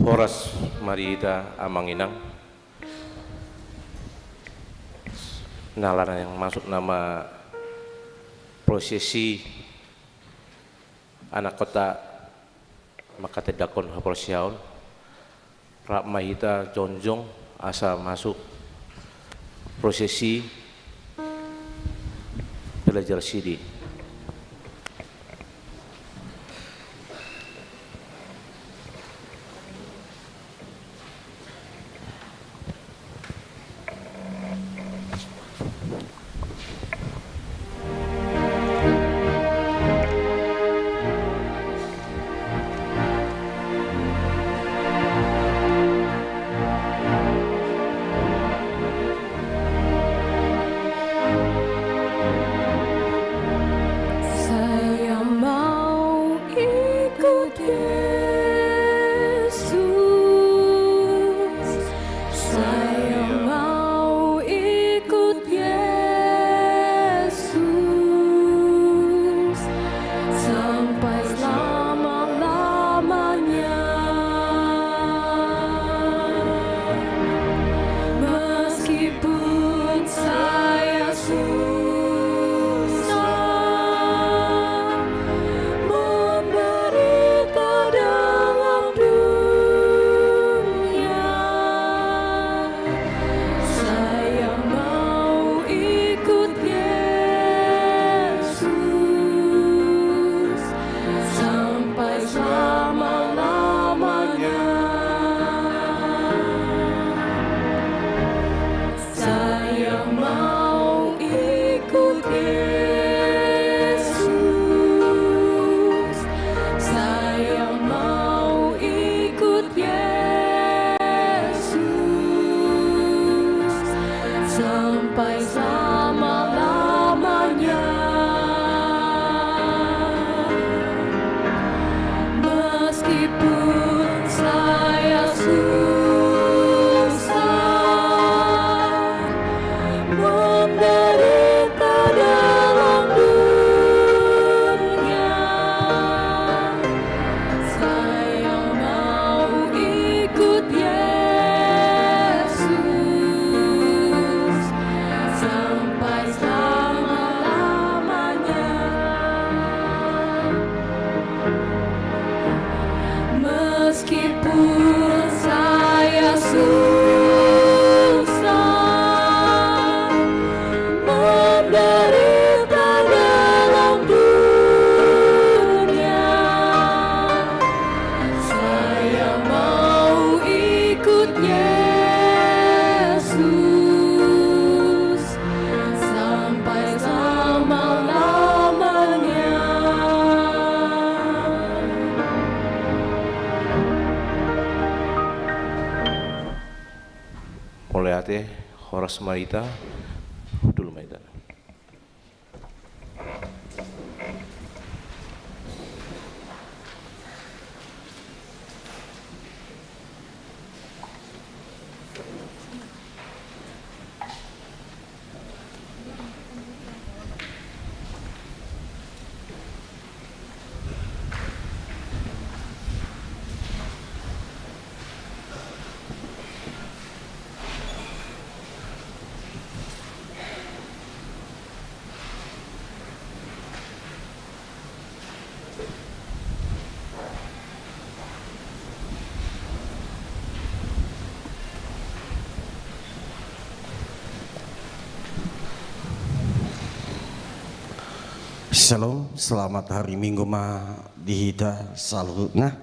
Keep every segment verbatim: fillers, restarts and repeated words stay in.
Horas ma di hita amang inang. Nalana naeng masuk nama prosesi anak kota manghatindanghon haporseaon. Rap ma hita jongjong asa masuk prosesi pelajar sidi. Saya mau ikut Yesus, saya mau ikut Yesus sampai selama-lamanya. Meskipun saya susah menderita dalam dunia, saya mau ikut Yesus sampai selama-lamanya. Saya mau ikut Yesus, saya mau ikut Yesus sampai selama-lamanya. Meskipun saya susah menderita dalam dunia, saya mau ikut Yesus sampai selama-lamanya. Meskipun saya susah menderita dalam dunia, saya mau ikut Yesus sampai selama-lamanya. Mauliate, horas ma hita, hundul ma hita. Shalom, selamat hari Minggu ma di hita saluhutna.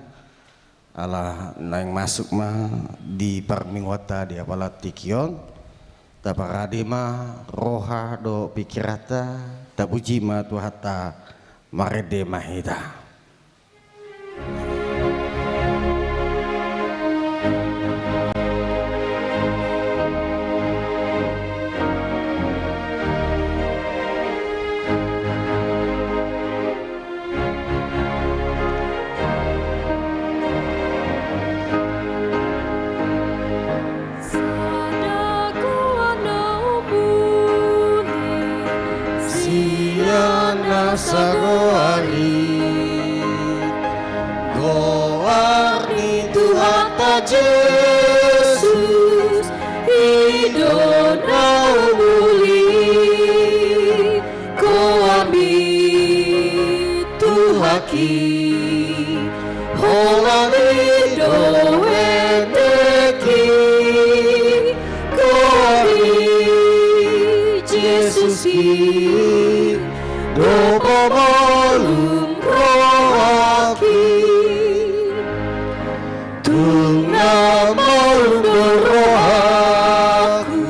Ala naeng masuk ma di parmingguanta di apala tingki on, taparade ma roha dohot pingkiranta, tapuji ma Tuhanta, marende ma hita. Sada goar na umuli sian na sagoar i. Jesus, i do na umuli, goarmi tu haki, holan i do endeki, goar ni Jesus i do pamalum rohangki. Tung na malum do rohangku,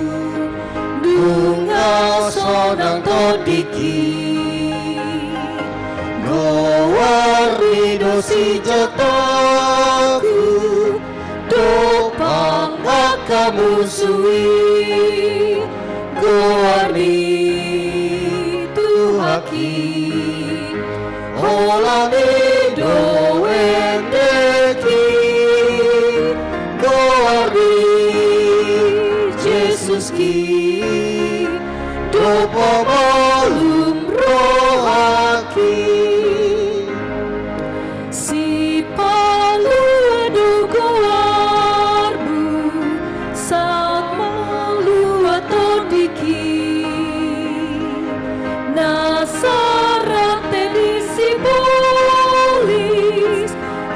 nunga sonang tondingki. Goarmi do sinjataku, dompak angka musu i. Goarmi tu haki, holan i do endeki, goarmi Jesuski do pamalum rohangki. Sipalua do goarmu, sahat malua tondingki. Nasarat te di sibolis,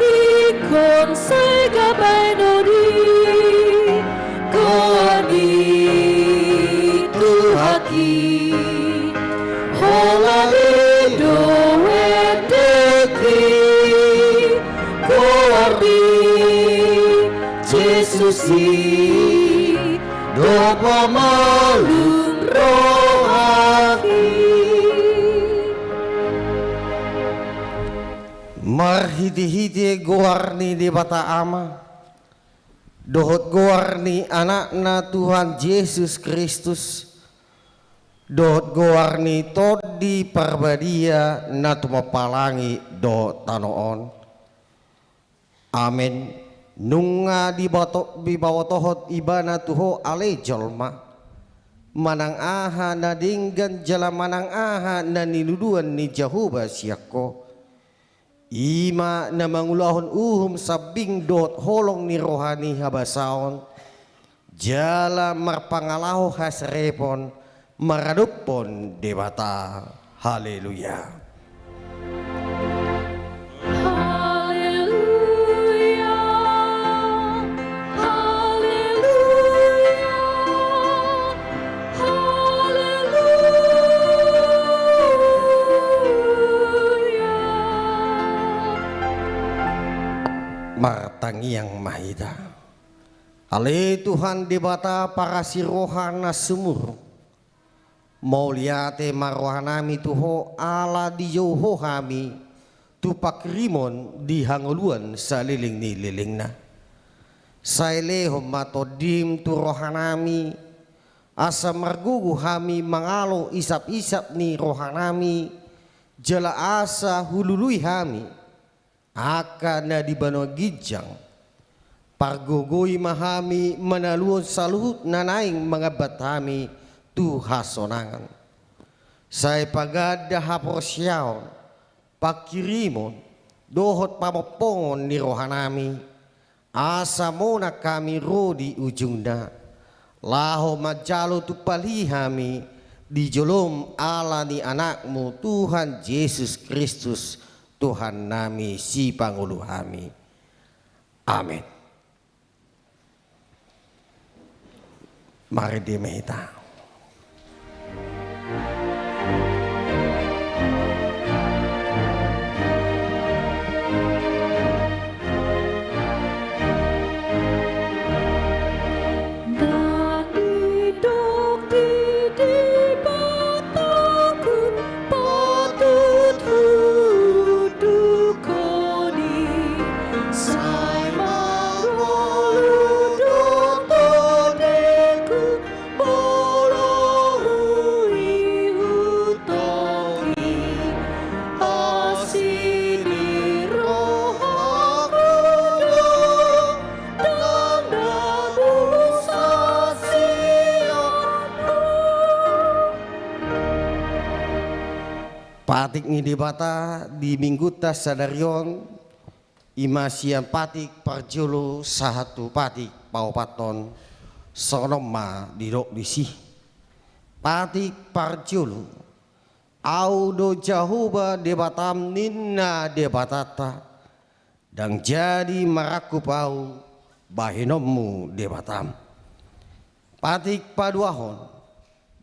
ingkon sega baen odi. Goarmi tu haki, holan i do endeki, goarmi Jesus i do pamalum rohangki. Marhitehite goar ni Debata Ama, dohot goar ni Anakna Tuhan Jesus Kristus, dohot goar ni Tondi Parbadia na tumompa langit dohot tano on. Amen. Nunga dibato-, dipabotohon Ibana tu ho ale jolma, manang aha na denggan jala manang aha na ninuduan ni Jahowa sian ho. I ma na mangulahon uhum sambing dohot holong ni roha ni habasaon, jala marpangalaho hasarepon maradophon Debata. Haleluya. Haleluya. Haleluya. Haleluya. Martangiang ma hita. Ale Tuhan Debata parasi roha na sumurung, mauliate ma rohanami tu ho ala dijou ho hami tu panghirimon di hangoluan saleleng ni lelengna. Sai lehon ma Tondim tu rohanami, asa margogo hami mangalo isap-isap ni rohanami, jala asa hulului hami angka na di banua ginjang. Pargogoi ma hami manaluhon saluhut na naeng mangambat hami tu hasonangan. Sai paganda haporseaon, panghirimon, dohot pamompongon ni rohanami, asa monang hami ro di ujungna, laho manjalo tumpalhi hami di jolom ala ni Anakmu Tuhan Jesus Kristus, Tuhannami, Sipangolu hami. Amen. Marende ma hita. Ndang didok di Debataku, patut hunduk honi, sai mangolu do tondingku, molo huihut ho i. Asi ni rohangku do, tanda busa sian Ho. Patik ni Debata di Minggunta sadari on, I ma sian patik parjolo sahat tu patik paopathon, songon on ma didok disi. Patik parjolo. Ahu do Jahowa Debatam, ninna Debatanta, ndang jadi marangkup ahu bahenonmu Debatam. Patik paduahon.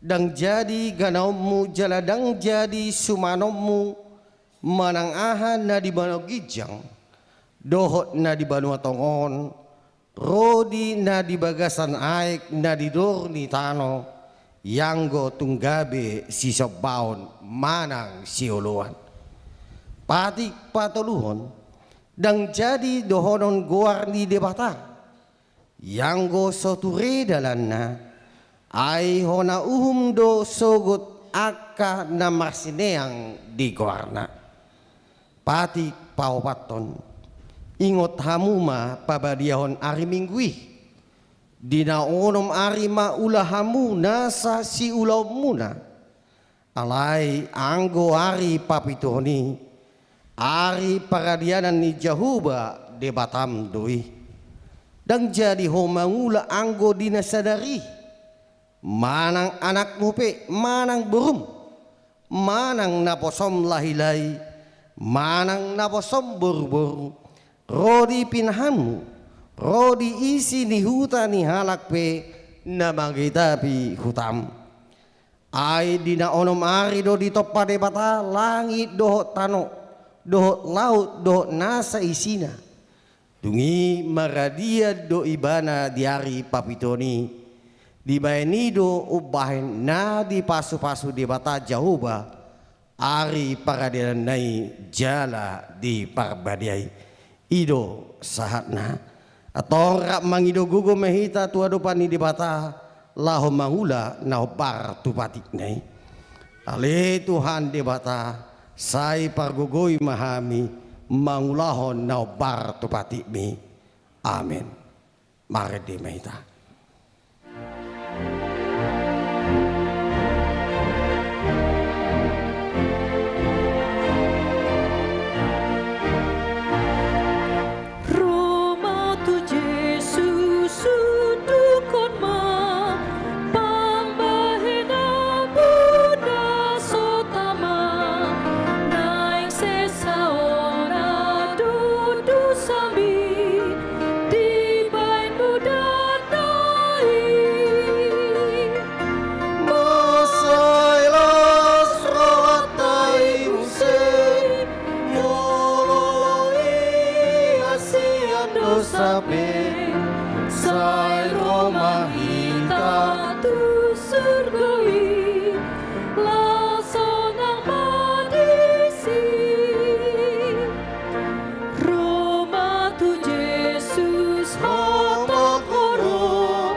Ndang jadi ganaonmu jala ndang jadi sumanonmu manang aha na di banua ginjang dohot na di banua tonga on, ro di na di bagasan aek na di dor ni tano, ianggo tung gabe sisombaon manang sioloan. Patik patoluhon. Ndang jadi dohonon goar ni Debata, ianggo so ture dalanna, ai hona uhum do sogot angka na marsineang di goarna. Patik paopathon. Ingot hamu ma pabadiahon ari Minggu i. Di na onom ari ma ula hamu nasa siulaonmuna. Alai anggo ari papituhon i, ari paradianan ni Jahowa Debatam do i. Ndang jadi ho mangula anggo di na sadari i. Manang anakmu pe, manang borum, manang naposom lahilahi, manang naposom boruboru, ro di pinahanmu, ro di isi ni huta ni halak pe na mangitapi hutam. Ai di na onom ari do ditompa Debata langit dohot tano, dohot laut dohot nasa isina. Dung i maradian do ibana di ari papituhon i. Dibahen i do umbahen na dipasupasu Debata Jahowa ari paradiananna i jala di parbadia i. I do sahatna. Antong rap mangido gogo ma hita tu adopan ni Debata laho mangula na hombar tu patikna i. Ale Tuhan Debata, sai pargogoi ma hami mangulahon na hombar tu patikmi. Amen. Marende ma hita. Ro ma tu Jesus, undukhon ma pambahenanmuna so tama, naeng sesa hona do dosami, dibahen mudar nai. Masa las rohanta i muse, molo i asi dosa pe, sai ro ma hita tu surgo i, laos sonang ma disi. Ro ma tu Jesus, hatahon ho,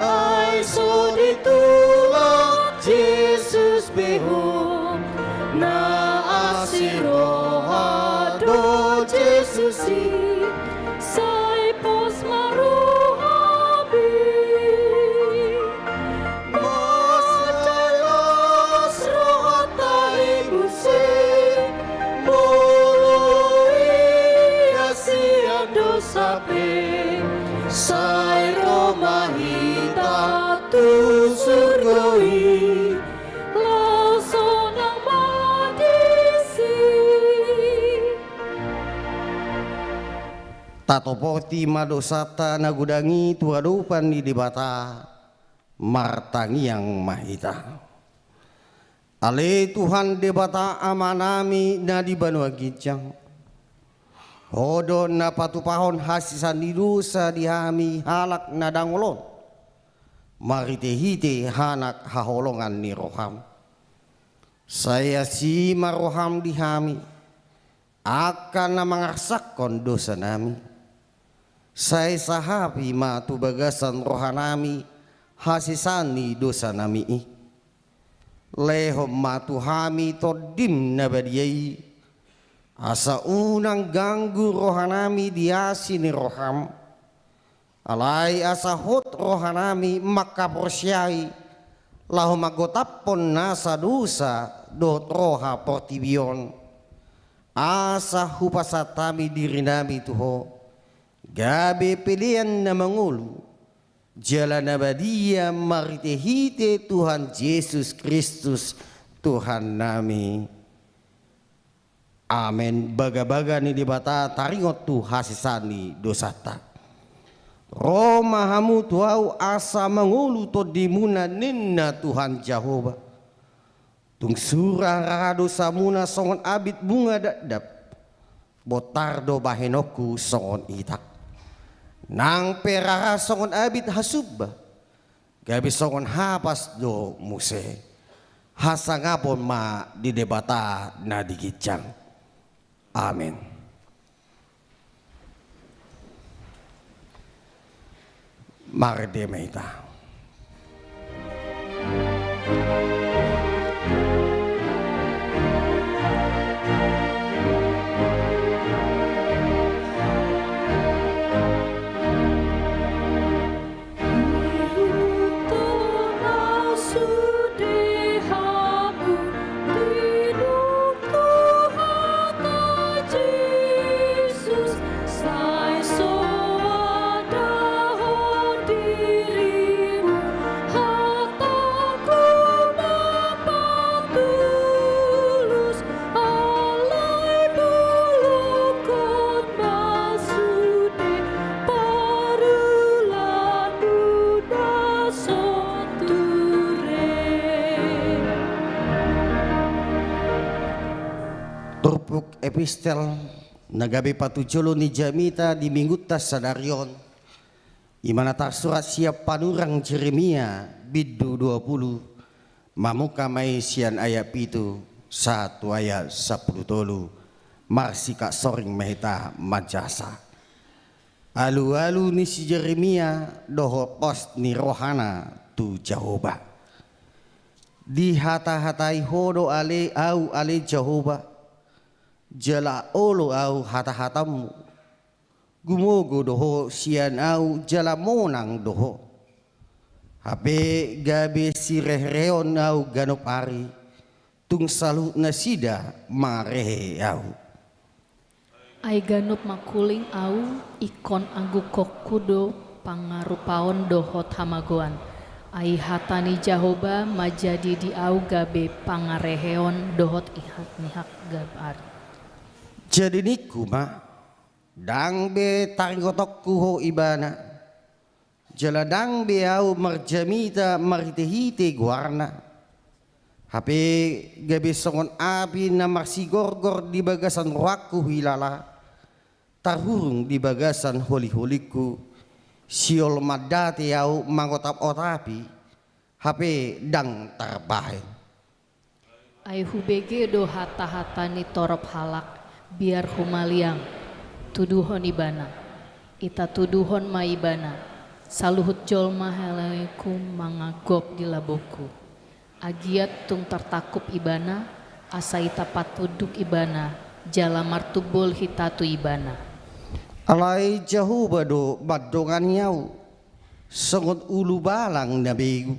ai so ditulak Jesus be ho. Na asi roha do Jesus i, sai pos ma rohami. Masa las rohanta i muse, molo i asi dosa pe, sai ro ma hita tu surgo i, laos sonang ma disi. Tatopoti ma dosanta na godang i tu adopan ni Debata. Martangiang ma hita. Ale Tuhan Debata Amanami na di banua ginjang, Ho do na patupahon hasesaan ni dosa di hami halak na dangol on, marhitehite anak haholongan ni roham. Sai asi ma roham di hami, angka na mangarsakkon dosanami. Sai sahapi ma tu bagasan rohanami hasesaan ni dosanami i. Lehon ma tu hami Tondim na badia i, asa unang ganggu rohanami di asi ni roham. Alai asa hot rohanami mangkaporseai, laho manggotaphon nasa dosa dohot roha portibi on. Asa hupasahat hami dirinami tu Ho, gabe pelean na mangolu jala na badia marhitehite Tuhan Jesus Kristus, Tuhannami. Amen. Bagabaga ni Debata taringot tu hasesaan ni dosanta. Ro ma hamu tu Ahu asa mangolu tondimuna, ninna Tuhan Jahowa. Tung sura ra dosamuna songon abit bunga dakdak, bontar do bahenonku songon itak. Nang pe rara songon abit hasumba, gabe songon hapas do muse. Hasangapon ma di Debata na di ginjang. Amen. Marende ma hita. Alai bolongkon ma sude parulaon na so ture. Turpuk epistel na gabe patujolo ni jamita di minggunta sadari on, i ma na tarsurat sian panurang Jeremia bindu dua pulu, mamungka ma i sian ayat pitu sahat tu ayat sampulu tolu. Marsikap soring ma hita manjasa. Alualu ni si Jeremia dohot pos ni rohana tu Jahowa. Dihatahatai Ho do ale ahu ale Jahowa, jala olo ahu hatahatanmu. Gumogo do Ho sian ahu jala monang do Ho. Hape gabe sireherehon ahu ganup ari, tung saluhut nasida mangarehe ahu. Ai ganup mangkuling ahu, ingkon angguhonku do pangarupaon dohot hamagoan. Ai hata ni Jahowa manjadi di ahu gabe pangareheon dohot ingatingaton ganup ari. Jadi ningku ma, ndang be taringotonku Ho Ibana, jala ndang be ahu marjamita marhitehite goarna. Hape gabe songon api na marsigorgor di bagasan rohangku huilala, tarhurung di bagasan holiholingku, sihol mandate ahu mangotapotapi, hape ndang tarbahen. Ai hubege do hatahata ni torop halak, biar humaliang, tuduhon ibana. Ita tuduhon ma ibana, saluhut jolma helaengku manganggop di labokku. Agia tung tartangkup ibana, asa ita patunduk ibana, jala martumbol hita tu ibana. Alai Jahowa do mandongani ahu, songon ulubalang na begu.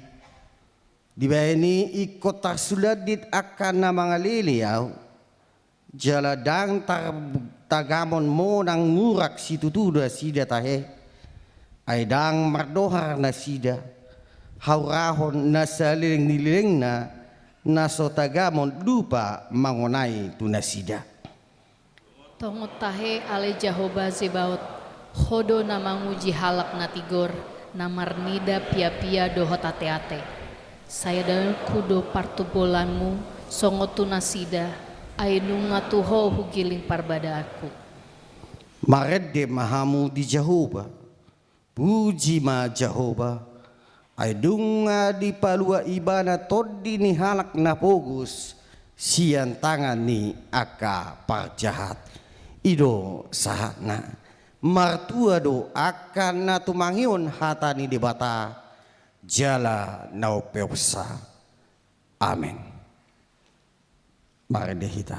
Dibahen i ingkon tarsulandit angka na mangalele ahu, jala ndang tar-, tagamon monang murak situtu nasida tahe, ai ndang mardohar nasida, haurahon na saleleng ni lelengna, na so tagamon lupa mangonai tu nasida. Tongon tahe ale Jahowa Zebaot, Ho do na manguji halak na tigor, na marnida piapia dohot ateate. Sai daonku do partumbolonmu songon tu nasida, ai nunga tu Ho hugiling parbadaanku. Marende ma hamu di Jahowa. Puji ma Jahowa, ai nunga dipalua ibana tondi ni halak na pogos sian tangan ni angka parjahat. I do sahatna. Martua do angka na tumangihon hata ni Debata, jala na umpeopsa. Amen. Marende hita.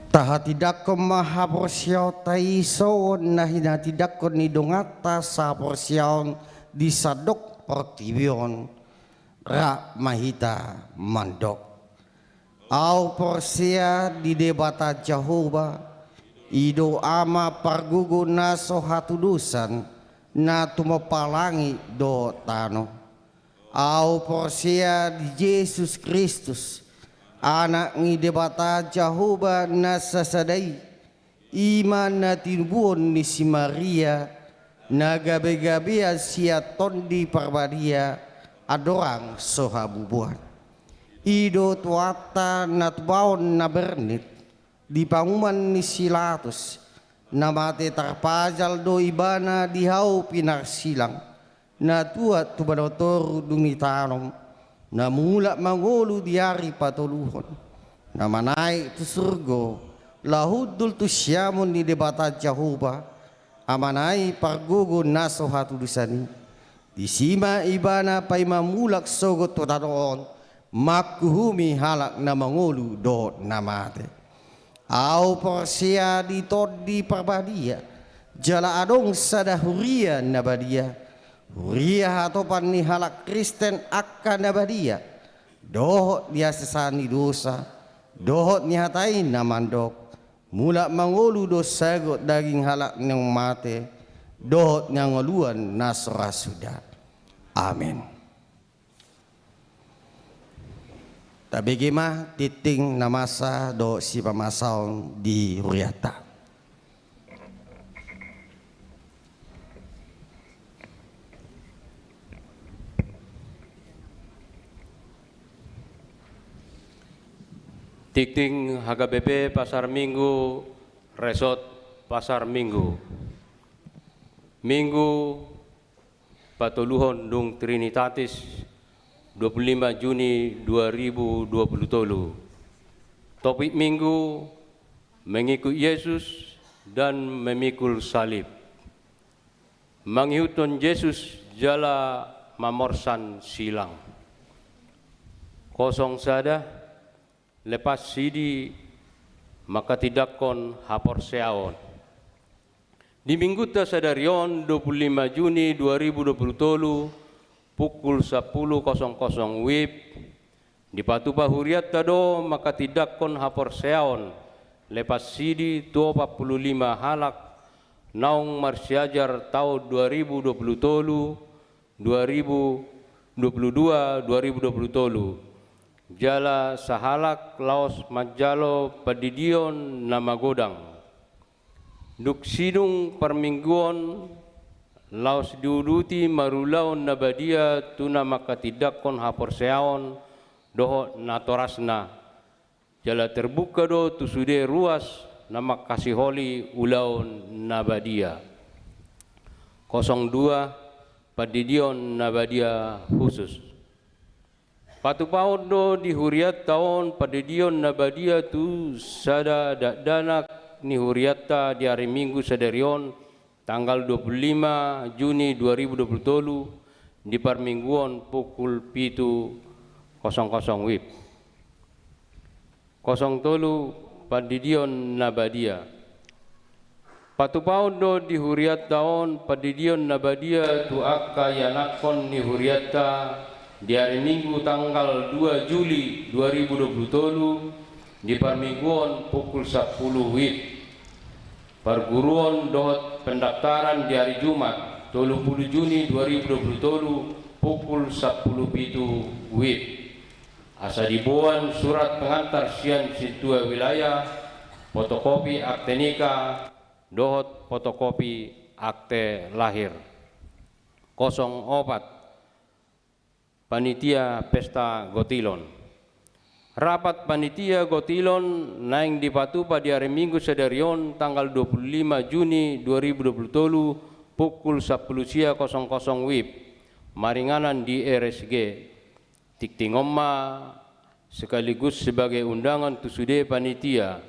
Tahatindangkon ma haporseaonta i songon na hinatindangkon ni donganta sahaporseaon di sandok portibi on. Rap ma hita mandok. Ahu porsea di Debata Jahowa, i do Ama pargogo na so hatudosan, na tumompa langit dohot tano. Ahu porsea di Jesus Kristus, Anak ni Debata Jahowa na sasada i, i ma na tinubuhon ni si Maria, na gabegabean sian Tondi Parbadia, andorang so habubuhan. I do Tuhanta na tubaon na bernit, di panguhuman ni si Latus, na mate tarpajal do ibana di hau pinarsilang, na tuat tu banua toru dung ditanom, na mulak mangolu di ari patoluhon, na manaek tu surgo, laho hundul tu siamun ni Debata Jahowa, Amana i pargogo na so hatudosan i. Disi ma ibana paima mulak sogot tu tano on, manghuhumi halak na mangolu dohot na mate. Ahu porsea di Tondi Parbadia, jala adong sada huria na badia, huria hatopan ni halak Kristen angka na badia, dohot di hasesaan ni dosa, dohot nihatai na mandok, mulak mangolu do sogot daging halak naung mate, dohot ni hangoluan na so ra suda. Amen. Tabege ma tingting na masa dohot sipamasaon di hurianta. Tingting H K B P Pasar Minggu, Resort Pasar Minggu. Minggu patoluhon dung Trinitatis, dua puluh lima Juni dua ribu dua puluh tolu. Topik Minggu, mengikut Yesus dan memikul salib. Mangihuthon Jesus jala mamorsan silang. Kosong sada, lepas sidi mangkatindangkon haporseaon. Di Minggunta sadari on, dua puluh lima Juni dua ribu dua puluh tolu, pukul sampulu kosong kosong WIB, dipatupa hurianta do mangkatindangkon haporseaon lepas sidi tu opat puluh lima halak naung marsiajar taon dua ribu dua puluh tolu, dua ribu dua puluh dua, dua ribu dua puluh tolu. Jala sahalak laos manjalo pandidion na magodang. Dung sidung parmingguon laos diuduti marulaon na badia tu na mangkatindangkon haporseaon dohot natorasna. Jala terbuka do tu sude ruas na mangkasiholi ulaon na badia. Kosong dua, pandidion na badia khusus. Patupaon do di hurianta on pandidion na badia tu sada dakdanak ni hurianta di ari Minggu sadari on, tanggal dua puluh lima Juni dua ribu dua puluh tolu, di parmingguon pukul pitu kosong kosong WIB. Kosong tolu, pandidion na badia. Patupaon do di hurianta on pandidion na badia tu angka ianakhon ni hurianta di ari Minggu tanggal dua Juli dua ribu dua puluh tolu, di parmingguon pukul sampulu WIB. Parguruon dohot pendaftaran di ari Jumat, tolu puluh Juni dua ribu dua puluh tolu, pukul sampulu pitu WIB. Asa diboan surat pengantar sian sintua wilayah, fotokopi akte nikah, dohot fotokopi akte lahir. Kosong opat, panitia pesta gotilon. Rapat panitia gotilon naeng dipatupa di ari Minggu sadari on tanggal dua puluh lima Juni dua ribu dua puluh tolu, pukul sampulu sia kosong kosong WIB, maringanan di R S G. Tingting on ma sekaligus sebagai undangan tu sude panitia.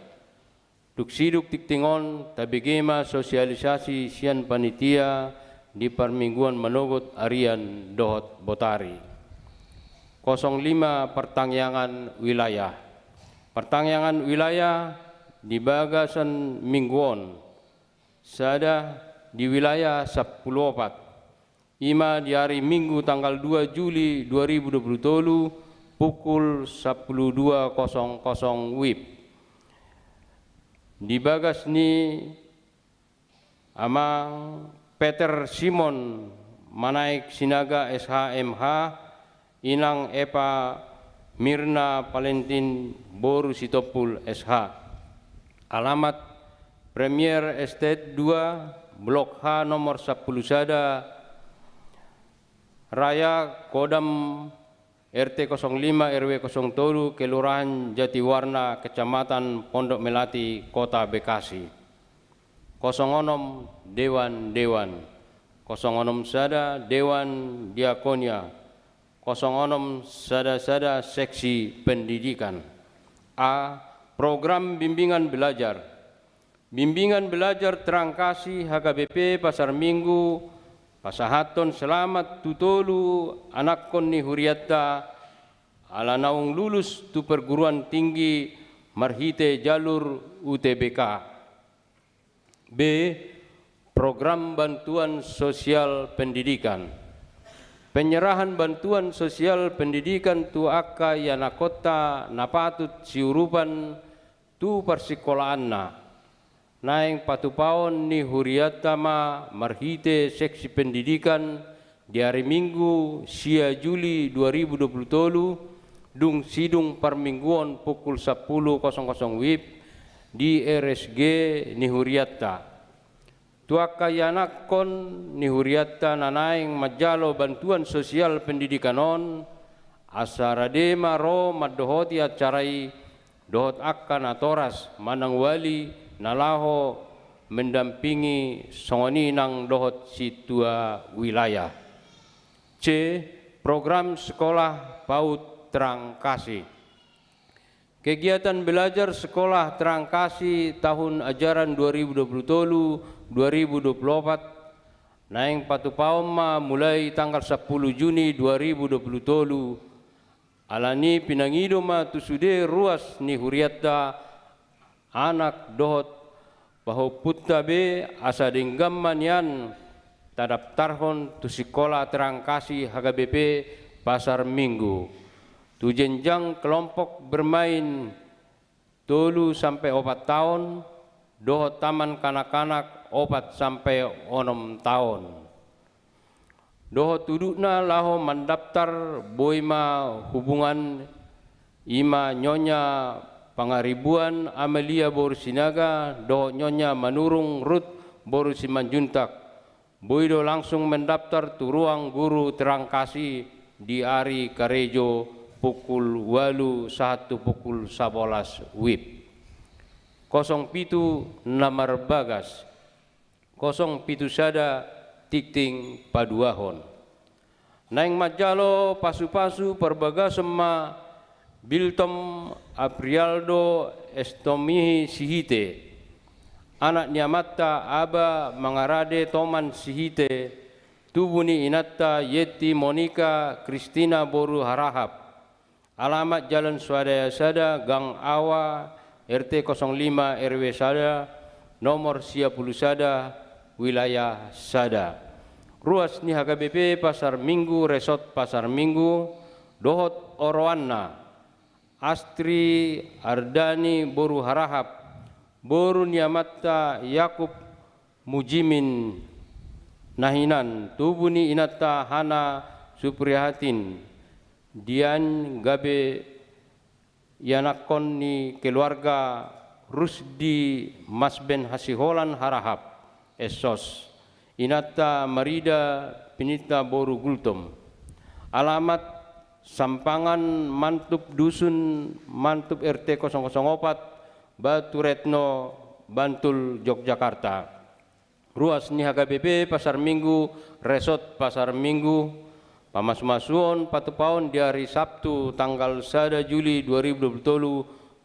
Dung sidung tingting on, tabege ma sosialisasi sian panitia di parmingguan manogot arian dohot botari. Kosong lima, partangiangan wilayah. Partangiangan wilayah di bagasan minggu on, sada di wilayah sampulu opat, i ma di ari Minggu tanggal dua Juli dua ribu dua puluh tolu, pukul sampulu dua kosong kosong wib. Di bagas ni Amang Peter Simon Manaek Sinaga, S H, M H, Inang Eva Mirna Valentin boru Sitompul, S H. Alamat: Premier Estate dua, Blok H, nomor sampulu sada, Raya Kodam, R T kosong lima, R W kosong tolu, Kelurahan Jatiwarna, Kecamatan Pondok Melati, Kota Bekasi. Kosong onom, Dewan, Dewan. Kosong onom sada, Dewan Diakonia. Kosong onom sada sada, Seksi Pendidikan. A. Program bimbingan belajar. Bimbingan belajar Terang Kasih H K B P Pasar Minggu pasahathon selamat tu tolu anakhon ni hurianta ala naung lulus tu perguruan tinggi marhite jalur U T B K. B. Program bantuan sosial pendidikan. Penyerahan bantuan sosial pendidikan tu angka ianakhonta na patut siurupan tu parsingkolaanna. Naeng patupaon ni hurianta ma marhite Seksi Pendidikan di ari Minggu sia Juli dua ribu dua puluh tolu, dung sidung parmingguon pukul sampulu kosong kosong wib di R S G ni hurianta. Tu angka ianakhon ni hurianta na naeng manjalo bantuan sosial pendidikan on, asa rade ma ro mandohoti acara i dohot angka natoras manang wali na laho mendampingi, songon i nang dohot sintua wilayah. C. Program sekolah PAUD Terang Kasih. Kegiatan belajar sekolah Terang Kasih tahun ajaran dua ribu dua puluh tolu dua ribu dua puluh opat naeng patupaon ma mulai tanggal sampulu Juni dua ribu dua puluh tolu. Alani pinangido ma tu sude ruas ni hurianta, anak dohot pahompunta be, asa denggan ma nian tadaptarhon tu sikola Terang Kasih H K B P Pasar Minggu, tu jenjang kelompok bermain tolu sampe opat taon, dohot taman kanak-kanak opat sampe onom taon. Dohot udutna laho mandaptar, boi ma hubungan, i ma Nyonya Pangaribuan Amelia boru Sinaga dohot Nyonya Manurung Rut boru Simanjuntak. Boi do langsung mendaftar tu ruang guru Terang Kasih di ari karejo pukul ualu sahat tu pukul sabolas wib. Kosong pitu na marbagas, kosong pitu sada tingting paduahon. Naeng manjalo pasu-pasu parbagason ma Biltom Aprialdo Estomihi Sihite, anak ni amanta Aba Mangarade Toman Sihite, tubu ni inanta Yenti Monika Kristina boru Harahap. Alamat: Jalan Swadaya sada, Gang Awa, R T kosong lima, R W sada, nomor sia pulu sada, wilayah sada. Ruas ni H K B P Pasar Minggu, Resort Pasar Minggu, dohot oroanna: Astri Ardani boru Harahap, boru ni amanta Yakub Mujimin na hinan, tubu ni inanta Hana Suprihatin, dian gabe ianakhon ni keluarga Rusdi Masben Hasiholan Harahap, Essos, inanta Marida Pinita boru Gultom. Alamat: Sampangan Mantup, Dusun Mantup, R T kosong kosong opat, Batu Retno, Bantul, Yogyakarta. Ruas ni H K B P Pasar Minggu, Resort Pasar Minggu, pamasu-masuon patupaon di ari Sabtu tanggal sada Juli dua ribu dua puluh tolu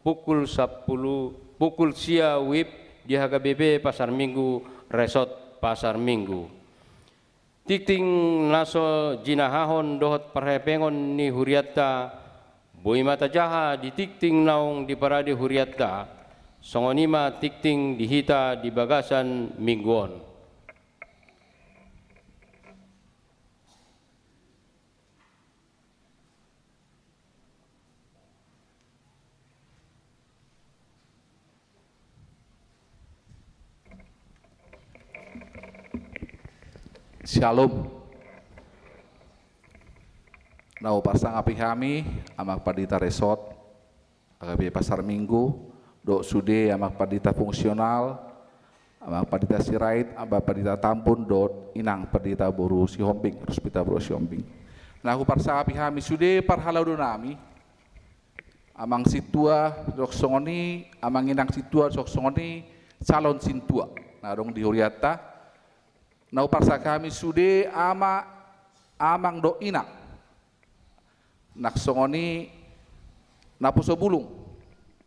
pukul sampulu, pukul sia wib di H K B P Pasar Minggu, Resort Pasar Minggu. Tingting na so jinahahon dohot parhepengon ni hurianta, boi ma tajaha di tingting naung diparade hurianta. Songon i ma tingting di hita di bagasan minggu on. Syalom. Na huparsangapi hami, Amang Pandita Resort, H K B P Pasar Minggu, dohot sude Amang Pandita Fungsional, Amang Pandita Sirait, Amang Pandita Tambun, dohot Inang Pandita boru Sihombing, Rusmita boru Sihombing. Na huparsangapi hami sude parhalado nami, Amang Sintua, dohot songon i, Amang Inang Sintua, dohot songon i, calon sintua na adong di hurianta. Na huparsangapi hami sude ama, amang dohot inang, nang songon i naposo bulung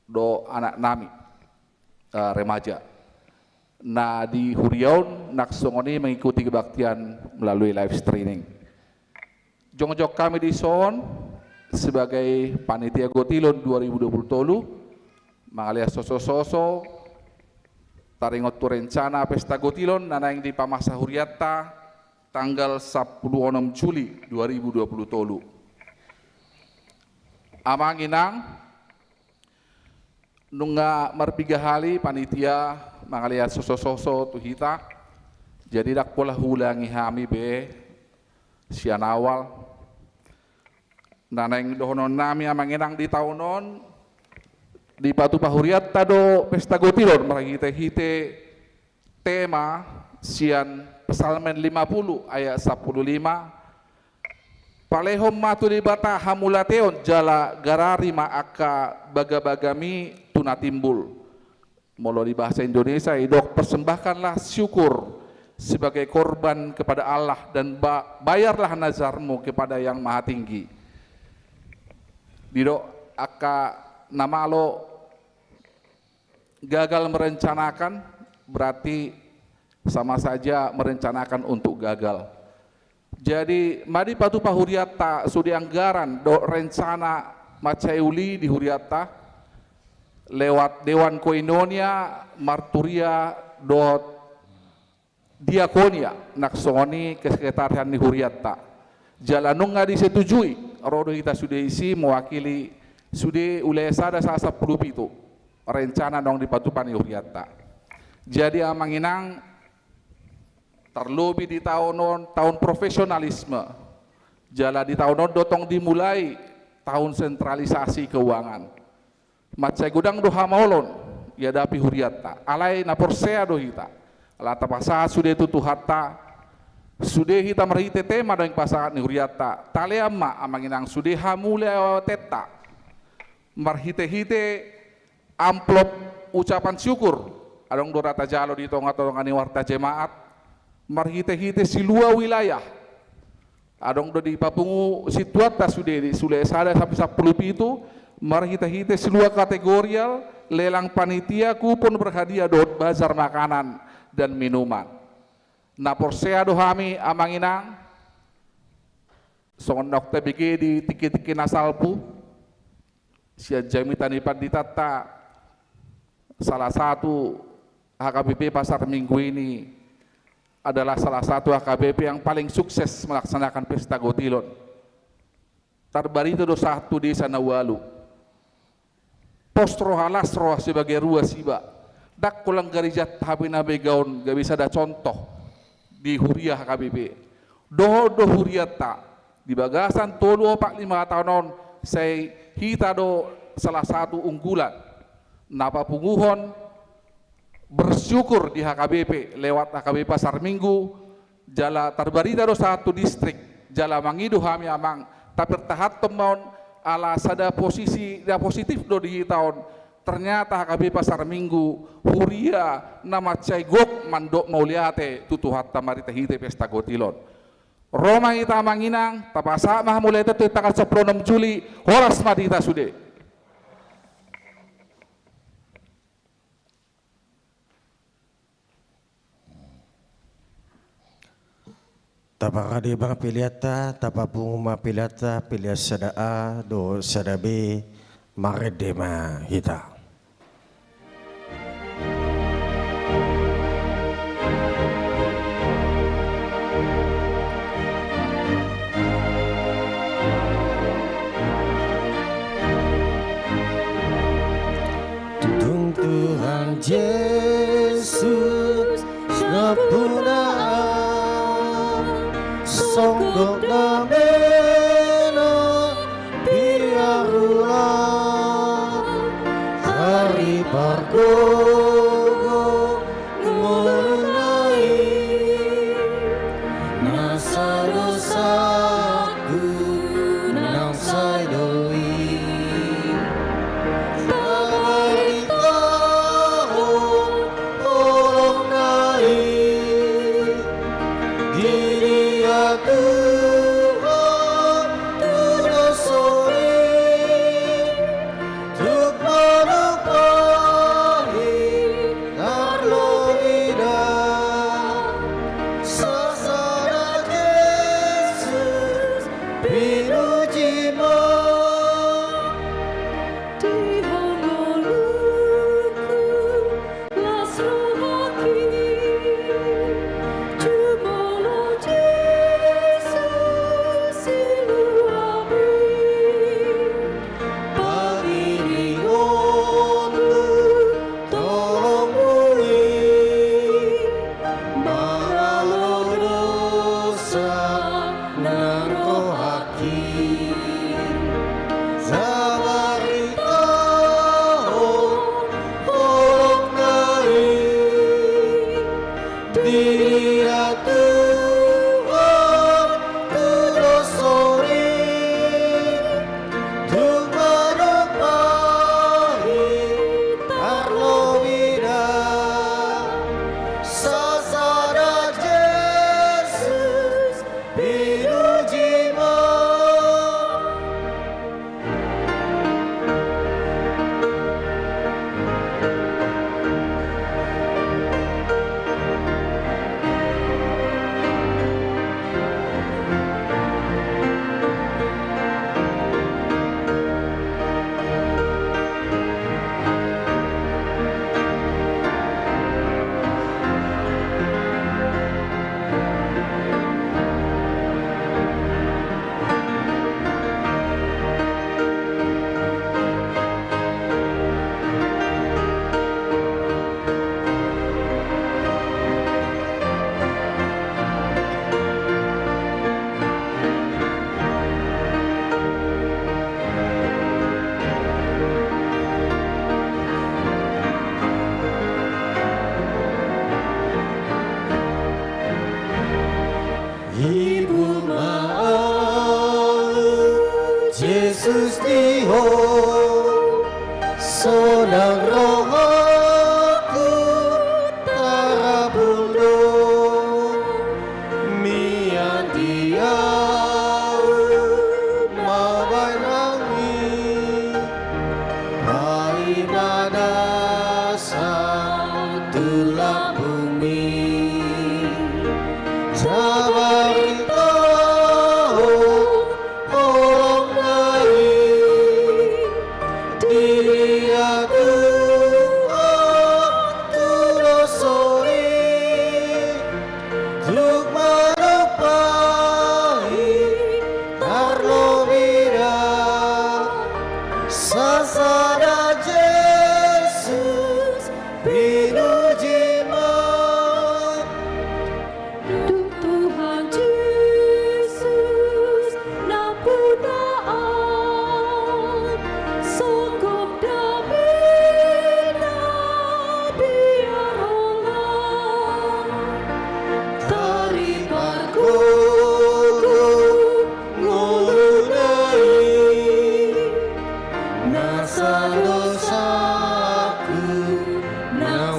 dohot anak nami, eh, remaja, na di huria on nang songon i mengikuti kebaktian melalui live streaming. Jongjong hami dison sebagai panitia Gotilon dua ribu dua puluh tolu, mangalean sosososo taringot tu rencana pesta Gotilon na naeng dipamasa hurianta tanggal sampulu onom Juli dua ribu dua puluh tolu. Amang Inang, nunga marpiga hali panitia mangalean sosososo tu hita, jadi ndang pola huulangi hami be sian awal. Na naeng dohonon nami, Amang Inang, di taon on dipatupa hurianta do pesta Gotilon marhitehite tema sian Psalmen lima puluh ayat sampulu lima: Palehon ma tu Debata hamauliateon, jala garari ma angka bagabagami tu na timbul. Molo di bahasa Indonesia, didok, persembahkanlah syukur sebagai korban kepada Allah dan ba-, bayarlah nazarmu kepada Yang Mahatinggi. Didok, angka na malo gagal merencanakan, berarti sama saja merencanakan untuk gagal. Jadi, ma dipatupa hurianta sude anggaran dohot rencana mansai uli di hurianta lewat Dewan Koinonia, Marturia, dohot Diakonia, nang songon i kesekretarian ni hurianta. Jala nunga disetujui, ro do hita sude disi mewakili sude wilayah sada sahat sampulu pitu rencana naung dipatupa ni hurianta. Jadi, Amang Inang, tarlobi di taon on, taon profesionalisme. Jala di taon on do tong dimulai taon sentralisasi keuangan. Mansai godang do hamaolon diadapi hurianta. Alai na porsea do hita. Ala tapasahat sude tu Tuhanta, sude hita marhite tema naung dipasahat ni hurianta. Talean ma, Amang Inang, sude hamauliateonta marhitehite amplop ucapan syukur, adong do ra tajalo di tongatonga ni warta jemaat, marhitehite silua wilayah. Adong do dipapungu sintuanta sude di wilayah sada sampe sampulu pitu, marhitehite silua kategorial, lelang panitia, kupon berhadiah dohot bazar makanan dan minuman. Na porsea do hami, Amang Inang, songon naung tabege di tingkitingki na salpu, sian jamita ni panditanta, salah satu H K B P Pasar Minggu ini adalah salah satu H K B P yang paling sukses melaksanakan pesta Gotilon. Tarbarita do sahat tu desa na ualu. Pos roha, las roha, sebagai rua siba. Ndang holan gareja hami na mega on gabe sada contoh di huria H K B P. Dohot do hurianta di bagasan tolu opat lima taon on, sai hita do salah satu unggulan na papunguhon bersyukur di H K B P lewat H K B P Pasar Minggu, jala tarbarita do sahat tu distrik, jala mangido hami, Amang, tapertahanhon ma on, ala sada posisi na positif do di hita on. Ternyata H K B P Pasar Minggu huria na mansai gok mandok mauliate tu Tuhanta marhitehite pesta Gotilon. Ro ma hita, Amang Inang, tapasahat ma hamauliateon tu tanggal sampulu onom Juli, horas ma di hita sude. Taparade ma peleanta, tapapungu ma peleanta, pelean sada A dohot sada B, marende ma hita. Tuhan Jesus, nampuna, songgop damena biar ulang, taripargogoi ngoluna i, nasa dosaku nang sai do i. Tabaritahon holongna i, di dia Tuhan tu dos on i, tuk manumpahi tarlobi da. Sasada Jesus, pinuji ma. Di ho ngolungku, las rohangki, jumolo Jesus, siluapi. Pangiringonku tolongmu i, mangalo dosa nang rohangki. Tabaritahon holongna i, di dia Tuhan tu dos on i, tuk manumpahi tarlobi da. Sasada Jesus, pinuji ma. Ibur ma ahu, Jesus, di Ho, sonang rohangku tarabur do. Mian di ahu mambahen Ho i, paima dasam tu lambungmi. Tabaritahon holongna i, di dia Tuhan tu dos on i, tuk manumpahi tarlobi da. Sasada Jesus, pinuji ma. Dung Tuhan Jesus nampuna, songgop damena biar ulang, taripargogoi ngoluna i, nasa dosaku nang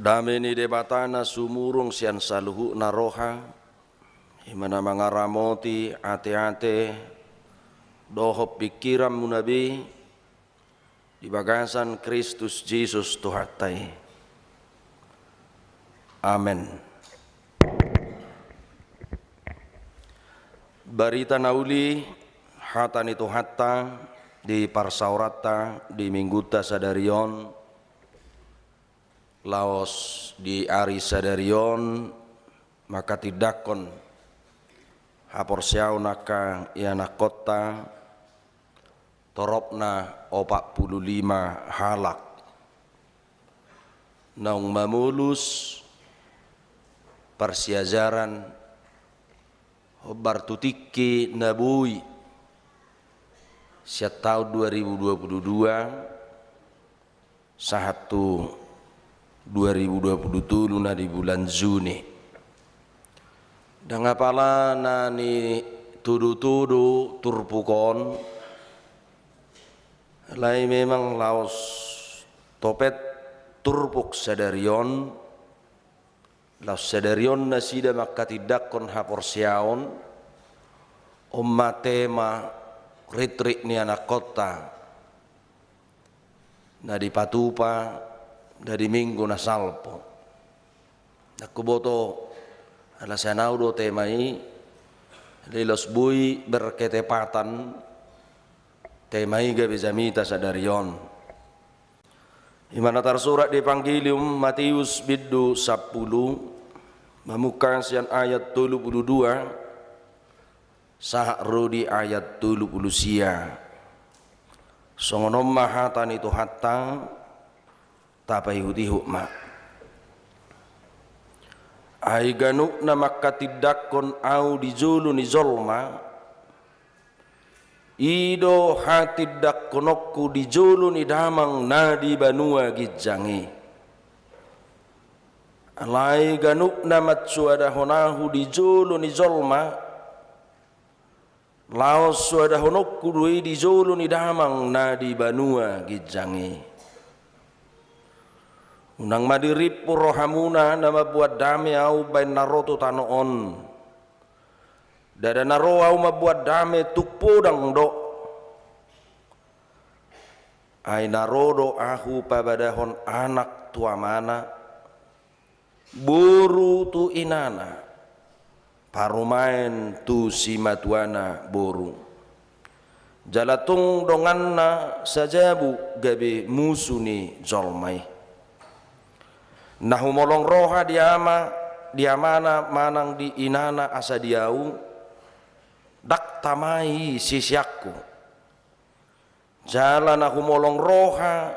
Dame ni Debata na sumurung sian saluhutna roha, i ma na mangaramoti ateate dohot pingkiranmuna be di bagasan Kristus Jesus Tuhanta i. Amen. Barita na uli, hata ni Tuhanta di parsaoranta di Minggunta sadari on, laos di ari sadari on manghatindanghon haporseaon angka ianakkonta, toropna opat pulu lima halak, naung mamolus parsiajaran hombar tu tingki na boi, sian taon dua ribu dua pulu dua sahat tu dua ribu dua pulu tolu na di bulan Juni. Ndang apala na nitodotodo turpuk on, alai memang laos topet turpuk sadari on, laos sadari on nasida manghatindanghon haporseaon, on ma tema ritrit ni anakkonta na dipatupa na di Minggu na salpu. Ndang huboto, ala sian ahu do tema i, alai laos boi berketepatan tema i gabe jamita sadari on. I ma na tarsurat di Evangelium Mateus bindu sampulu, mamungka sian ayat tolu pulu dua sahat ro di ayat tolu pulu sia. Songon on ma hata ni Tuhanta, tapaihutihut ma. Ai ganup na manghatindanghon Ahu di jolo ni jolma, i do hatindangkononku di jolo ni Damang na di banua ginjang i. Alai ganup na mansoadahon Ahu di jolo ni jolma, laos soadahononku do i di jolo ni Damang na di banua ginjang i. Unang ma dirimpu rohamuna na mambuat dame Ahu baen na ro tu tano on. Ndada na ro Ahu mambuat dame, tung podang do. Ai na ro do Ahu pamadahon anak tu amana, boru tu inana, parumaen tu simatuana boru. Jala tung donganna sajabu gabe musu ni jolma i. Na humolong roha di ama, di amana manang di inana asa di Ahu, ndang tama i siseanku. Jala na humolong roha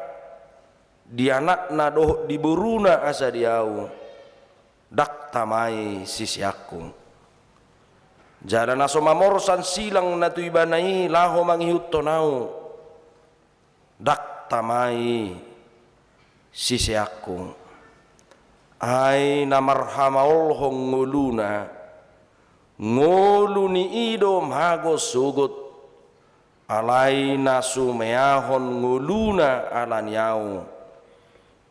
di anakna dohot di boruna asa di Ahu, ndang tama i siseanku. Jala na so mamorsan silang na tu ibana i laho mangihuthon Ahu, ndang tama i siseanku. Ai na marhamaolhon ngoluna, ngolu ni i do mago sogot. Alai na sumeahon ngoluna ala ni Ahu,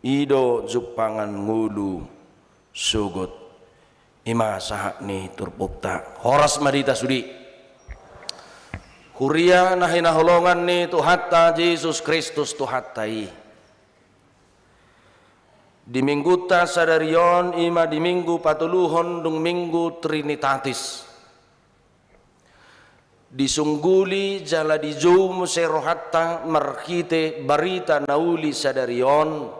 i do jumpangan ngolu sogot. I ma sahat ni turpukta. Horas ma di hita sude. Huria na hinaholongan ni Tuhanta Jesus Kristus Tuhanta i. Di Minggunta sadari on, i ma di Minggu patoluhon dung Minggu Trinitatis, disungguli jala dijou muse rohanta marhite barita na uli sadari on,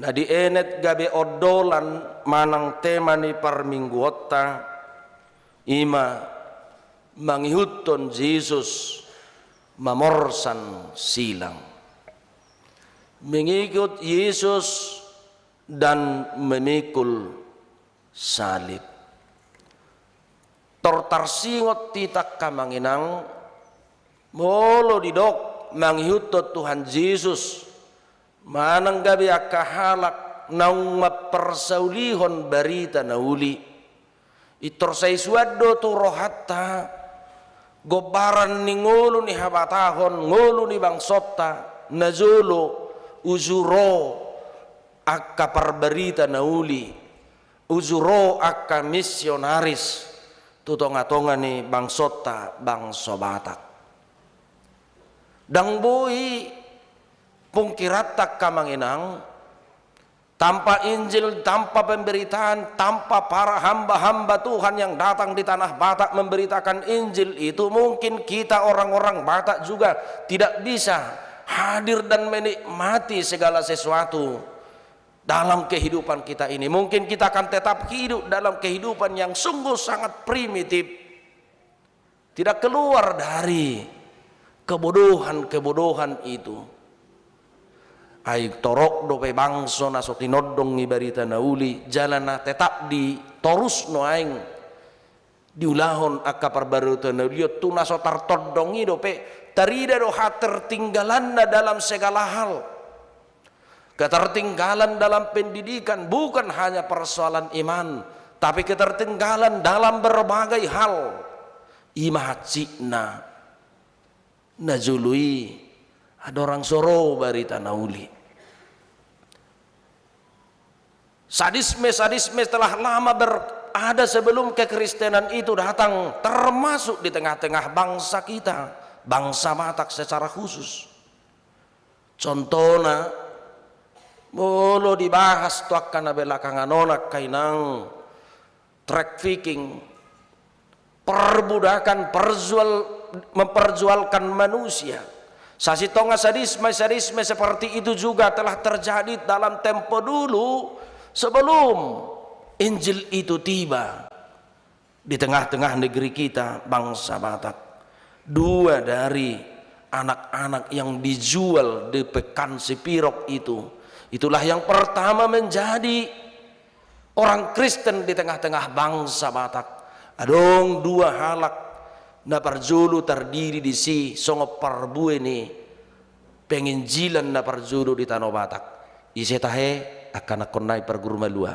na dienet gabe ondolan manang tema ni parmingguonta, i ma mangihuthon Jesus mamorsan silang. Mengikut Yesus dan memikul salib. Tor tarsingot hita, angka amang inang, molo didok mangihuthon Tuhan Jesus, manang gabe angka halak naung mamparsaulihon barita na uli, intor sai suan do tu rohanta gombaran ni ngolu ni habatahon, ngolu ni bangsonta, najolo uju ro angka parbarita na uli, uju ro angka misionaris tu tonga-tonga ni bangsonta bangso Batak. Ndang boi pungkiranta angka amang inang, tanpa Injil, tanpa pemberitaan, tanpa para hamba-hamba Tuhan yang datang di tanah Batak memberitakan Injil itu, mungkin kita orang-orang Batak juga tidak bisa hadir dan menikmati segala sesuatu dalam kehidupan kita ini. Mungkin kita akan tetap hidup dalam kehidupan yang sungguh sangat primitif. Tidak keluar dari kebodohan-kebodohan itu. Ai torop dope bangso na so tinondong i barita na uli, jala na tetap ditorus nuaeng diulahon angka parbarita na uli on tu na so tartondong i dope, tarida do hatertinggalanna dalam segala hal. Ketertinggalan dalam pendidikan bukan hanya persoalan iman, tapi ketertinggalan dalam berbagai hal. I ma hansikna na jolo i, andorang so ro barita na uli. Sadisme-sadisme telah lama berada sebelum kekristenan itu datang, termasuk di tengah-tengah bangsa kita, bangsa Batak secara khusus. Contohna, molo dibahas tu angka na belakangan on angka inang, trafficking, perbudakan, perjual, memperjualkan manusia. Sasintongna sadisme-sadisme seperti itu juga telah terjadi dalam tempo dulu sebelum Injil itu tiba di tengah-tengah negeri kita, bangsa Batak. Dua dari anak-anak yang dijual di Pekan Sipirok itu, itulah yang pertama menjadi orang Kristen di tengah-tengah bangsa Batak. Adong dua halak na parjolo tardidi disi songon parbue ni penginjilan na parjolo di tano Batak. Ise tahe? Angka anakkon nai parguru malua.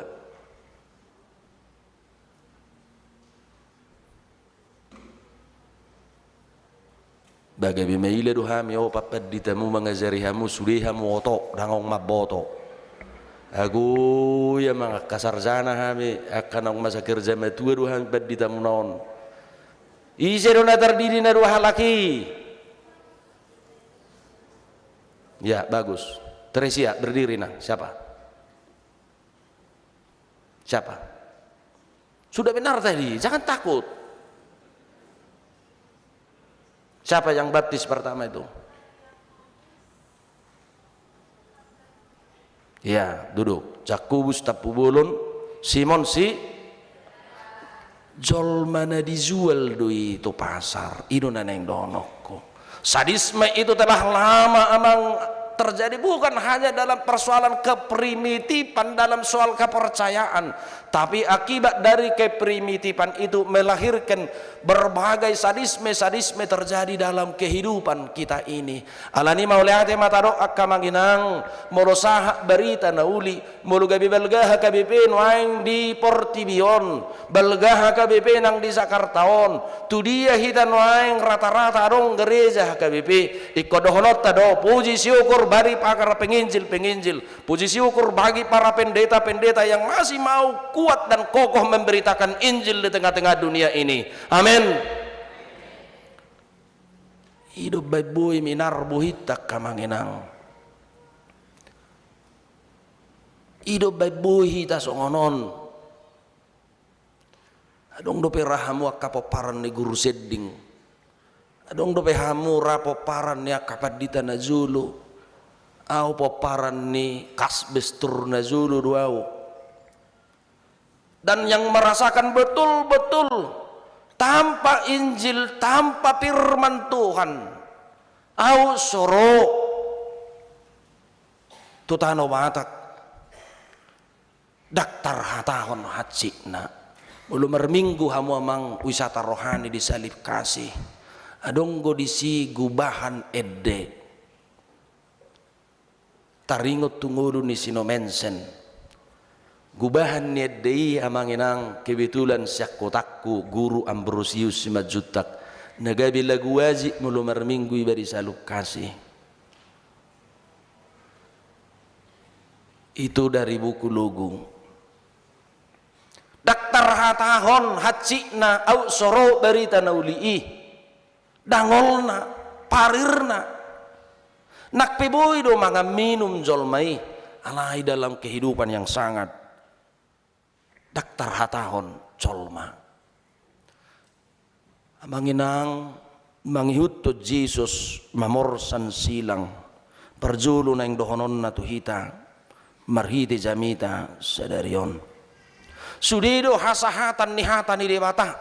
Ba gabe maila do hami opat panditamu mangajari hamu, sude hamu oto, ndang adong mamboto. Ago ia mangan angka sarjana hami, angka naung masa kerja matua do hami panditamuna on. Ise do na tardidi na dua halak i? Ya, bagus. Teresia, berdiri nah. Siapa? Siapa? Sudah benar tadi, jangan takut. Siapa yang baptis pertama itu? Ya, duduk. Jakobus, Tampubolon, Simon si jolma na dijual do i tu pasar, i do na naeng dohononku. Sadisme itu telah lama amang terjadi, bukan hanya dalam persoalan keprimitifan dalam soal kepercayaan, tapi akibat dari keprimitifan itu melahirkan berbagai sadisme-sadisme terjadi dalam kehidupan kita ini. Alani mauliate ma tadok angka amang inang, molo sahat barita na uli, molo gabe balga H K B P nuaeng di portibi on, balga H K B P nang di Jakarta on, tu dia hita nuaeng rata-rata adong gereja H K B P, ingkon dohononta do, puji syukur bagi para penginjil-penginjil, puji syukur bagi para pendeta-pendeta yang masih mau kuat dan kokoh memberitakan Injil di tengah-tengah dunia ini. Amin. I do umbaen boi minar bohinta angka amang inang. I do umbaen boi hita songon on. Adong dope ra hamu angka pomparan ni Guru Sending. Adong dope hamu ra pomparan ni angka pandita na jolo. Au pomparan ni Kasbes Tour na jolo do au. Dan yang merasakan betul-betul tanpa Injil, tanpa firman Tuhan, au so ro tu tano Batak, ndang tarhatahon hansikna. Molo marminggu hamu amang wisata rohani di Salib Kasih, adong do disi gubahan ende. Taringot tu ngolu ni si Nommensen. Gubahan ni ende i amang inang kebetulan sian kotangku Guru Ambrosius Simanjuntak na gabe lagu wajib molo marminggu iba di Salib Kasih. Itu dari buku Logu. Ndang tarhatahon hansikna aut so ro barita na uli i, dangolna, parirna. Nang pe boi do mangan minum jolma i, alai dalam kehidupan yang sangat ndang tarhatahon jolma. Amang inang, mangihuthon Jesus mamorsan silang, parjolo naeng dohononna tu hita marhite jamita sadari on. Sude do hasahatan ni hata ni Debata.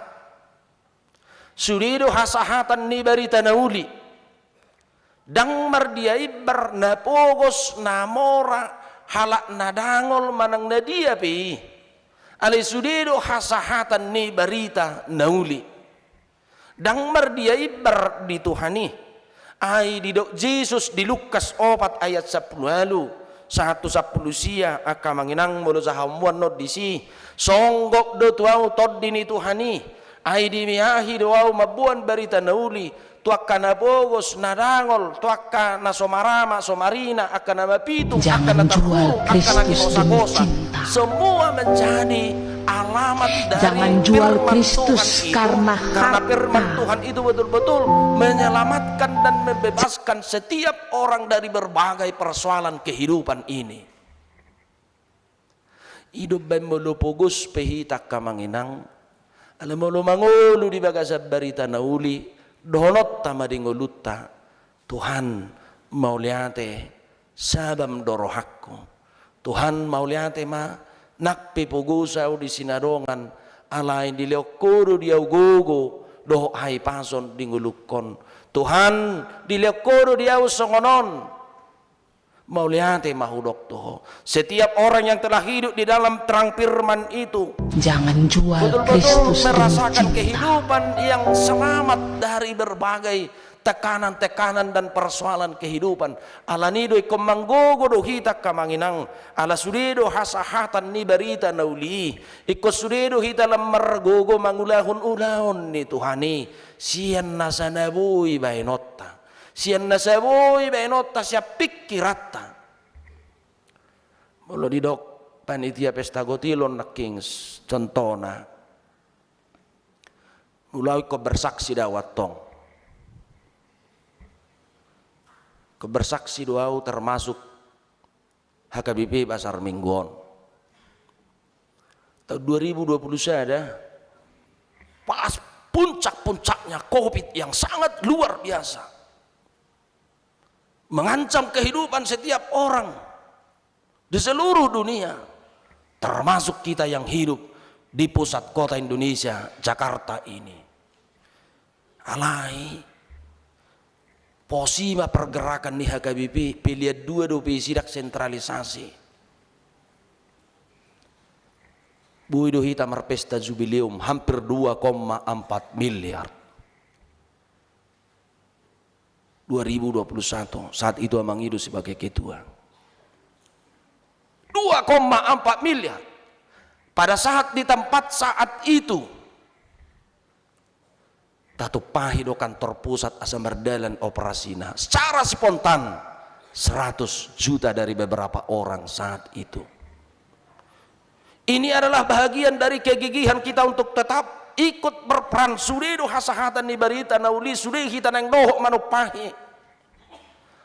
Sude do hasahatan ni barita na uli. Ndang mardia imbar na pogos, na mora, halak na dangol manang na dia pe i. Alai sude do hasahatan ni barita na uli. Ndang mardia imbar di Tuhan i. Ai didok Jesus di Lukas opat ayat sampulu ualu sahat tu sampulu sia, angka amang inang, molo jaha hamu annon disi. Songgop do tu ahu Tondi ni Tuhan i. Ai dimeahi do ahu mamboan barita na uli tu angka na pogos, na dangol, tu angka na so marama, so marina, angka na mapitung, angka na tarhurung, angka na ginosagosa. Semua menjadi alamat dari firman Tuhan itu, karena firman Tuhan itu betul-betul menyelamatkan dan membebaskan setiap orang dari berbagai persoalan kehidupan ini. I do umbaen molo pogos pe hita, angka amang inang, ala molo mangolu di bagasan barita na uli, dohononta ma di ngolunta: Tuhan, mauliate, sabam do rohangku. Tuhan, mauliate ma, nang pe pogos ahu di sinadongan, alai dilehon Ho do di ahu gogo dohot hahipason di ngolungkon. Tuhan, dilehon Ho do di ahu songon on. Mauliate ma hudok tu Ho. Setiap orang yang telah hidup di dalam terang firman itu betul-betul merasakan kehidupan yang selamat dari berbagai tekanan-tekanan dan persoalan kehidupan. Alani do ingkon manggogo do hita, angka amang inang. Ala sude do hasahatan ni barita na uli i. Ingkon sude do hita lam margogo mangulahon ulaon ni Tuhan i. Sian nasa na boi baenonta. Sian nasa boi baenonta, sian pingkiranta. Molo didok panitia pesta gotilon nangkin, contona, molo ahu ingkon bersaksi do ahu antong. Ingkon bersaksi do ahu termasuk H K B P Pasar Minggu on. Tahun dua ribu dua puluh sada, pas puncak-puncaknya covid yang sangat luar biasa, mengancam kehidupan setiap orang di seluruh dunia, termasuk kita yang hidup di pusat kota Indonesia, Jakarta ini. Alai, pos i ma pergerakan ni H K B P, pelean dua dope i, sidak sentralisasi. Boi do hita marpesta jubileum hampir dua koma empat miliar. Dua ribu dua puluh satu, saat itu Amang Ido sebagai ketua. Dua koma empat miliar. Pada saat, di tempat saat itu, tatumpahi do kantor pusat asa mardalan operasina. Secara spontan, seratus juta dari beberapa orang saat itu. Ini adalah bahagian dari kegigihan kita untuk tetap ikut berperan. Sude do hasahatan ni barita na uli, sude hita naeng dohot manumpahi.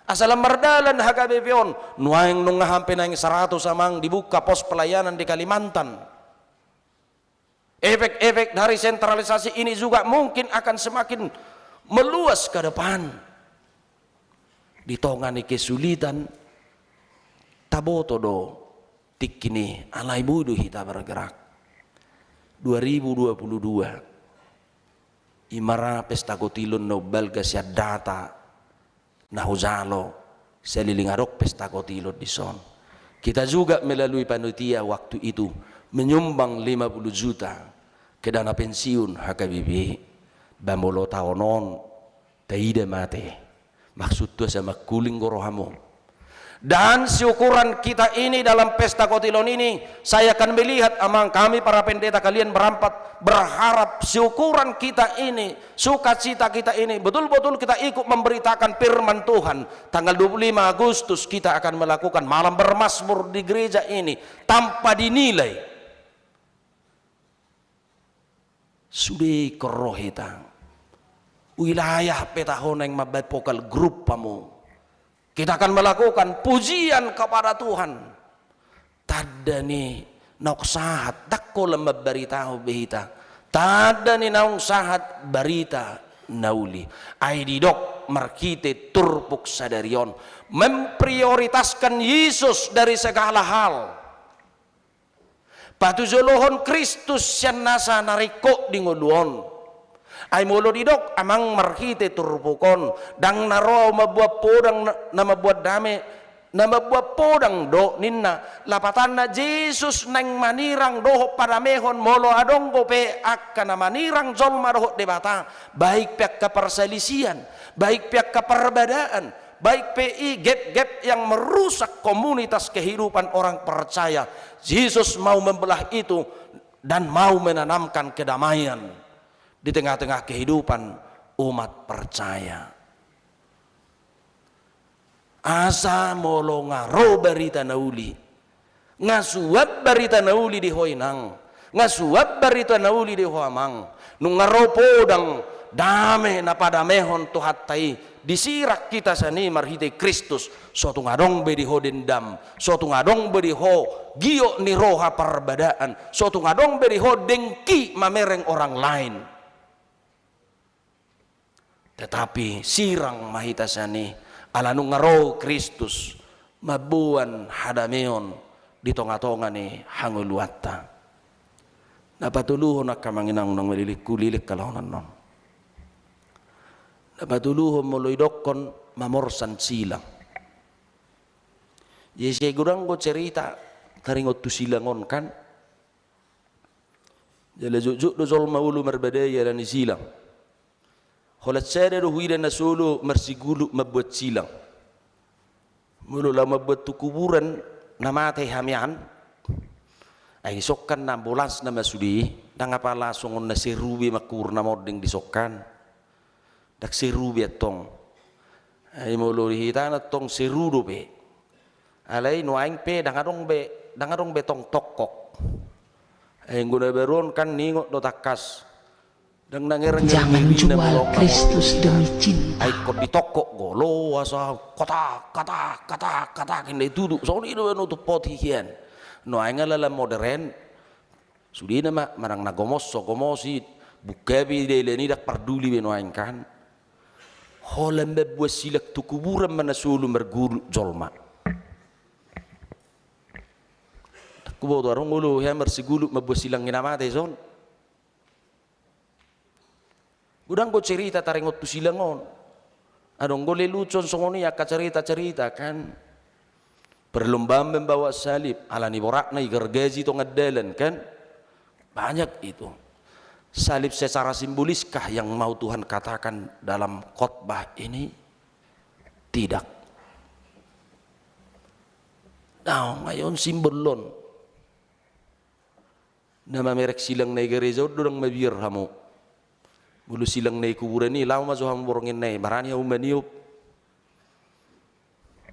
Asa lam mardalan H K B P on, nuaeng nunga hampir naeng seratus, Amang, dibuka pos pelayanan di Kalimantan. Efek-efek dari sentralisasi ini juga mungkin akan semakin meluas ke depan. Di tonga ni kesulitan, taboto do tingki i, alai boi do hita bergerak. Dua ribu dua puluh dua, i ma ra pesta gotilon na umbalga sian data na hujalo, saleleng adong pesta gotilon dison. Kita juga melalui panitia waktu itu menyumbang lima puluh juta ke dana pensiun H K B P. Ba molo taon on, taida ma ate. Maksudhu asa mangkuling do rohamu. Dan syukuran kita ini dalam pesta kotilon ini, saya akan melihat, Amang, kami para pendeta kalian berempat berharap syukuran kita ini, sukacita kita ini, betul-betul kita ikut memberitakan firman Tuhan. Tanggal dua puluh lima Agustus kita akan melakukan malam bermazmur di gereja ini tanpa dinilai. Sude ingkon ro hita. Wilayah pe taho naeng mambaen vokal grup hamu. Kita akan melakukan pujian kepada Tuhan. Tanda ni naung sahat, ndang holan mambaritahon be hita. Tanda ni naung sahat barita na uli. Ai didok marhite turpuk sadari on, memprioritaskan Yesus dari segala hal. Patujolohon Kristus sian nasa na ringkot di ngolu on. Ai molo didok, Amang, marhite turpuk on, ndang na ro ahu mamboan podang na, na mamboan dame, na mamboan podang do, ninna. Lapatanna, Jesus naeng manirang dohot padamehon molo adong dope angka na manirang jolma dohot Debata, baik pe angka parsalisian, baik pe angka parbadaan, baik pe i gap-gap yang merusak komunitas kehidupan orang percaya. Jesus mau membelah itu dan mau menanamkan kedamaian di tengah-tengah kehidupan umat percaya. Asa molo nga ro barita na uli, nga suan barita na uli di ho inang, nga suan barita na uli di ho amang, nunga ro podang dame na padamehon Tuhanta i, disirang hita sian i marhite Kristus, so tung adong be di ho dendam, so tung adong be di ho giot ni roha parbadaan, so tung adong be di ho dengki mamereng orang lain. Tetapi sirang ma hita sian i, ala nunga ro Kristus mamboan hadameon di tonga-tonga ni hangoluanta. Na patoluhon angka amang inang na mangililingku, lilingkon halahonon on. Na patoluhon molo idokkon mamorsan silang. Jadi sai godang do cerita taringot tu silang on kan. Jala jotjot do jolma olo marbadai ala ni silang. Holan sada do huida na so olo marsiguluk mambuat silang. Molo laho mambuat tu kuburan na mate hami an, ai dison kan na ambulans nama sude, ndang apala songon na seru be mangkubur na monding dison kan. Ndang seru be antong. Ai molo di hita na antong seru dope. Alai nuaeng pe ndang adong be, ndang adong be tong tongkok. Ai anggo na baru on kan ningot do tangkas. Ndang na ngereng. Jangan jual Kristus demi cinta. Ai ingkon ditongkok do asa katak katak katak katak inda ditudu. Songon i do baen utup poti hian. Nuaeng ala modern. Sude nama manang na gomos so gomos i, bungka pe dalan i ndang parduli be nuaeng kan. Holan mambuat silang tu kuburan ma na so olo marguluk jolma. Ndang huboto adong olo hea marsiguluk mambuat silang ni na mate dison. Godang do cerita taringot tu silang on. Adong do lelucon songon i angka cerita-cerita kan. Perlombaan membawa salib, ala ni boratna igargaji tonga dalan kan. Banyak itu. Salib secara simboliskah yang mau Tuhan katakan dalam khotbah ini? Tidak. Daong, ai on simbol on. Na mamereng silang na i gareja on do ndang mabiar hamu. Molo silang na i kuburan i, laho ma jo hamu borngin na i, barani hamu maniop.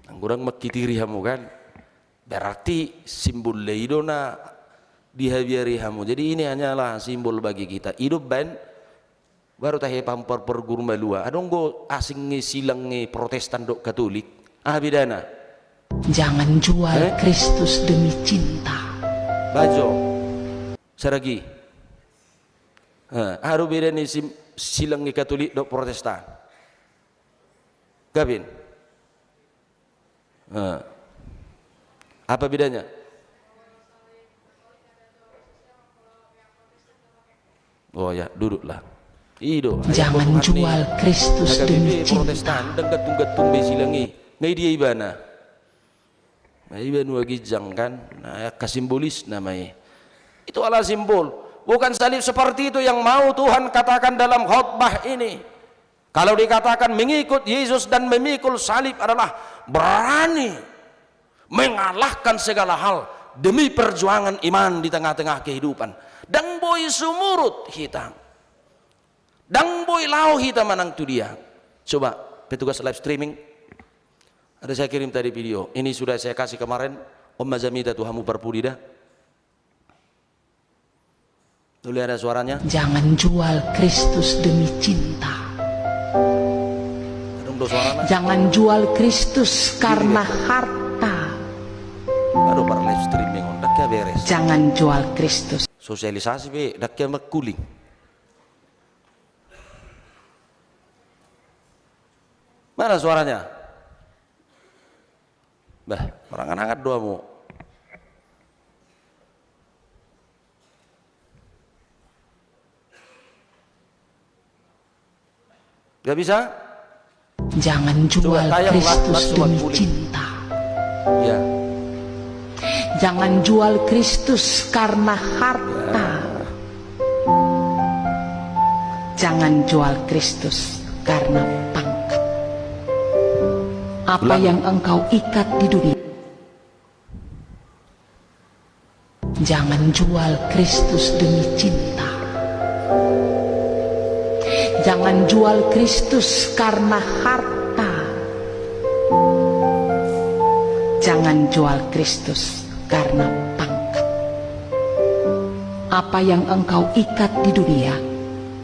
Anggo ndang mangkitiri hamu kan. Berarti simbol na i do na dihabiari hamu. Jadi ini hanyalah simbol bagi kita. I do baen Baru tahe pampar perguru malua. Adong do asing ni silang ni Protestan dohot Katolik. Aha bedana? Jangan jual Kristus demi cinta. Bajo. Saragi. Eh, aha do beda ni sim-, silang ni Katolik dohot Protestan? Gabin. Eh. Apa bedanya? Oh ya, duduklah. I do. Jangan jual Kristus demi cinta. Protestan, ndang gantung-gantung be silang i. Nga i dia ibana. Nga i banua ginjang kan. Nah, angka simbolisna ma i. Itu adalah simbol. Bukan salib seperti itu yang mau Tuhan katakan dalam khotbah ini. Kalau dikatakan mengikut Yesus dan memikul salib adalah berani mengalahkan segala hal demi perjuangan iman di tengah-tengah kehidupan. Ndang boi sumurut hita. Ndang boi laho hita manang tu dia. Coba, petugas live streaming. Ada saya kirim tadi video. Ini sudah saya kasih kemarin. On ma jamita tu hamu parpudi da. Boleh ada suaranya? Jangan jual Kristus demi cinta. Adong do suarana? Jangan jual Kristus karena harta. Aduh, par live streaming on, ndang hea beres. Jangan jual Kristus. Sosialisasi pe, ndang hea mangkuling. Mana suaranya? Bah, marangan-angan do hamu. Nggak bisa? Jangan jual Kristus demi cinta. Ya. Jangan jual Kristus karena harta. Jangan jual Kristus karena pangkat. Apa yang engkau ikat di dunia. Jangan jual Kristus demi cinta. Jangan jual Kristus karena harta. Jangan jual Kristus karena pangkat. Apa yang engkau ikat di dunia,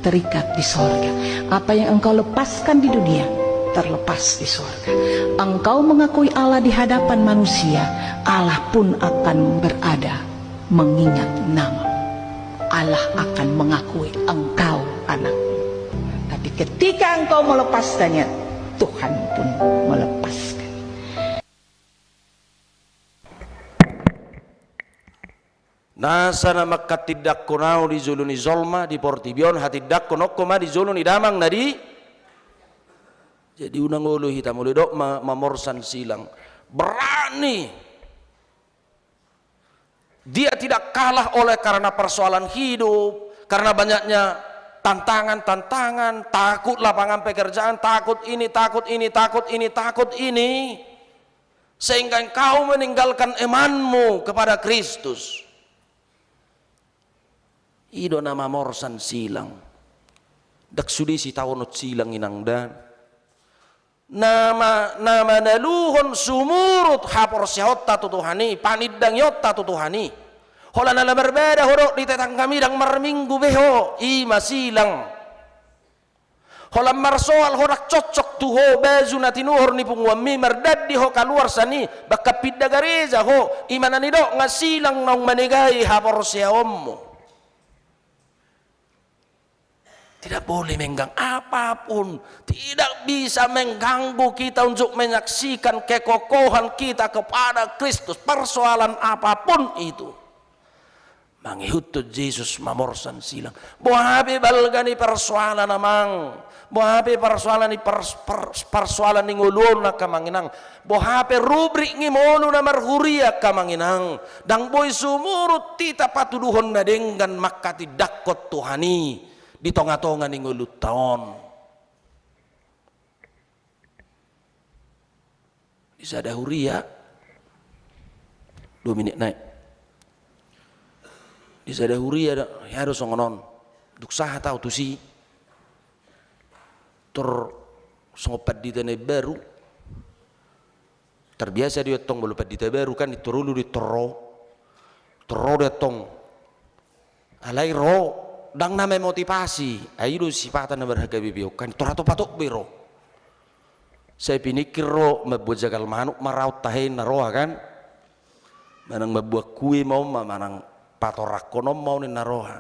terikat di sorga. Apa yang engkau lepaskan di dunia, terlepas di sorga. Engkau mengakui Allah di hadapan manusia, Allah pun akan berada mengingat nama. Allah akan mengakui engkau anaknya. Tapi ketika engkau melepaskannya, Tuhan pun melepaskan. Nasa na manghatindanghon au di jolo ni jolma di portibi on, hatindanghononku ma di jolo ni Damang na di. Jadi unang olo hita molo didok ma-, mamorsan silang. Berani. Dia tidak kalah oleh karena persoalan hidup, karena banyaknya tantangan-tantangan, takut lapangan pekerjaan, takut ini, takut ini, takut ini, takut ini. Sehingga engkau meninggalkan imanmu kepada Kristus. I do na mamorsan silang. Ndang sude sitaonon silang inang dan. Na ma-, na manaluhon sumurut haporseaonta tu Tuhan i, panindangionta tu Tuhan i. Holan ala marbada ho dok di tetanggami, ndang marminggu be ho, i ma silang. Holan marsoal ho, ndang cocok tu ho baju na tinuhor ni punguanmi, mardandi ho kaluar sian i, bahkan pinda gareja ho, i ma na nidok nga silang naung manegai haporseaonmu. Tidak boleh menggang-, apapun, tidak bisa mengganggu kita untuk menyaksikan kekokohan kita kepada Kristus, persoalan apapun itu. Mangihuthon Jesus mamorsan silang. Boha pe balga ni persoalan amang. Boha pe persoalan ni pers-, pers-, persoalan ni ngolu on angka amang inang. Boha pe rubrik ni ngolu na marhuria angka amang inang. Ndang boi sumurut hita patuduhon na denggan manghatindanghon Tuhan i di tonga-tonga ni ngolunta on. Di sada huria, dua menit nai. Di sada huria da, hea do songon on. Dung sahat au tusi. Tor songon pandita na imbaru. Tarbiasa do i antong molo pandita baru kan, i tor olo do i tor ro. Tor ro do i antong. Alai ro, ndang na memotivasi, ai i do sipata na marharga be on kan, tor hatop-hatop be ro. Sai piningkir ro, mambuat jagal manuk ma ra on tahe ninna roha kan. Manang mambuat kue ma on ma, manang patorangkon on ma on ninna roha.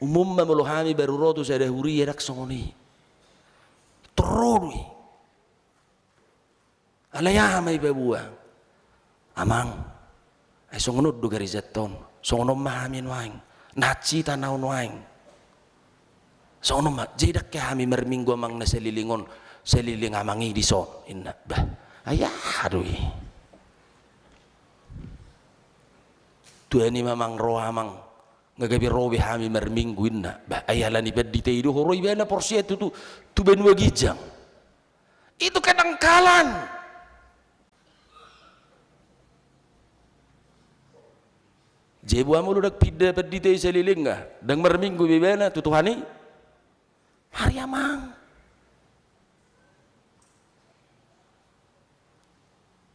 Umum ma molo hami baru ro tu sada huria ndang songon i. Tor ro do i. Alai aha ma ipaboa? Amang, ai songon on do garejanta on. Songon on ma hami nuaeng. Na hansit hita nuaeng. Songon on ma, jadi ndang hea hami marminggu amang na saliling on, saliling amang i dison, inna. Bah, ai aha do i? Tua ni ma amang ro amang, nga gabe ro be hami marminggu, inna. Bah, ai ala ni pandita i do ho ro, ibana porsea tu, tu, tu banua ginjang. Itu kedangkalan. Jabu, molo ndang pinda pandita i saleleng, ndang marminggu be ibana tu Tuhan i, mari amang.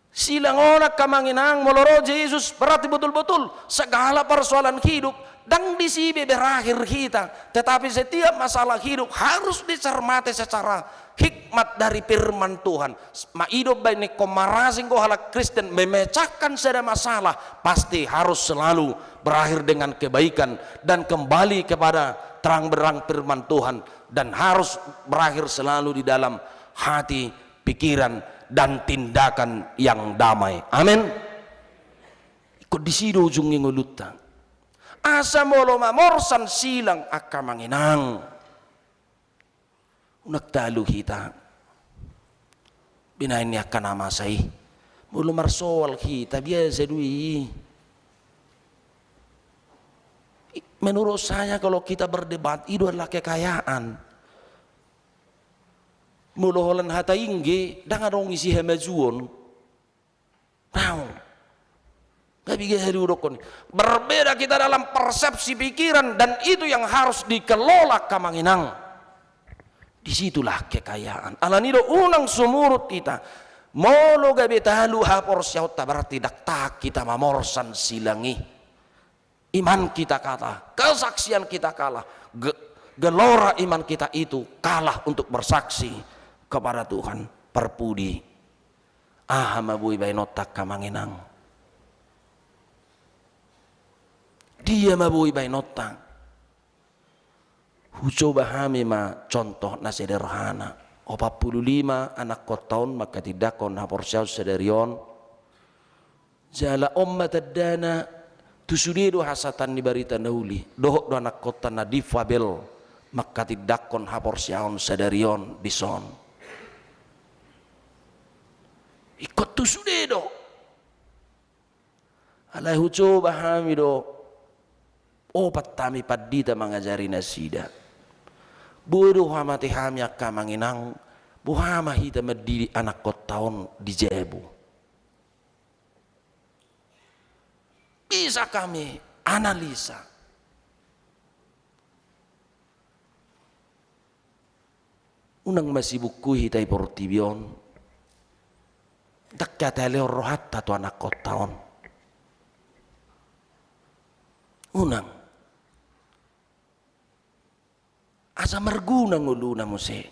Silang on, angka amang inang, molo ro Jesus, berarti betul-betul segala persoalan hidup, ndang disi be berakhir hita, tetapi setiap masalah hidup harus dicermati secara hikmat dari firman Tuhan. Maido baen ingkon marasing do halak Kristen memecahkan sada masalah, pasti harus selalu berakhir dengan kebaikan dan kembali kepada terang benderang firman Tuhan, dan harus berakhir selalu di dalam hati, pikiran, dan tindakan yang damai. Amin. Ingkon disi do ujung ni ngolunta. Asa molo mamorsan silang, angka amang inang, unang talu hita. Binaen ni angka na masa i, molo marsoal hita biasa do i. I, menurut saya, kalau kita berdebat, i do adalah kekayaan. Molo holan hata ingge, ndang adong isi hamajuon. Naung. Gabe gahe diudokkon. Berbeda kita dalam persepsi pikiran, dan itu yang harus dikelola, angka amang inang. Disitulah kekayaan. Alani do unang sumurut hita. Molo gabe talu haporseaonta, berarti ndang tahan hita mamorsan silang i. Iman kita kalah, kesaksian kita kalah, ge-, gelora iman kita itu kalah untuk bersaksi kepada Tuhan. Parpudi, aha ma boi baenonta, angka amang inang? Dia ma boi baenonta? Hucoba hami ma contoh na sederhana. Opat pulu lima anakkonta on manghatindanghon haporseaon sadari on. Jala on ma tandana, tu sude do hasahatan ni barita na uli, dohot do anakkonta na difabel manghatindanghon haporseaon sadari on dison. Ingkon tu sude do. Alai hucoba hami do, opat hami pandita mangajari nasida. Boi do huamati hami, angka amang inang, boha ma hita mandidik anakkonta on di jabu. Bisa hami analisa. Unang masibungkui hita di portibi on. Ndang hea talehon rohanta tu anakkonta on. Unang. Asa marguna ngoluna muse.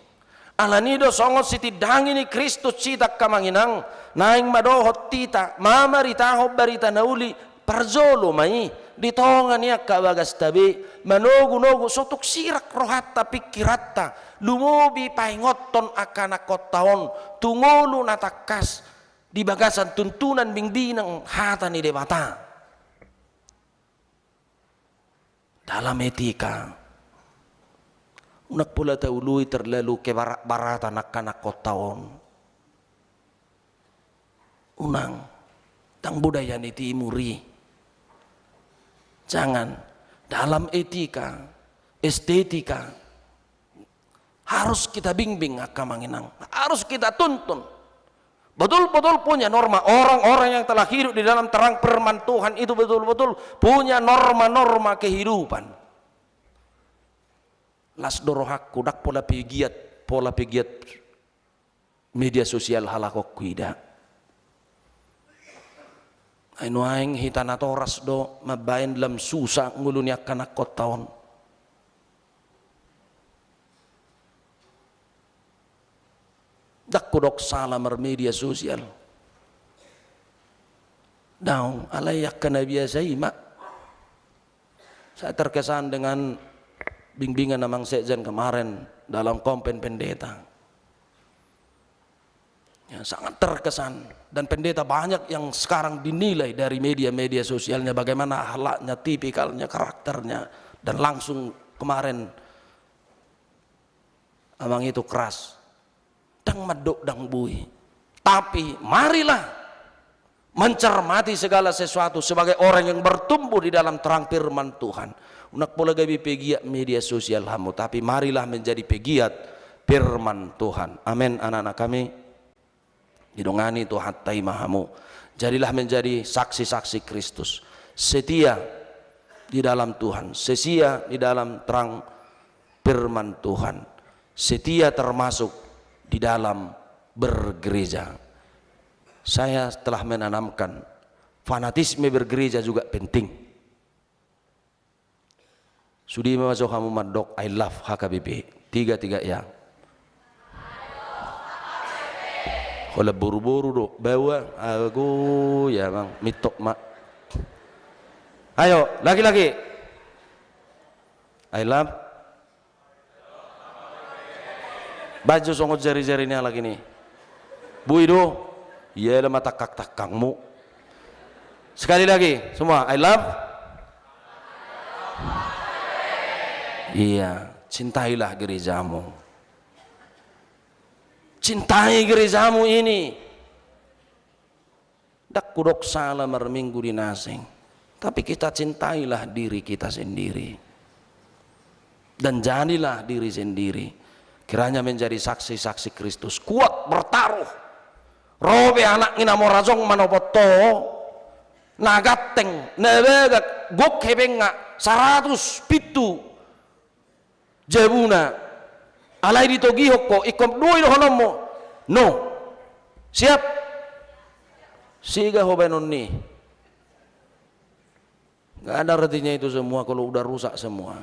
Alani do songon sitindangi ni Kristus hita, angka amang inang, naeng ma dohot hita mamaritahon barita na uli, parjolo ma i, di tonga ni angka bagasta be, manogunogu, so tung sirang rohanta, pingkiranta, lumobi paingothon angka anakkonta on tu ngolu na tangkas di bagasan tuntunan bingbingan hata ni Debata. Dalam etika. Unang pola taului terlalu kebarat-baratan angka anakkonta on. Unang. Ndang budaya ni timur i. Jangan. Dalam etika, estetika, harus kita bimbing, angka amang inang. Harus kita tuntun. Betul-betul punya norma. Orang-orang yang telah hidup di dalam terang firman Tuhan itu betul-betul punya norma-norma kehidupan. Las do rohangku, ndang pola pegiat, pola pegiat media sosial halak on huida. Ai nuaeng hita natoras do mambaen lam susa ngolu ni angka anakkonta on. Ndang hudok sala marmedia sosial. Daong, alai angka na biasa i ma. Saya terkesan dengan bimbingan Amang Sekjen kemarin dalam konven pendeta. Ya, sangat terkesan. Dan pendeta banyak yang sekarang dinilai dari media-media sosialnya, bagaimana akhlaknya, tipikalnya, karakternya. Dan langsung kemarin, Amang itu keras. Ndang mandok ndang boi. Tapi marilah mencermati segala sesuatu sebagai orang yang bertumbuh di dalam terang firman Tuhan. Unang pola gabe pegiat media sosial hamu, tapi marilah menjadi pegiat firman Tuhan. Amin, anak-anak kami. Didongani Tuhanta i ma hamu. Jadilah menjadi saksi-saksi Kristus. Setia di dalam Tuhan, setia di dalam terang firman Tuhan, setia termasuk di dalam bergereja. Saya telah menanamkan fanatisme bergereja juga penting. Sude ma jo hamu mandok I love H K B P. Tiga, tiga, ya. Holan boru-boru do, bawa, ago, ya, Bang, mintok ma. Ayo, lagi-lagi. I love. Baen jo songon jari-jari ni halak i. Boi do. Ia, lama tangkang-tangkangmu. Sekali lagi, semua. I love. Iya, cintailah gerejamu. Cintai gerejamu ini. Ndang hudok sala marminggu di na asing. Tapi kita cintailah diri kita sendiri. Dan jadilah diri sendiri. Kiranya menjadi saksi-saksi Kristus. Kuat bertaruh. Ro pe anak ni na mora jongjong manopot ho. Na ganteng, na bagak, gok hepengna, saratus pitu jabuna. Alai ditogihon ho, ingkon dua i dohononmu. No. Siap? Sega ho baenon ni. Nggak ada artinya itu semua kalau udah rusak semua.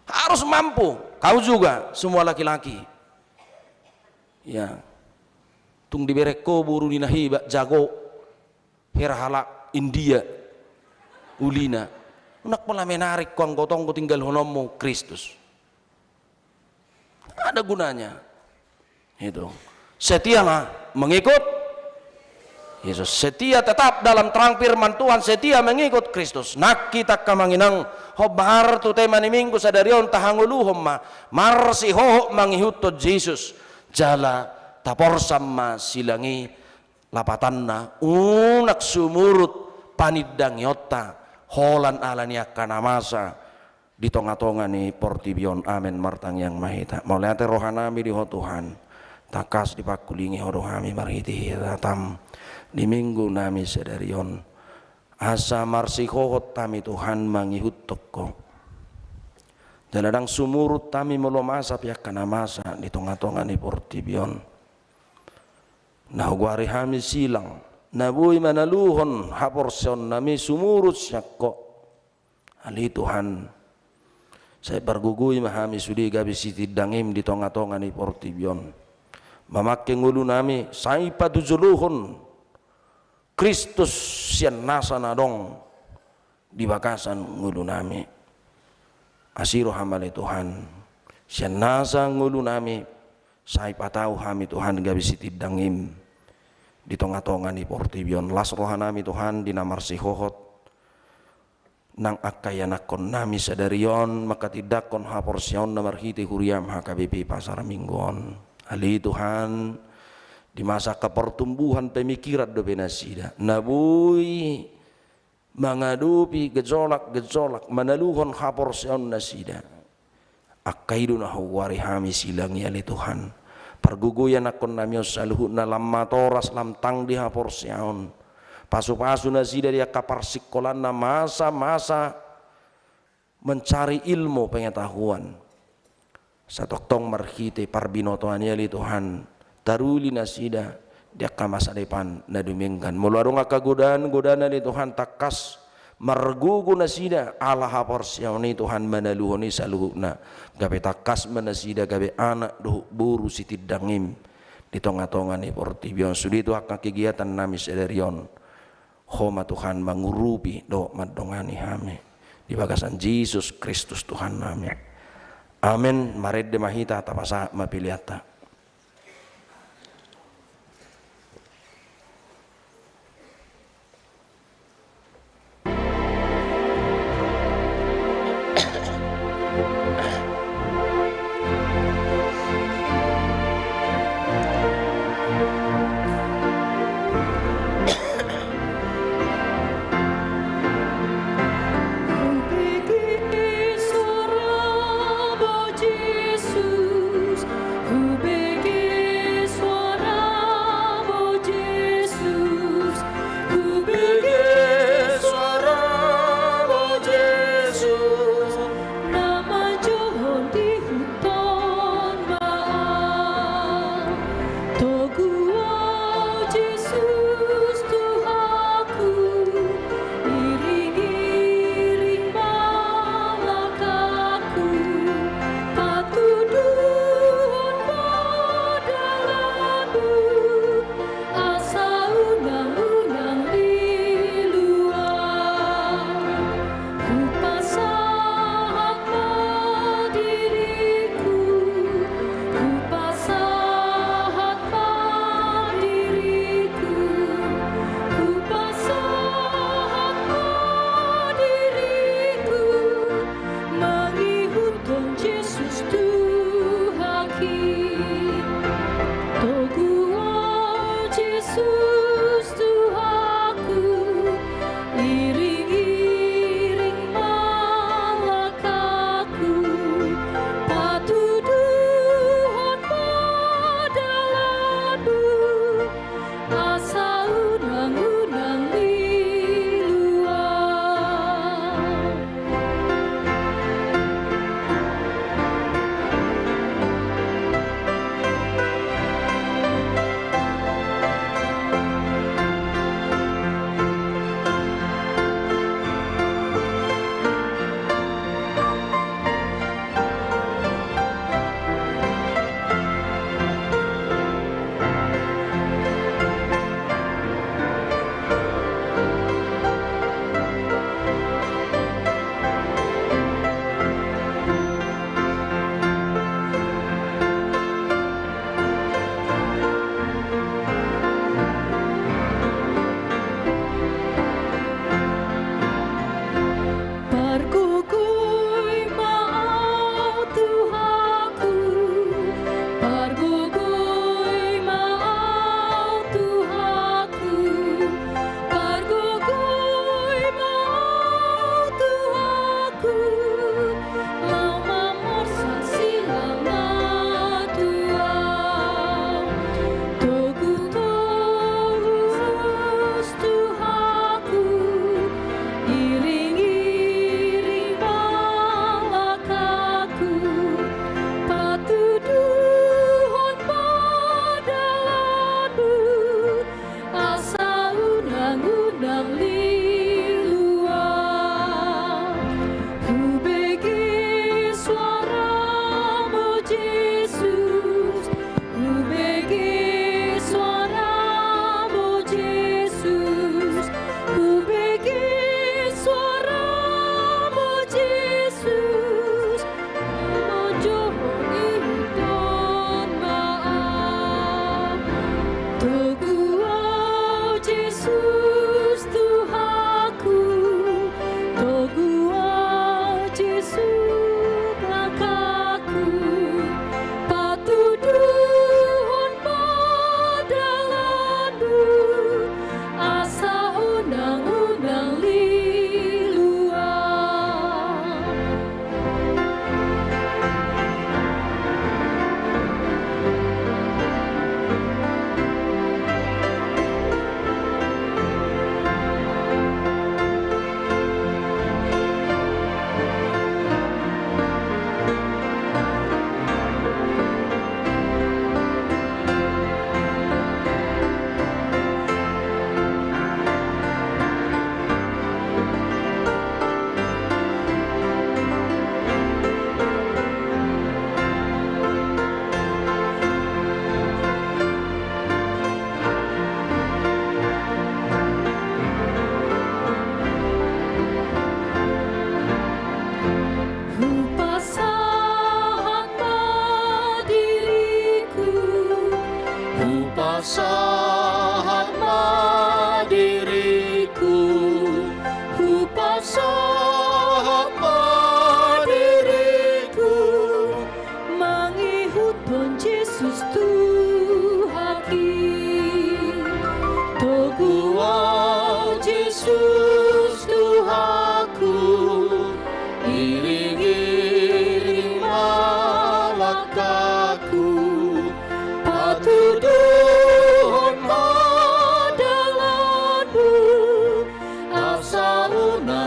Harus mampu. Kau juga, semua laki-laki. Ya. Tung dibereng ho boru ni na hebat, jago. Hera halak India ulina. Unang pola menarik ho anggo tong tinggalhononmu Kristus. Ada gunanya. Itu. Setialah mengikut Yesus. Setia tetap dalam terang firman Tuhan, setia mengikut Kristus. Nang hita angka amang inang, hombar tu tema ni Minggu sadari on, tahangoluhon ma marsihohot mangihuthon Jesus. Jala taporsan ma silang i, lapatanna, unang sumurut panindangionta holan ala ni angka na masa di tonga-tonga ni portibi on. Amen. Martangiang ma hita. Mauliate rohanami di Ho Tuhan, tangkas dipangkulingi Ho do hami marhite hataM di Minggu nami sadari on. Asa marsihohot hami, Tuhan, mangihuthon Ho. Jala ndang sumurut hami molo masa pe angka na masa di tonga-tonga ni portibi on. Na hugoari hami silang, na boi manaluhon haporseaonnami sumurut sian Ho. Ale Tuhan, sai pargogoi ma hami sude gabe sitindangiM di tonga-tonga ni portibi on. Mamangke ngolunami, sai patujolohon Kristus sian nasa na adong di bagasan ngolunami. Asi rohaM ale Tuhan, sian nasa ngolunami, sai patau hami Tuhan gabe sitindangiM di tonga-tonga ni portibi on. Las rohanami Tuhan di na marsihohot nang angka ianakkonnami sadari on manghatindanghon haporseaonna marhite huriaM H K B P Pasar Minggu on. Ale Tuhan, di masa angka pertumbuhan pemikiran dope nasida, na boi mangadopi gejolak-gejolak, manaluhon haporseaonnasida. Angka i do na hugoari hami silang i ale Tuhan. Pargogoi ianakkonnami on saluhutna lam matoras lam tang di haporseaon. Pasu-pasu nasida di angka parsingkolanna masa-masa mencari ilmu pengetahuan. Satongtong marhite parbinotoan i ale Tuhan, taruli nasida di angka masa depan na dumenggan. Molo adong angka godaan-godaan ale Tuhan, tangkas margogo nasida ala haporseaon i Tuhan manaluhon i saluhutna. Gabe tangkas ma nasida gabe anak dohot boru sitindangiM di tonga-tonga ni portibi on. Sude tu angka kegiatannami sadari on. Ho ma Tuhan mangurupi dohot mandongani hami. Di bagasan Jesus Kristus Tuhannami. Amen. Marende ma hita, tapasahat ma peleanta.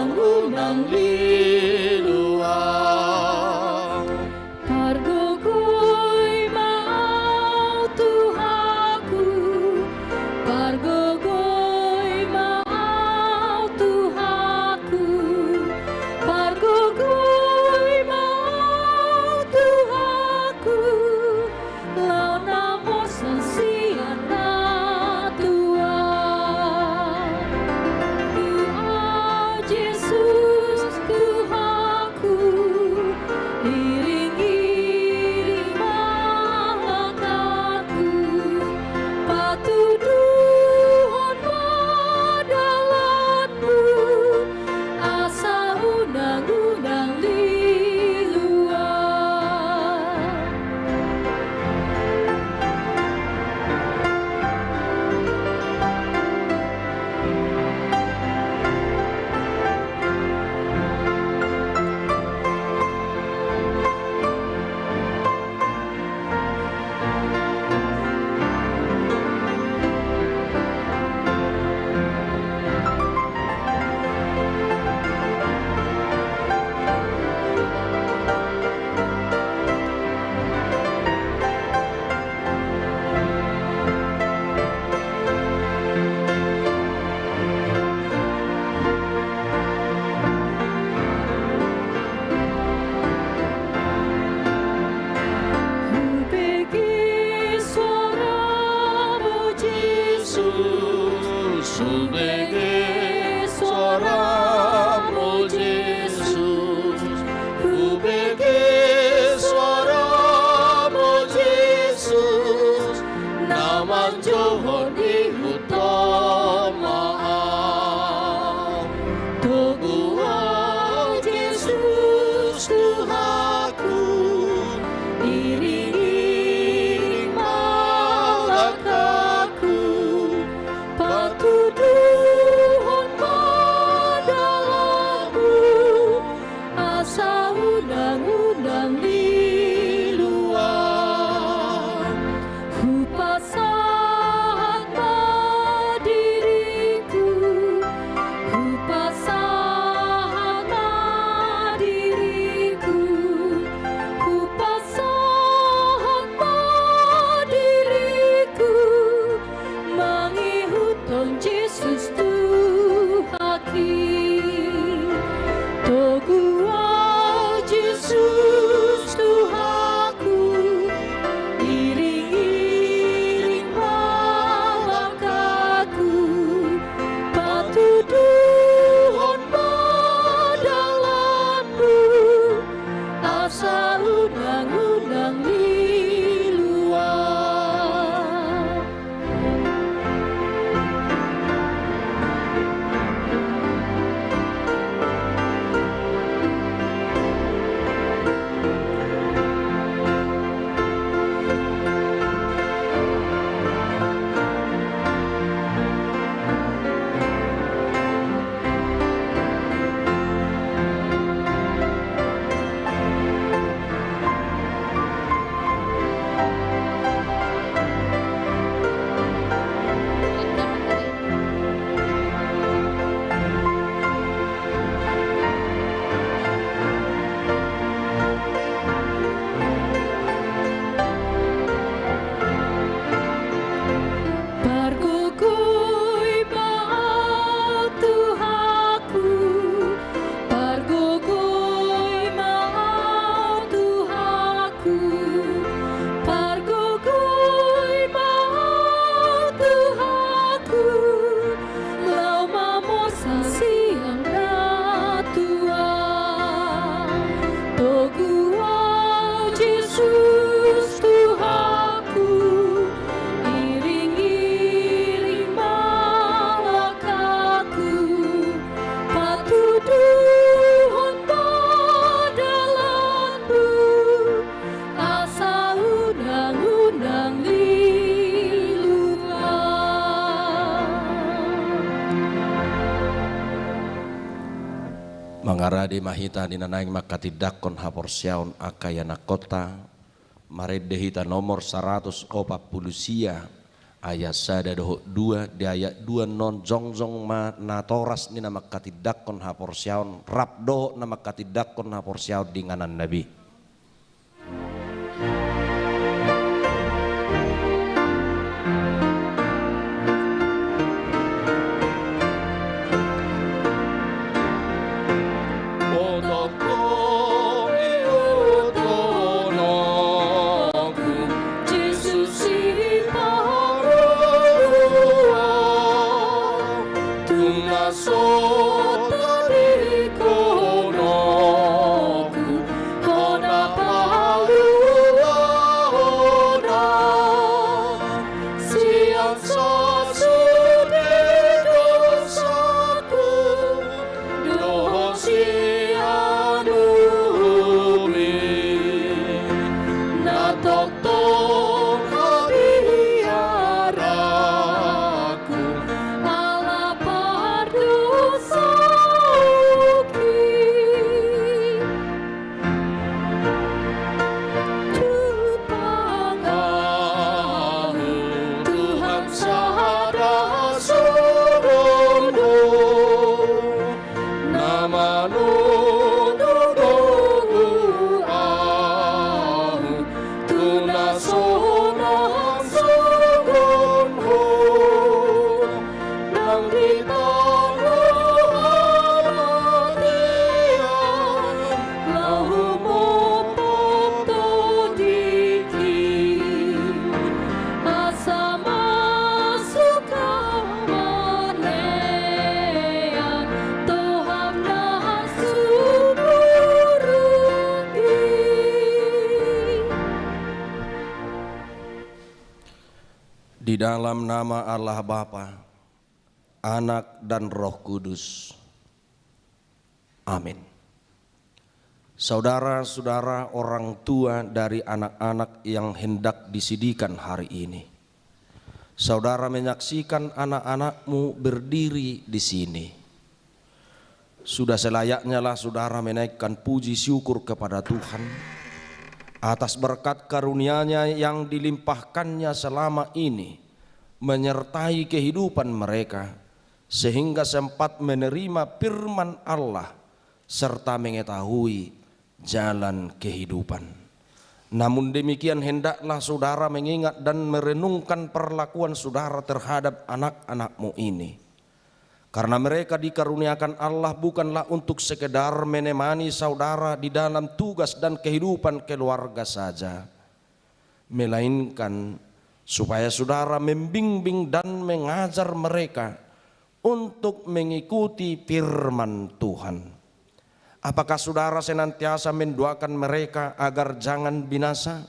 unang lilu au. Pargogoi ma au, Tuhanku, pargogoi ma au, Tuhanku, pargogoi ma au, Tuhanku, laho na morsan sian na tua. Tu au, Jesus Tuhanku, iring-iring ma langkangku, patuduhon ma dalanmu, asa unang, unang lilu au. Hubege soaramu, Jesus, hubege soaramu, Jesus, hubege soaramu, Jesus, na manjouhon ihut on ma au. Togu au, Jesus Tuhanku, iring-iring ma langkangku, patuduhon ma dalanmu, asa unang, unang lilu au. Hupasahat ma diringku, hupasahat ma diringku, hupasahat ma diringku, mangihuthon Jesus Tuhanki. Togu au, Jesus Tuhanku, iring-iring ma langkangku, patuduhon ma dalanmu, asa unang, unang lilu au. Pargogoi ma au, Tuhanku, pargogoi ma au, Tuhanku, pargogoi ma au, Tuhanku, laho mamorsan sian na tua. Togu au, Jesus Tuhanku, iring-iring ma langkangku, patuduhon ma dalanmu, asa unang, unang lilu au. Mangarade ma hita di na naeng manghatindanghon haporseaon angka ianakhonta, marende hita nomor saratus opat pulu sia, Ayat sada dohot dua, di ayat dua annon jongjong ma natoras ni na manghatindanghon haporseaon rap dohot na manghatindanghon haporseaon di ingananna be. Jesus Sipangula, tung na so tadingkononku, Ho na paluahon ahu sian sasude dosaku dohot sian uhumMi. Na tongtong habiaranku ala pardosaonki. Tumpang ahu, Tuhan, sada songon Ho, na manondohon ahu tu na sonang songon Ho. Nang di tano hamatean laho mompo tondingki, asa masuk hamu malean toham na sumurung i. Di dalam nama Allah Bapa, Anak, dan Roh Kudus. Amin. Saudara-saudara, orang tua dari anak-anak yang hendak disidikan hari ini. Saudara menyaksikan anak-anakmu berdiri di sini. Sudah selayaknya lah saudara menaikkan puji syukur kepada Tuhan atas berkat karunia-Nya yang dilimpahkan-Nya selama ini menyertai kehidupan mereka, sehingga sempat menerima firman Allah serta mengetahui jalan kehidupan. Namun demikian, hendaklah saudara mengingat dan merenungkan perlakuan saudara terhadap anak-anakmu ini. Karena mereka dikaruniakan Allah bukanlah untuk sekedar menemani saudara di dalam tugas dan kehidupan keluarga saja, melainkan supaya saudara membimbing dan mengajar mereka untuk mengikuti firman Tuhan. Apakah saudara senantiasa mendoakan mereka agar jangan binasa?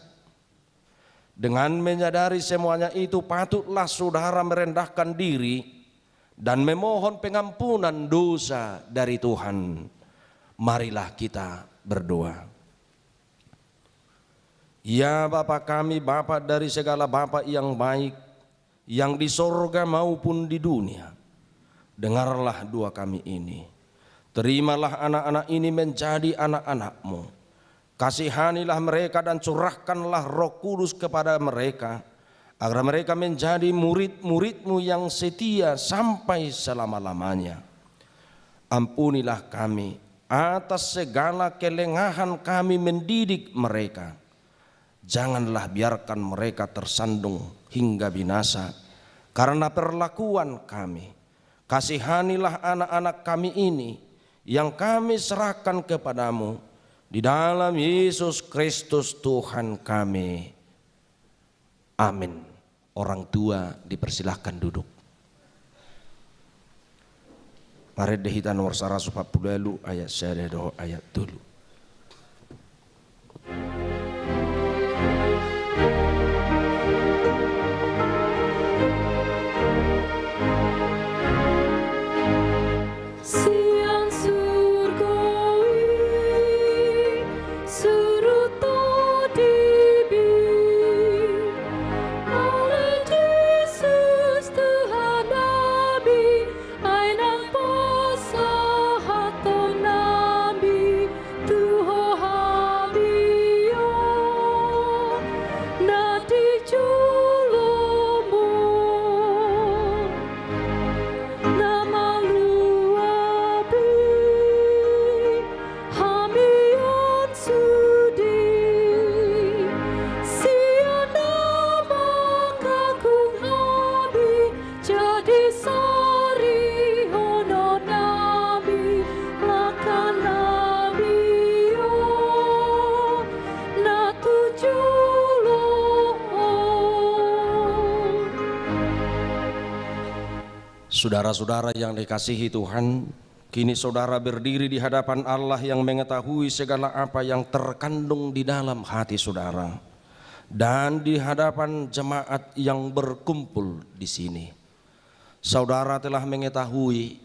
Dengan menyadari semuanya itu, patutlah saudara merendahkan diri dan memohon pengampunan dosa dari Tuhan. Marilah kita berdoa. Ya Bapa kami, Bapa dari segala bapa yang baik, yang di sorga maupun di dunia, dengarlah doa kami ini. Terimalah anak-anak ini menjadi anak-anak-Mu. Kasihanilah mereka dan curahkanlah Roh Kudus kepada mereka, agar mereka menjadi murid-murid-Mu yang setia sampai selama-lamanya. Ampunilah kami atas segala kelengahan kami mendidik mereka. Janganlah biarkan mereka tersandung hingga binasa karena perlakuan kami. Kasihanilah anak-anak kami ini yang kami serahkan kepada-Mu. Di dalam Yesus Kristus Tuhan kami. Amin. Orang tua dipersilahkan duduk. Marende hita nomor saratus opat pulu ualu, ayat sada dohot ayat tolu. Sian surgo i surut ho di hami, ale Jesus Tuhannami, ai nang pasahatonnami Saudara-saudara yang dikasihi Tuhan, kini saudara berdiri di hadapan Allah yang mengetahui segala apa yang terkandung di dalam hati saudara, dan di hadapan jemaat yang berkumpul di sini. Saudara telah mengetahui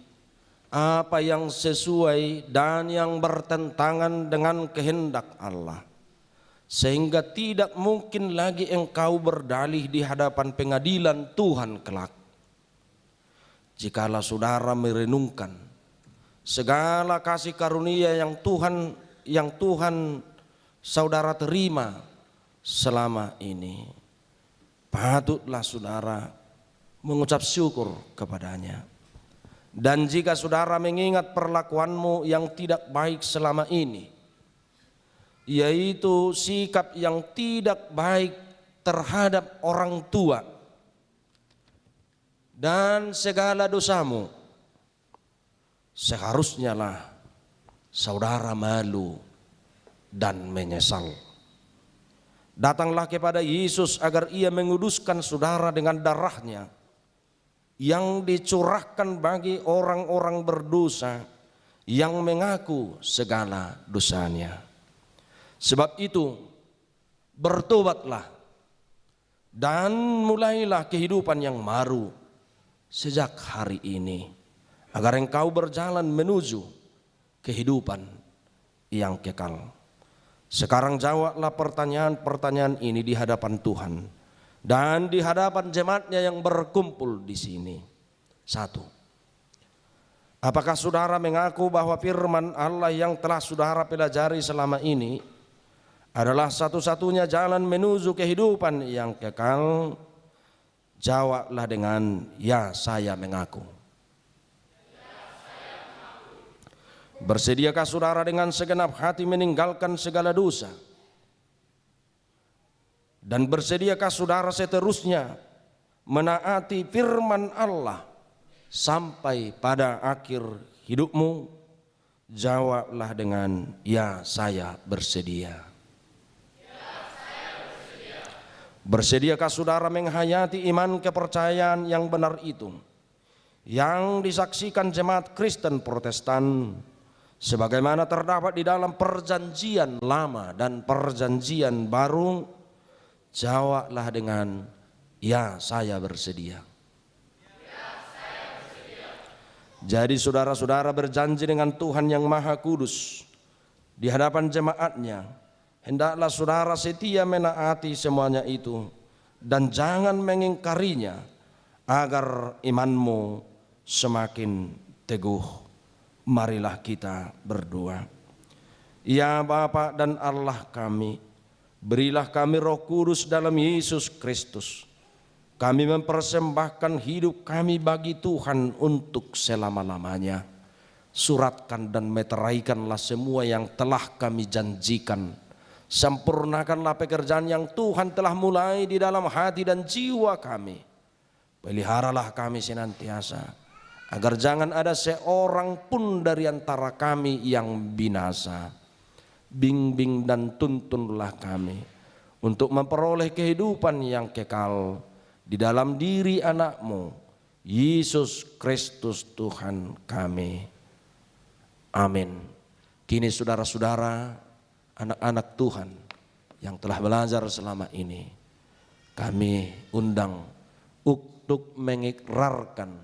apa yang sesuai dan yang bertentangan dengan kehendak Allah, sehingga tidak mungkin lagi engkau berdalih di hadapan pengadilan Tuhan kelak. Jikalau saudara merenungkan segala kasih karunia yang Tuhan, yang Tuhan saudara terima selama ini, patutlah saudara mengucap syukur kepada-Nya. Dan jika saudara mengingat perlakuanmu yang tidak baik selama ini, yaitu sikap yang tidak baik terhadap orang tua, dan segala dosamu, seharusnyalah saudara malu dan menyesal. Datanglah kepada Yesus agar Ia menguduskan saudara dengan darah-Nya yang dicurahkan bagi orang-orang berdosa yang mengaku segala dosanya. Sebab itu, bertobatlah dan mulailah kehidupan yang baru sejak hari ini, agar engkau berjalan menuju kehidupan yang kekal. Sekarang jawablah pertanyaan-pertanyaan ini di hadapan Tuhan dan di hadapan jemaat-Nya yang berkumpul di sini. Satu, apakah saudara mengaku bahwa firman Allah yang telah saudara pelajari selama ini adalah satu-satunya jalan menuju kehidupan yang kekal? Jawablah dengan, "Ya, saya mengaku." Bersediakah saudara dengan segenap hati meninggalkan segala dosa? Dan bersediakah saudara seterusnya menaati firman Allah sampai pada akhir hidupmu? Jawablah dengan, "Ya, saya bersedia." Bersediakah saudara menghayati iman kepercayaan yang benar itu, yang disaksikan jemaat Kristen Protestan, sebagaimana terdapat di dalam Perjanjian Lama dan Perjanjian Baru? Jawablah dengan, "Ya, saya bersedia." Jadi, saudara-saudara berjanji dengan Tuhan yang Maha Kudus di hadapan jemaat-Nya, hendaklah saudara setia menaati semuanya itu dan jangan mengingkarinya, agar imanmu semakin teguh. Marilah kita berdoa. Ya Bapa dan Allah kami, berilah kami Roh Kudus dalam Yesus Kristus. Kami mempersembahkan hidup kami bagi Tuhan untuk selama-lamanya. Suratkan dan meteraikanlah semua yang telah kami janjikan. Sempurnakanlah pekerjaan yang Tuhan telah mulai di dalam hati dan jiwa kami. Peliharalah kami senantiasa, agar jangan ada seorang pun dari antara kami yang binasa. Bimbing dan tuntunlah kami untuk memperoleh kehidupan yang kekal di dalam diri Anak-Mu, Yesus Kristus Tuhan kami. Amin. Kini, saudara-saudara, anak-anak Tuhan yang telah belajar selama ini, kami undang untuk mengikrarkan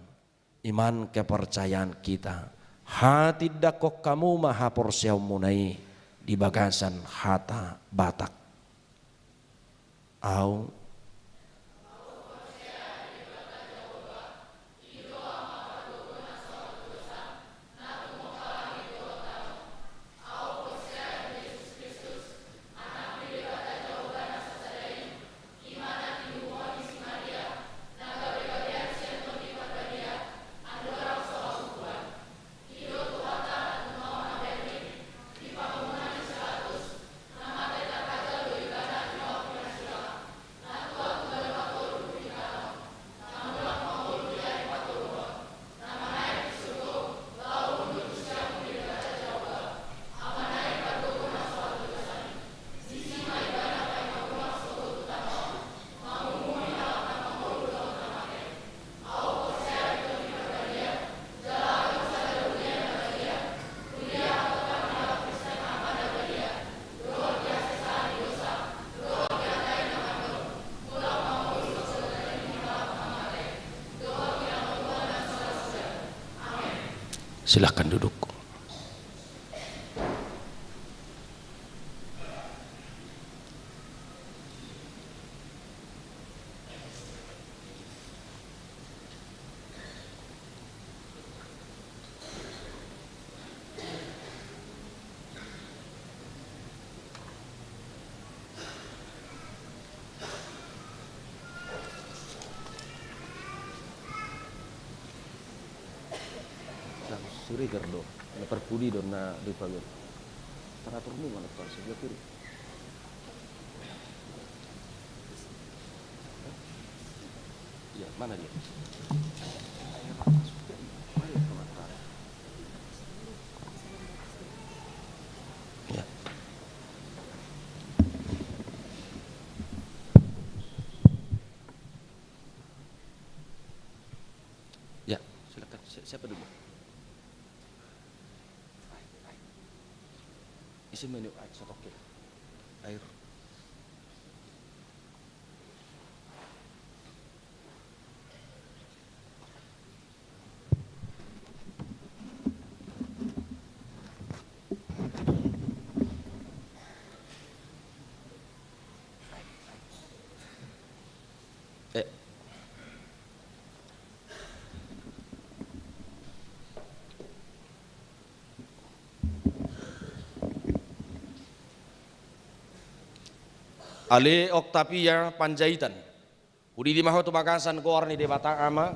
iman kepercayaan kita. Hatindangkon hamu ma haporseaonmuna i di bagasan hata Batak. Au. Silahkan duduk. Siregar do, na parpudi do na di pager. Taratur mu mana tuan sebelah kiri. Ya, mana dia? Ya. Ya, silakan. Si-, siapa dulu? Isi menu air satu kilo. Air. Eh. Ale Octavia Panjaitan, hudidi ma ho tu bagasan goar ni Debata Ama,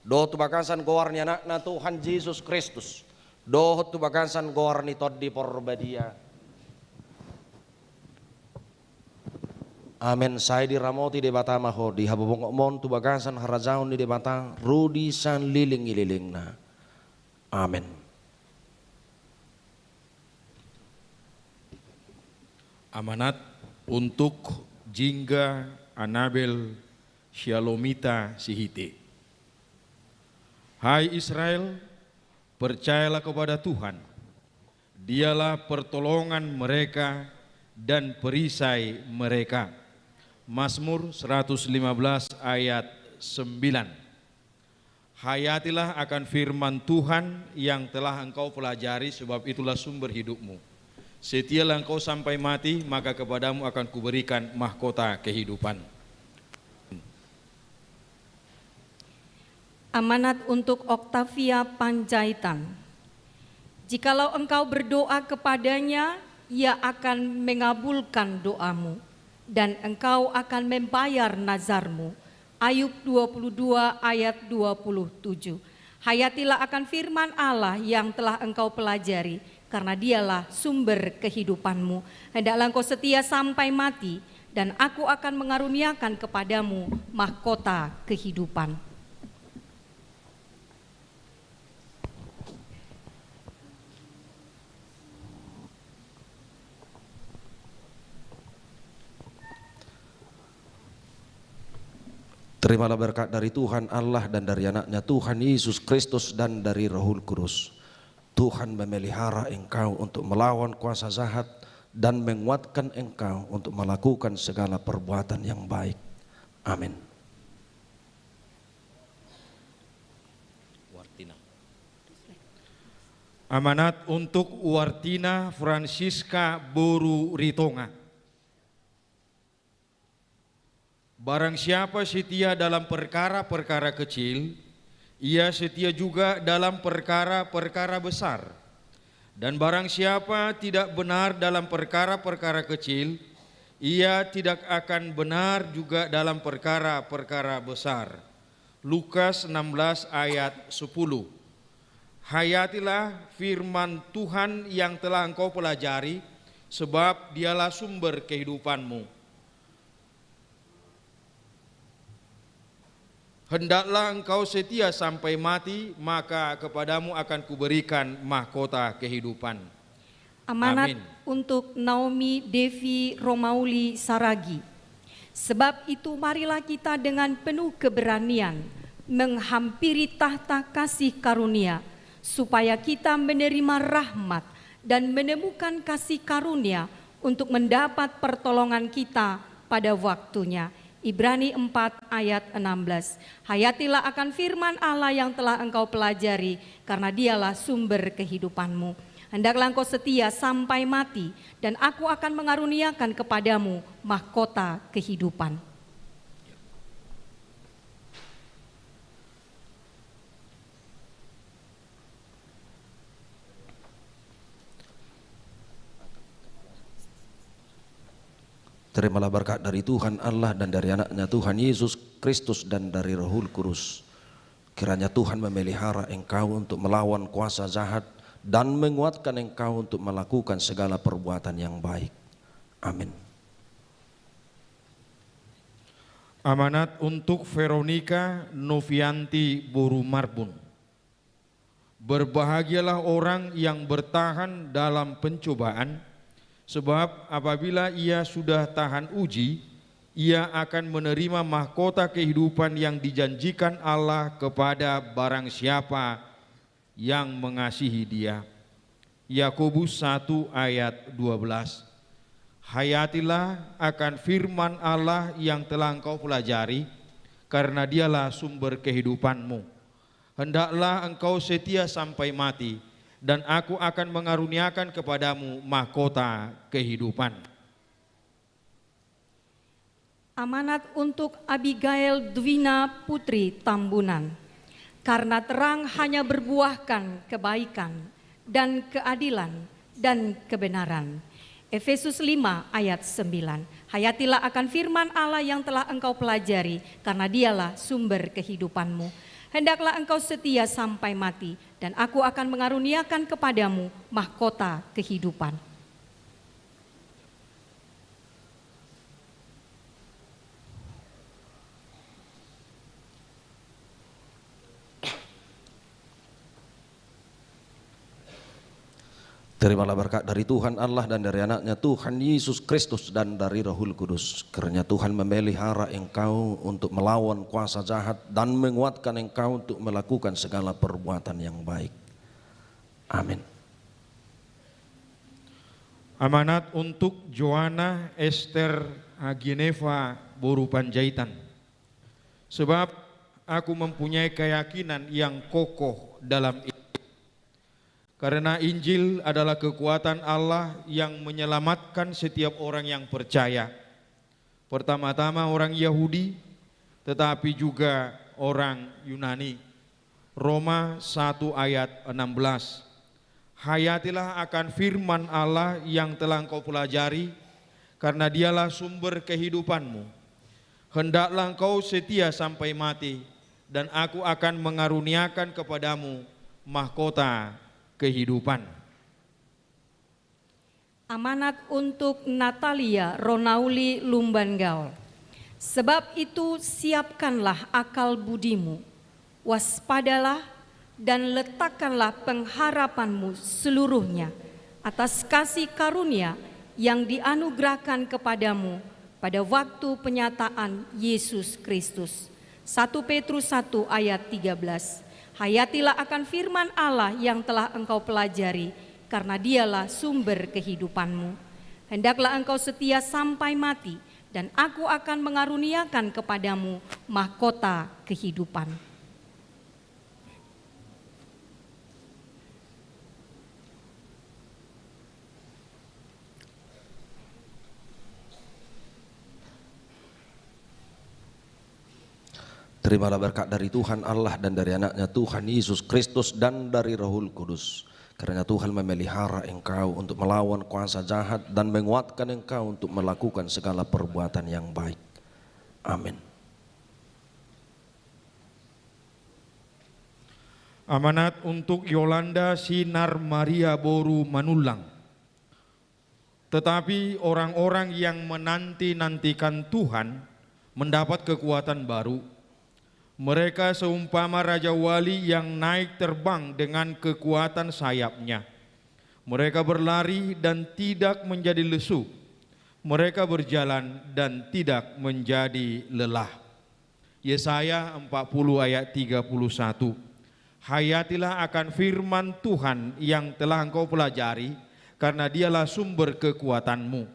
dohot tu bagasan goar ni Anakna Tuhan Jesus Kristus, dohot tu bagasan goar ni Tondi Porbadia. Amen. Sai diramoti Debata ma ho di habobongonmon tu bagasan harajaon ni Debata, ro di saleleng ni lelengna. Amen. Amanat untuk Jingga Anabel Syalomita Sihite. Hai Israel, percayalah kepada Tuhan. Dialah pertolongan mereka dan perisai mereka. Mazmur seratus lima belas ayat sembilan. Hayatilah akan firman Tuhan yang telah engkau pelajari, sebab itulah sumber hidupmu. Setialah engkau sampai mati, maka kepadamu akan kuberikan mahkota kehidupan. Amanat untuk Octavia Panjaitan. Jikalau engkau berdoa kepada-Nya, Ia akan mengabulkan doamu, dan engkau akan membayar nazarmu. Ayub dua puluh dua ayat dua puluh tujuh. Hayatilah akan firman Allah yang telah engkau pelajari, karena Dialah sumber kehidupanmu. Hendaklah engkau setia sampai mati, dan Aku akan mengaruniakan kepadamu mahkota kehidupan. Terimalah berkat dari Tuhan Allah dan dari Anaknya Tuhan Yesus Kristus dan dari Roh Kudus. Tuhan memelihara engkau untuk melawan kuasa jahat dan menguatkan engkau untuk melakukan segala perbuatan yang baik. Amin. Amanat untuk Wartina Francisca boru Ritonga. Barang siapa setia dalam perkara-perkara kecil, ia setia juga dalam perkara-perkara besar. Dan barang siapa tidak benar dalam perkara-perkara kecil, ia tidak akan benar juga dalam perkara-perkara besar. Lukas enam belas ayat sepuluh. Hayatilah firman Tuhan yang telah engkau pelajari, sebab Dialah sumber kehidupanmu. Hendaklah engkau setia sampai mati, maka kepadamu akan kuberikan mahkota kehidupan. Amanat Amin. Untuk Naomi Devi Romauli Saragi. Sebab itu, marilah kita dengan penuh keberanian menghampiri tahta kasih karunia, supaya kita menerima rahmat dan menemukan kasih karunia untuk mendapat pertolongan kita pada waktunya. Ibrani empat ayat enam belas. Hayatilah akan firman Allah yang telah engkau pelajari, karena dialah sumber kehidupanmu. Hendaklah engkau setia sampai mati, dan aku akan mengaruniakan kepadamu mahkota kehidupan. Terimalah berkat dari Tuhan Allah dan dari Anaknya Tuhan Yesus Kristus dan dari Roh Kudus. Kiranya Tuhan memelihara engkau untuk melawan kuasa jahat dan menguatkan engkau untuk melakukan segala perbuatan yang baik. Amin. Amanat untuk Veronica Novianti boru Marbun. Berbahagialah orang yang bertahan dalam pencobaan, sebab apabila ia sudah tahan uji, ia akan menerima mahkota kehidupan yang dijanjikan Allah kepada barang siapa yang mengasihi Dia. Yakobus satu ayat dua belas. Hayatilah akan firman Allah yang telah engkau pelajari, karena dialah sumber kehidupanmu. Hendaklah engkau setia sampai mati, dan aku akan mengaruniakan kepadamu mahkota kehidupan. Amanat untuk Abigail Dwina Putri Tambunan. Karena terang hanya berbuahkan kebaikan dan keadilan dan kebenaran. Efesus lima ayat sembilan. Hayatilah akan firman Allah yang telah engkau pelajari, karena dialah sumber kehidupanmu. Hendaklah engkau setia sampai mati, dan aku akan mengaruniakan kepadamu mahkota kehidupan. Terimalah berkat dari Tuhan Allah dan dari Anaknya Tuhan Yesus Kristus dan dari Roh Kudus. Kiranya Tuhan memelihara engkau untuk melawan kuasa jahat dan menguatkan engkau untuk melakukan segala perbuatan yang baik. Amin. Amanat untuk Joanna Esther Agineva boru Panjaitan. Sebab aku mempunyai keyakinan yang kokoh dalam Injil. Karena Injil adalah kekuatan Allah yang menyelamatkan setiap orang yang percaya. Pertama-tama orang Yahudi, tetapi juga orang Yunani. Roma satu ayat enam belas. Hayatilah akan firman Allah yang telah engkau pelajari, karena dialah sumber kehidupanmu. Hendaklah engkau setia sampai mati, dan aku akan mengaruniakan kepadamu mahkota kehidupan. Amanat untuk Natalia Ronauli Lumban Gaol. Sebab itu, siapkanlah akal budimu, waspadalah dan letakkanlah pengharapanmu seluruhnya atas kasih karunia yang dianugerahkan kepadamu pada waktu penyataan Yesus Kristus. Satu Petrus satu ayat tiga belas. Hayatilah akan firman Allah yang telah engkau pelajari, karena dialah sumber kehidupanmu. Hendaklah engkau setia sampai mati, dan aku akan mengaruniakan kepadamu mahkota kehidupan. Terimalah berkat dari Tuhan Allah dan dari Anaknya Tuhan Yesus Kristus dan dari Roh Kudus. Kiranya Tuhan memelihara engkau untuk melawan kuasa jahat dan menguatkan engkau untuk melakukan segala perbuatan yang baik. Amin. Amanat untuk Yolanda Sinar Maria boru Manullang. Tetapi orang-orang yang menanti-nantikan Tuhan mendapat kekuatan baru. Mereka seumpama raja-wali yang naik terbang dengan kekuatan sayapnya. Mereka berlari dan tidak menjadi lesu. Mereka berjalan dan tidak menjadi lelah. Yesaya empat puluh ayat tiga puluh satu. Hayatilah akan firman Tuhan yang telah engkau pelajari, karena dialah sumber kekuatanmu.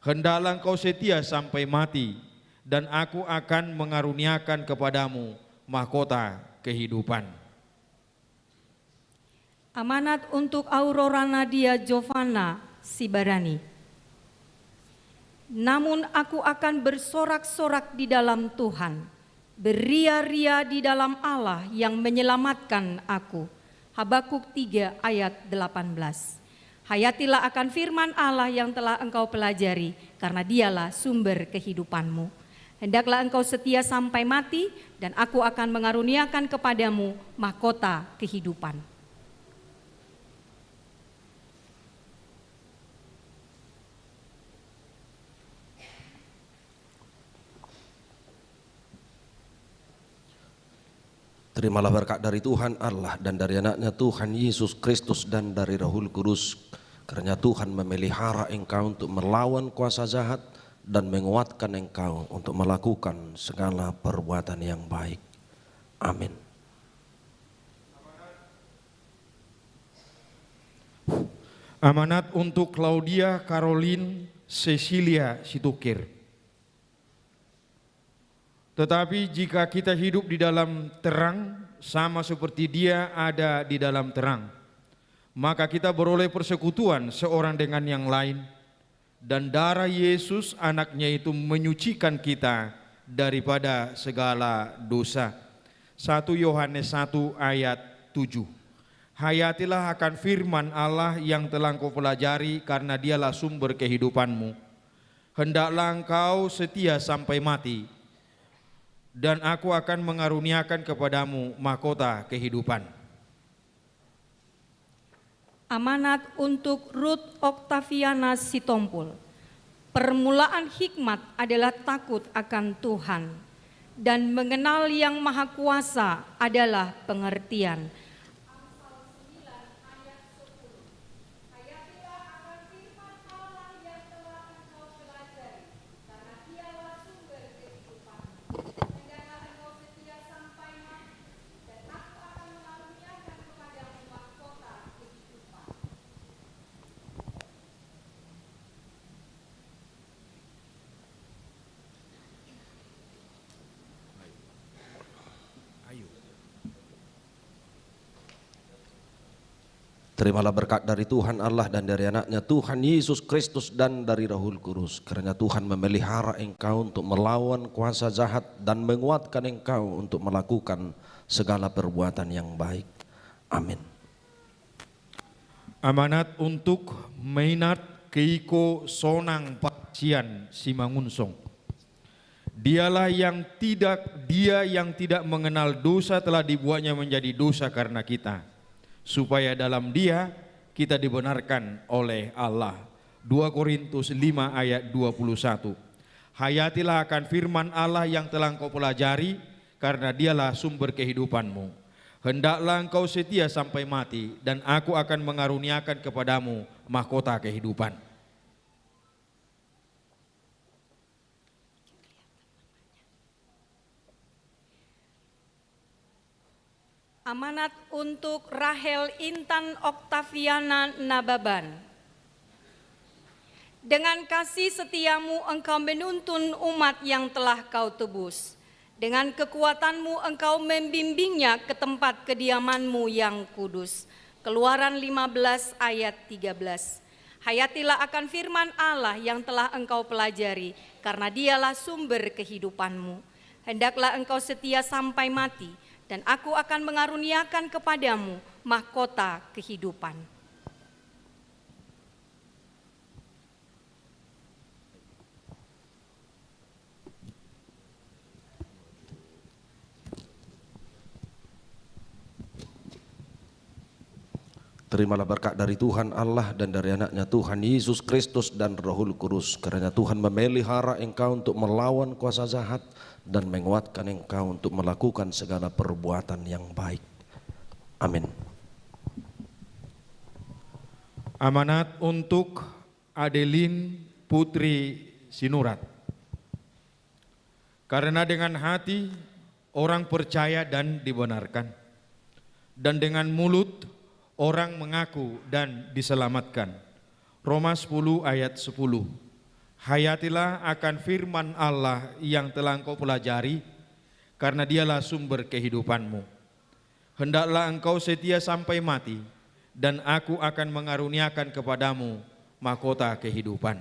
Hendaklah engkau setia sampai mati, dan Aku akan mengaruniakan kepadamu mahkota kehidupan. Amanat untuk Aurora Nadia Jovana Sibarani. Namun aku akan bersorak-sorak di dalam Tuhan, beria-ria di dalam Allah yang menyelamatkan aku. Habakuk tiga ayat delapan belas. Hayatilah akan firman Allah yang telah engkau pelajari, karena Dialah sumber kehidupanmu. Hendaklah engkau setia sampai mati, dan Aku akan mengaruniakan kepadamu mahkota kehidupan. Terimalah berkat dari Tuhan Allah dan dari Anaknya Tuhan Yesus Kristus dan dari Roh Kudus. Kiranya Tuhan memelihara engkau untuk melawan kuasa jahat dan menguatkan engkau untuk melakukan segala perbuatan yang baik. Amin. Amanat untuk Claudia Caroline Cecilia Situkir. Tetapi jika kita hidup di dalam terang, sama seperti Dia ada di dalam terang, maka kita beroleh persekutuan seorang dengan yang lain, dan darah Yesus, Anaknya itu, menyucikan kita daripada segala dosa. Satu Yohanes satu ayat tujuh. Hayatilah akan firman Allah yang telah engkau pelajari, karena Dialah sumber kehidupanmu. Hendaklah engkau setia sampai mati, dan Aku akan mengaruniakan kepadamu mahkota kehidupan. Amanat untuk Ruth Octaviana Sitompul. Permulaan hikmat adalah takut akan Tuhan, dan mengenal Yang Maha Kuasa adalah pengertian. Amsal sembilan ayat sepuluh. Hayatilah akan firman Allah yang telah engkau pelajari, karena Dialah sumber kehidupan. Hendaklah engkau setia sampai mati, dan Aku akan mengaruniakan kepadamu mahkota kehidupan. Terimalah berkat dari Tuhan Allah dan dari Anaknya Tuhan Yesus Kristus dan dari Roh Kudus. Kiranya Tuhan memelihara engkau untuk melawan kuasa jahat dan menguatkan engkau untuk melakukan segala perbuatan yang baik. Amin. Amanat untuk Maynard Keiko Sonang Pasian Simangunsong. Dialah yang tidak, Dia yang tidak mengenal dosa telah dibuatnya menjadi dosa karena kita, supaya dalam Dia kita dibenarkan oleh Allah. Dua Korintus lima ayat dua puluh satu. Hayatilah akan firman Allah yang telah engkau pelajari, karena Dialah sumber kehidupanmu. Hendaklah engkau setia sampai mati, dan Aku akan mengaruniakan kepadamu mahkota kehidupan. Amanat untuk Rahel Intan Oktaviana Nababan. Dengan kasih setiamu engkau menuntun umat yang telah kau tebus. Dengan kekuatanmu engkau membimbingnya ke tempat kediamanmu yang kudus. Keluaran lima belas ayat tiga belas. Hayatilah akan firman Allah yang telah engkau pelajari, karena Dialah sumber kehidupanmu. Hendaklah engkau setia sampai mati, dan Aku akan mengaruniakan kepadamu mahkota kehidupan. Terimalah berkat dari Tuhan Allah dan dari Anaknya Tuhan Yesus Kristus dan Roh Kudus. Kiranya Tuhan memelihara engkau untuk melawan kuasa jahat dan menguatkan engkau untuk melakukan segala perbuatan yang baik. Amin. Amanat untuk Adeline Putri Sinurat. Karena dengan hati orang percaya dan dibenarkan, dan dengan mulut orang mengaku dan diselamatkan. Roma sepuluh ayat sepuluh. Hayatilah akan firman Allah yang telah engkau pelajari, karena dialah sumber kehidupanmu. Hendaklah engkau setia sampai mati, dan aku akan mengaruniakan kepadamu mahkota kehidupan.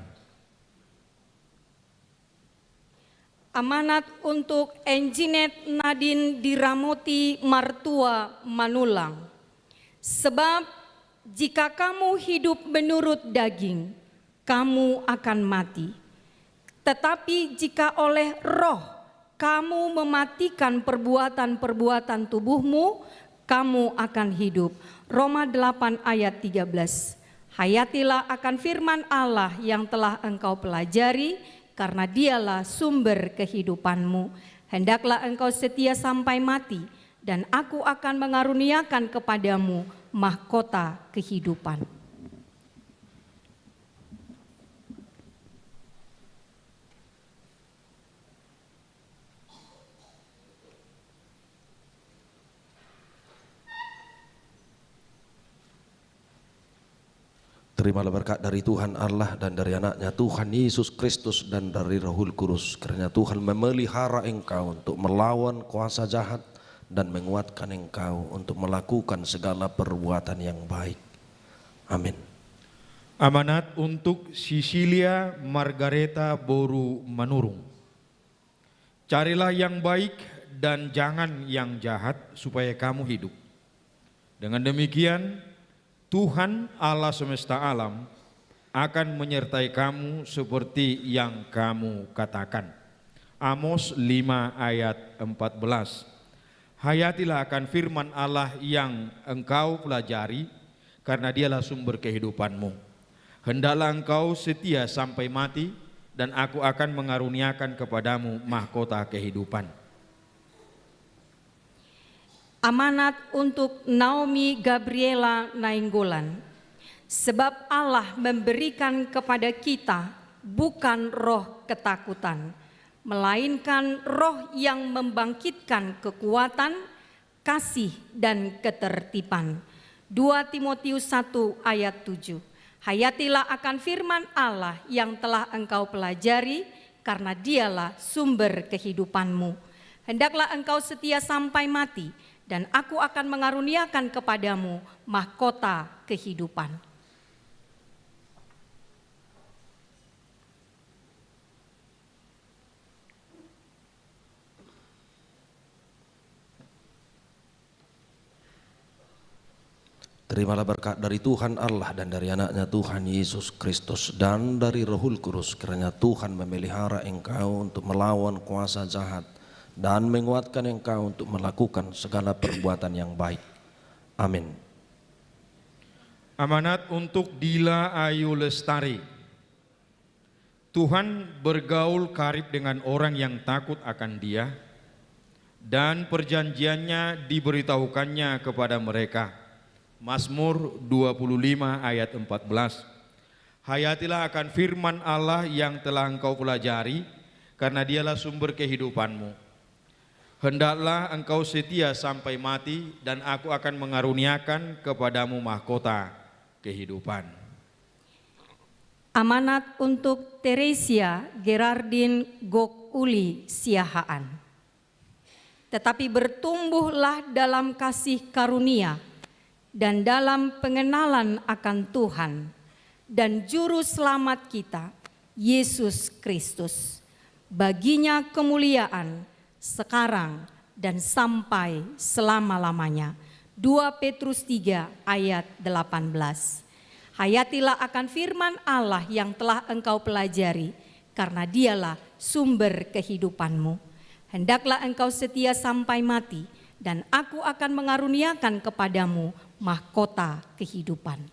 Amanat untuk Enjinet Nadin Diramoti Martua Manulang. Sebab jika kamu hidup menurut daging, kamu akan mati. Tetapi jika oleh Roh kamu mematikan perbuatan-perbuatan tubuhmu, kamu akan hidup. Roma delapan ayat tiga belas. Hayatilah akan firman Allah yang telah engkau pelajari, karena dialah sumber kehidupanmu. Hendaklah engkau setia sampai mati, dan aku akan mengaruniakan kepadamu mahkota kehidupan. Terimalah berkat dari Tuhan Allah dan dari Anaknya Tuhan Yesus Kristus dan dari Roh Kudus. Kiranya Tuhan memelihara engkau untuk melawan kuasa jahat dan menguatkan engkau untuk melakukan segala perbuatan yang baik. Amin. Amanat untuk Sisilia Margareta boru Manurung. Carilah yang baik dan jangan yang jahat, supaya kamu hidup. Dengan demikian, Tuhan Allah semesta alam akan menyertai kamu seperti yang kamu katakan. Amos lima ayat empat belas. Hayatilah akan firman Allah yang engkau pelajari, karena dialah sumber kehidupanmu. Hendaklah engkau setia sampai mati, dan aku akan mengaruniakan kepadamu mahkota kehidupan. Amanat untuk Naomi Gabriela Nainggolan. Sebab Allah memberikan kepada kita bukan roh ketakutan, melainkan roh yang membangkitkan kekuatan, kasih, dan ketertiban. Dua Timotius satu ayat tujuh. Hayatilah akan firman Allah yang telah engkau pelajari, karena dialah sumber kehidupanmu. Hendaklah engkau setia sampai mati, dan aku akan mengaruniakan kepadamu mahkota kehidupan. Terimalah berkat dari Tuhan Allah dan dari Anaknya Tuhan Yesus Kristus dan dari Roh Kudus. Kiranya Tuhan memelihara engkau untuk melawan kuasa jahat dan menguatkan engkau untuk melakukan segala perbuatan yang baik. Amin. Amanat untuk Dila Ayu Lestari. Tuhan bergaul karib dengan orang yang takut akan Dia, dan perjanjian-Nya diberitahukan-Nya kepada mereka. Mazmur dua puluh lima ayat empat belas. Hayatilah akan firman Allah yang telah engkau pelajari, karena Dialah sumber kehidupanmu. Hendaklah engkau setia sampai mati, dan Aku akan mengaruniakan kepadamu mahkota kehidupan. Amanat untuk Teresia Gerardin Gok Uli Siahaan. Tetapi bertumbuhlah dalam kasih karunia dan dalam pengenalan akan Tuhan dan Juru Selamat kita, Yesus Kristus. Bagi-Nya kemuliaan sekarang dan sampai selama-lamanya. Dua Petrus tiga ayat delapan belas. Hayatilah akan firman Allah yang telah engkau pelajari, karena Dialah sumber kehidupanmu. Hendaklah engkau setia sampai mati, dan Aku akan mengaruniakan kepadamu mahkota kehidupan.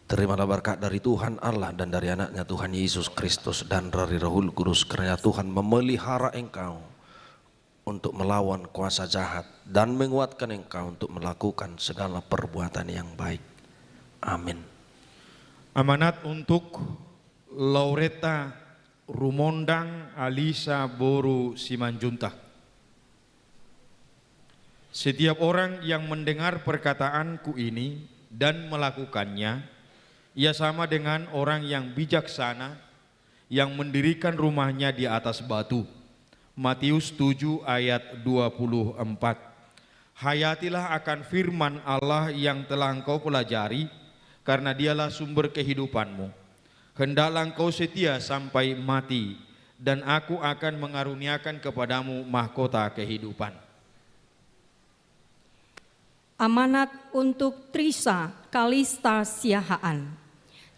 Terimalah berkat dari Tuhan Allah dan dari Anaknya Tuhan Yesus Kristus dan dari Roh Kudus. Kiranya Tuhan memelihara engkau untuk melawan kuasa jahat dan menguatkan engkau untuk melakukan segala perbuatan yang baik. Amin. Amanat untuk Lauretta Rumondang Alisa boru Simanjuntak. Setiap orang yang mendengar perkataan-Ku ini dan melakukannya, ia sama dengan orang yang bijaksana yang mendirikan rumahnya di atas batu. Matius tujuh ayat dua puluh empat. Hayatilah akan firman Allah yang telah engkau pelajari, karena Dialah sumber kehidupanmu. Hendaklah engkau setia sampai mati, dan Aku akan mengaruniakan kepadamu mahkota kehidupan. Amanat untuk Trisa Kalista Siahaan.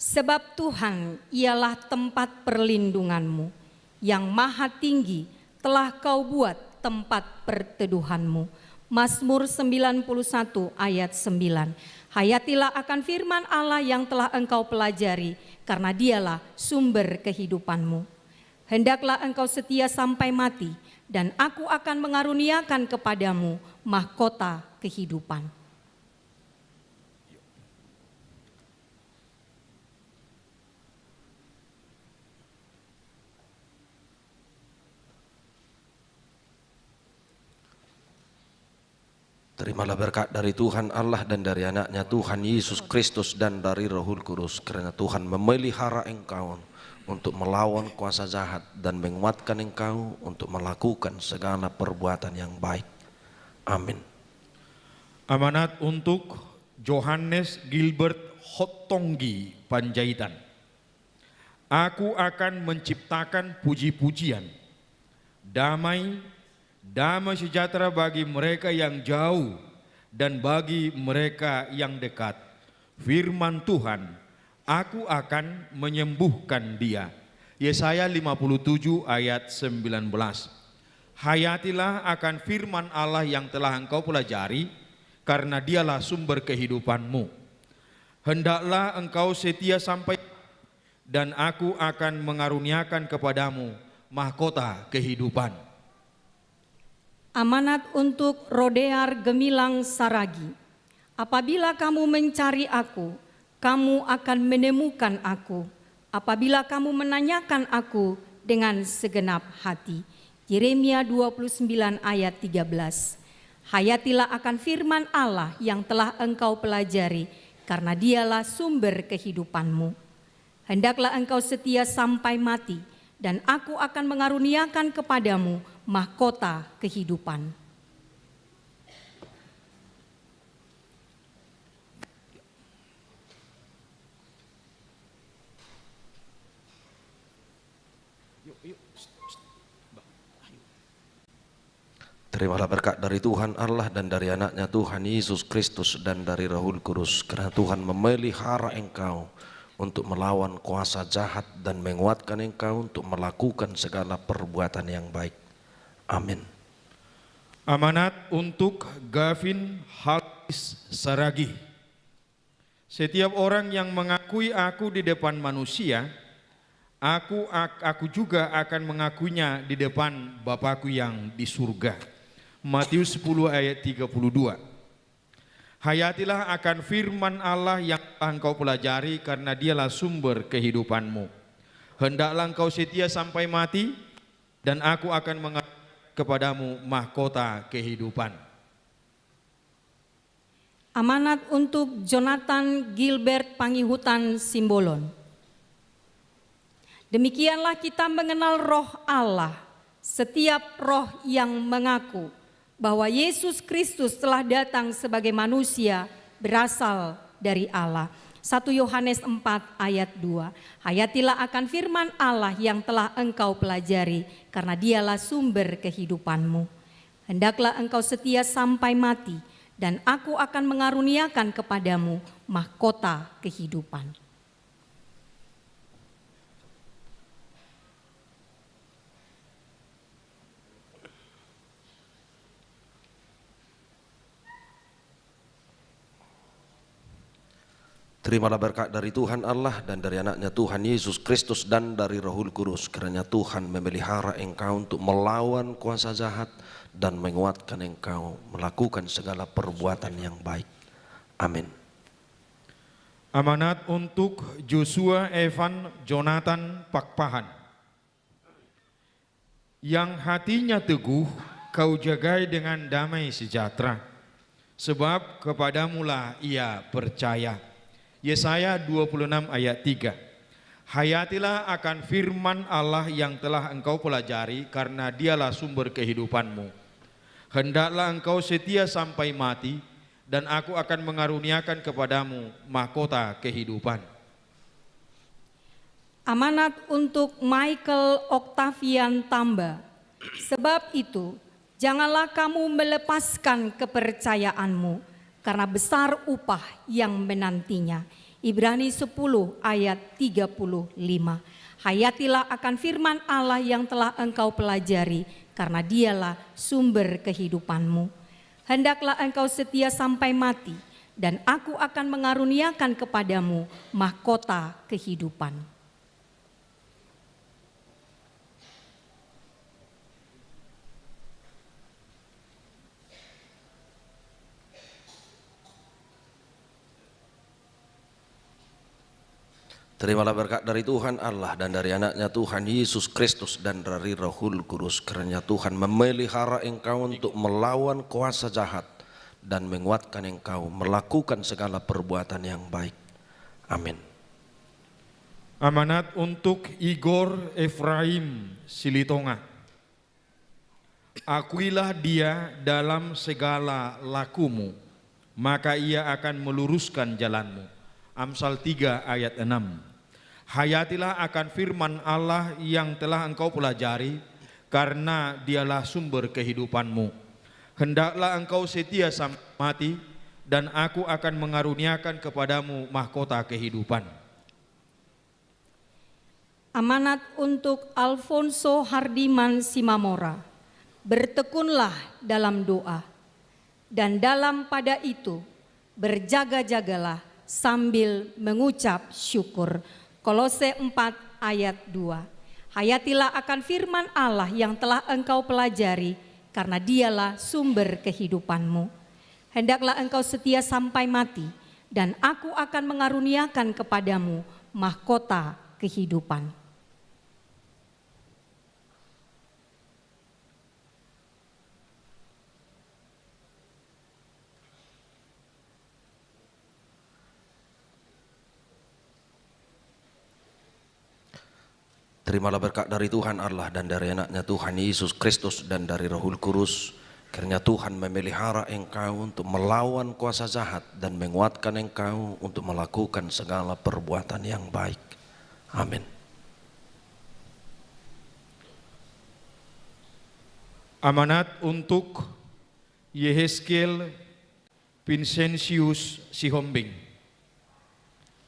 Sebab Tuhan ialah tempat perlindunganmu, Yang Maha Tinggi telah Kau buat tempat perteduhanmu. Mazmur sembilan puluh satu ayat sembilan. Hayatilah akan firman Allah yang telah engkau pelajari, karena Dialah sumber kehidupanmu. Hendaklah engkau setia sampai mati, dan Aku akan mengaruniakan kepadamu mahkota kehidupan. Terimalah berkat dari Tuhan Allah dan dari Anak-Nya Tuhan Yesus Kristus dan dari Roh Kudus, karena Tuhan memelihara engkau untuk melawan kuasa jahat dan menguatkan engkau untuk melakukan segala perbuatan yang baik. Amin. Amanat untuk Johannes Gilbert Hotonggi Panjaitan. Aku akan menciptakan puji-pujian, damai, damai sejahtera bagi mereka yang jauh dan bagi mereka yang dekat. Firman Tuhan, "Aku akan menyembuhkan dia." Yesaya lima puluh tujuh ayat sembilan belas. Hayatilah akan firman Allah yang telah engkau pelajari, karena Dialah sumber kehidupanmu. Hendaklah engkau setia sampai, dan Aku akan mengaruniakan kepadamu mahkota kehidupan. Amanat untuk Rodear Gemilang Saragi. Apabila kamu mencari Aku, kamu akan menemukan Aku, apabila kamu menanyakan Aku dengan segenap hati. Yeremia dua puluh sembilan ayat tiga belas. Hayatilah akan firman Allah yang telah engkau pelajari, karena Dialah sumber kehidupanmu. Hendaklah engkau setia sampai mati, dan Aku akan mengaruniakan kepadamu mahkota kehidupan. Terimalah berkat dari Tuhan Allah dan dari Anak-Nya Tuhan Yesus Kristus dan dari Roh Kudus, karena Tuhan memelihara engkau untuk melawan kuasa jahat dan menguatkan engkau untuk melakukan segala perbuatan yang baik. Amin. Amanat untuk Gavin Halis Saragih. Setiap orang yang mengakui Aku di depan manusia, Aku, ak-, Aku juga akan mengakuinya di depan Bapa-Ku yang di surga. Matius sepuluh ayat tiga puluh dua. Hayatilah akan firman Allah yang telah engkau pelajari, karena Dialah sumber kehidupanmu. Hendaklah engkau setia sampai mati, dan Aku akan mengaruniakan kepadamu mahkota kehidupan. Amanat untuk Jonathan Gilbert Pangihutan Simbolon. Demikianlah kita mengenal Roh Allah. Setiap roh yang mengaku bahwa Yesus Kristus telah datang sebagai manusia berasal dari Allah. Satu Yohanes empat ayat dua. Hayatilah akan firman Allah yang telah engkau pelajari, karena Dialah sumber kehidupanmu. Hendaklah engkau setia sampai mati, dan Aku akan mengaruniakan kepadamu mahkota kehidupan. Terimalah berkat dari Tuhan Allah dan dari Anak-Nya Tuhan Yesus Kristus dan dari Roh Kudus. Kiranya Tuhan memelihara engkau untuk melawan kuasa jahat dan menguatkan engkau melakukan segala perbuatan yang baik. Amin. Amanat untuk Joshua Evan Jonathan Pakpahan. Yang hatinya teguh, kau jagai dengan damai sejahtera, sebab kepadamulah ia percaya. Yesaya dua puluh enam ayat tiga. Hayatilah akan firman Allah yang telah engkau pelajari, karena dialah sumber kehidupanmu. Hendaklah engkau setia sampai mati, dan aku akan mengaruniakan kepadamu mahkota kehidupan. Amanat untuk Michael Octavian Tamba. Sebab itu, janganlah kamu melepaskan kepercayaanmu, karena besar upah yang menantinya. Ibrani sepuluh ayat tiga puluh lima. Hayatilah akan firman Allah yang telah engkau pelajari, karena dialah sumber kehidupanmu. Hendaklah engkau setia sampai mati, dan aku akan mengaruniakan kepadamu mahkota kehidupan. Terimalah berkat dari Tuhan Allah dan dari Anaknya Tuhan Yesus Kristus dan dari Rohul Kudus. Kiranya Tuhan memelihara engkau untuk melawan kuasa jahat dan menguatkan engkau melakukan segala perbuatan yang baik. Amin. Amanat untuk Igor Efraim Silitonga. Akuilah dia dalam segala lakumu, maka ia akan meluruskan jalanmu. Amsal tiga ayat enam. Hayatilah akan firman Allah yang telah engkau pelajari, karena dialah sumber kehidupanmu. Hendaklah engkau setia sampai mati, dan aku akan mengaruniakan kepadamu mahkota kehidupan. Amanat untuk Alfonso Hardiman Simamora. Bertekunlah dalam doa, dan dalam pada itu berjaga-jagalah sambil mengucap syukur. Kolose empat ayat dua. Hayatilah akan firman Allah yang telah engkau pelajari, karena dialah sumber kehidupanmu. Hendaklah engkau setia sampai mati, dan aku akan mengaruniakan kepadamu mahkota kehidupan. Terimalah berkat dari Tuhan Allah dan dari Anaknya Tuhan Yesus Kristus dan dari Rohul Kudus. Kiranya Tuhan memelihara engkau untuk melawan kuasa jahat dan menguatkan engkau untuk melakukan segala perbuatan yang baik. Amin. Amanat untuk Yehezkiel Vincentius Sihombing.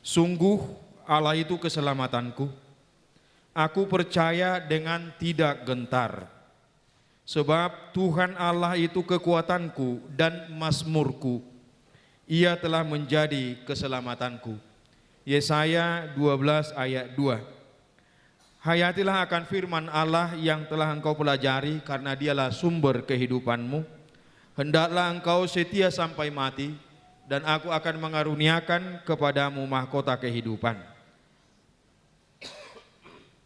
Sungguh, Allah itu keselamatanku. Aku percaya dengan tidak gentar. Sebab Tuhan Allah itu kekuatanku dan mazmurku. Ia telah menjadi keselamatanku. Yesaya dua belas ayat dua. Hayatilah akan firman Allah yang telah engkau pelajari, karena dialah sumber kehidupanmu. Hendaklah engkau setia sampai mati, dan aku akan mengaruniakan kepadamu mahkota kehidupan.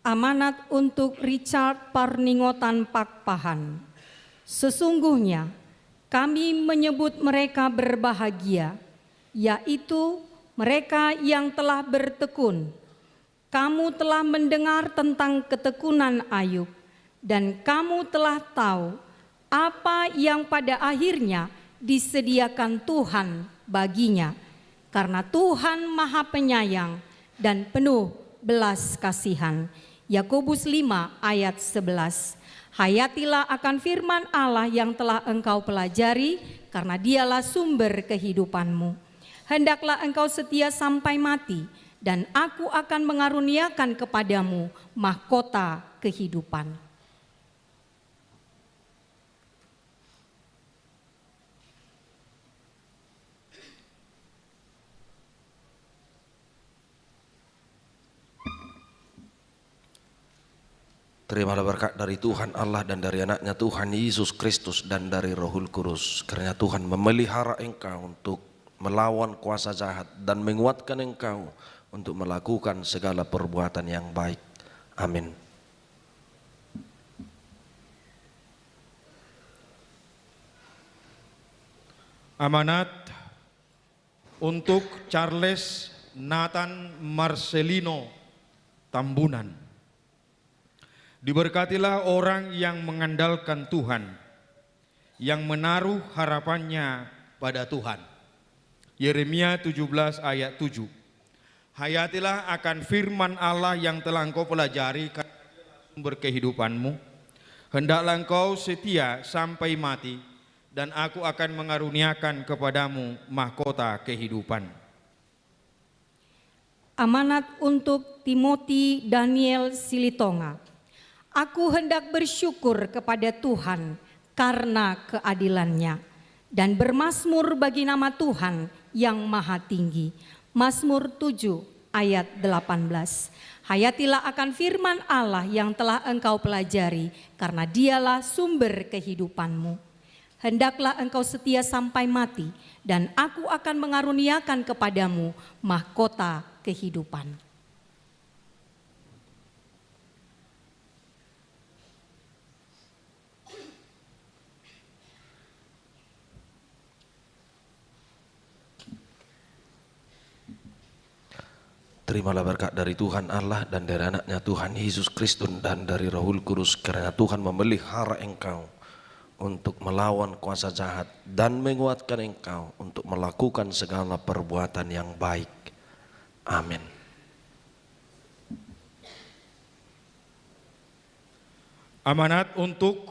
Amanat untuk Richard Parningotan Pakpahan. Sesungguhnya kami menyebut mereka berbahagia, yaitu mereka yang telah bertekun. Kamu telah mendengar tentang ketekunan Ayub, dan kamu telah tahu apa yang pada akhirnya disediakan Tuhan baginya, karena Tuhan Maha Penyayang dan penuh belas kasihan. Yakobus lima ayat sebelas. Hayatilah akan firman Allah yang telah engkau pelajari, karena dialah sumber kehidupanmu. Hendaklah engkau setia sampai mati, dan aku akan mengaruniakan kepadamu mahkota kehidupan. Terimalah berkat dari Tuhan Allah dan dari Anaknya Tuhan Yesus Kristus dan dari Rohul Kudus. Kiranya Tuhan memelihara engkau untuk melawan kuasa jahat dan menguatkan engkau untuk melakukan segala perbuatan yang baik. Amin. Amanat untuk Charles Nathan Marcelino Tambunan. Diberkatilah orang yang mengandalkan Tuhan, yang menaruh harapannya pada Tuhan. Yeremia tujuh belas ayat tujuh. Hayatilah akan firman Allah yang telah engkau pelajari, karena dialah sumber kehidupanmu. Hendaklah engkau setia sampai mati, dan aku akan mengaruniakan kepadamu mahkota kehidupan. Amanat untuk Timothy Daniel Silitonga. Aku hendak bersyukur kepada Tuhan karena keadilan-Nya, dan bermazmur bagi nama Tuhan yang Maha Tinggi. Mazmur tujuh ayat delapan belas. Hayatilah akan firman Allah yang telah engkau pelajari, karena Dialah sumber kehidupanmu. Hendaklah engkau setia sampai mati, dan Aku akan mengaruniakan kepadamu mahkota kehidupan. Terimalah berkat dari Tuhan Allah dan dari Anaknya Tuhan Yesus Kristus dan dari Rohul Kudus, kiranya Tuhan memelihara engkau untuk melawan kuasa jahat dan menguatkan engkau untuk melakukan segala perbuatan yang baik. Amin. Amanat untuk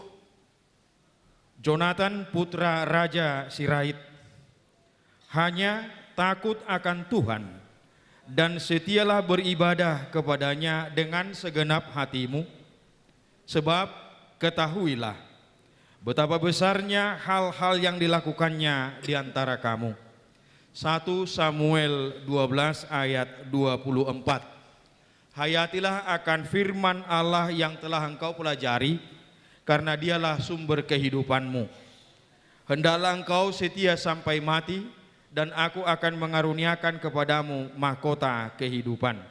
Jonathan putra Raja Sirait. Hanya takut akan Tuhan, dan setialah beribadah kepada-Nya dengan segenap hatimu, sebab ketahuilah betapa besarnya hal-hal yang dilakukan-Nya di antara kamu. Satu Samuel dua belas ayat dua puluh empat. Hayatilah akan firman Allah yang telah engkau pelajari, karena Dialah sumber kehidupanmu. Hendaklah engkau setia sampai mati, dan Aku akan mengaruniakan kepadamu mahkota kehidupan.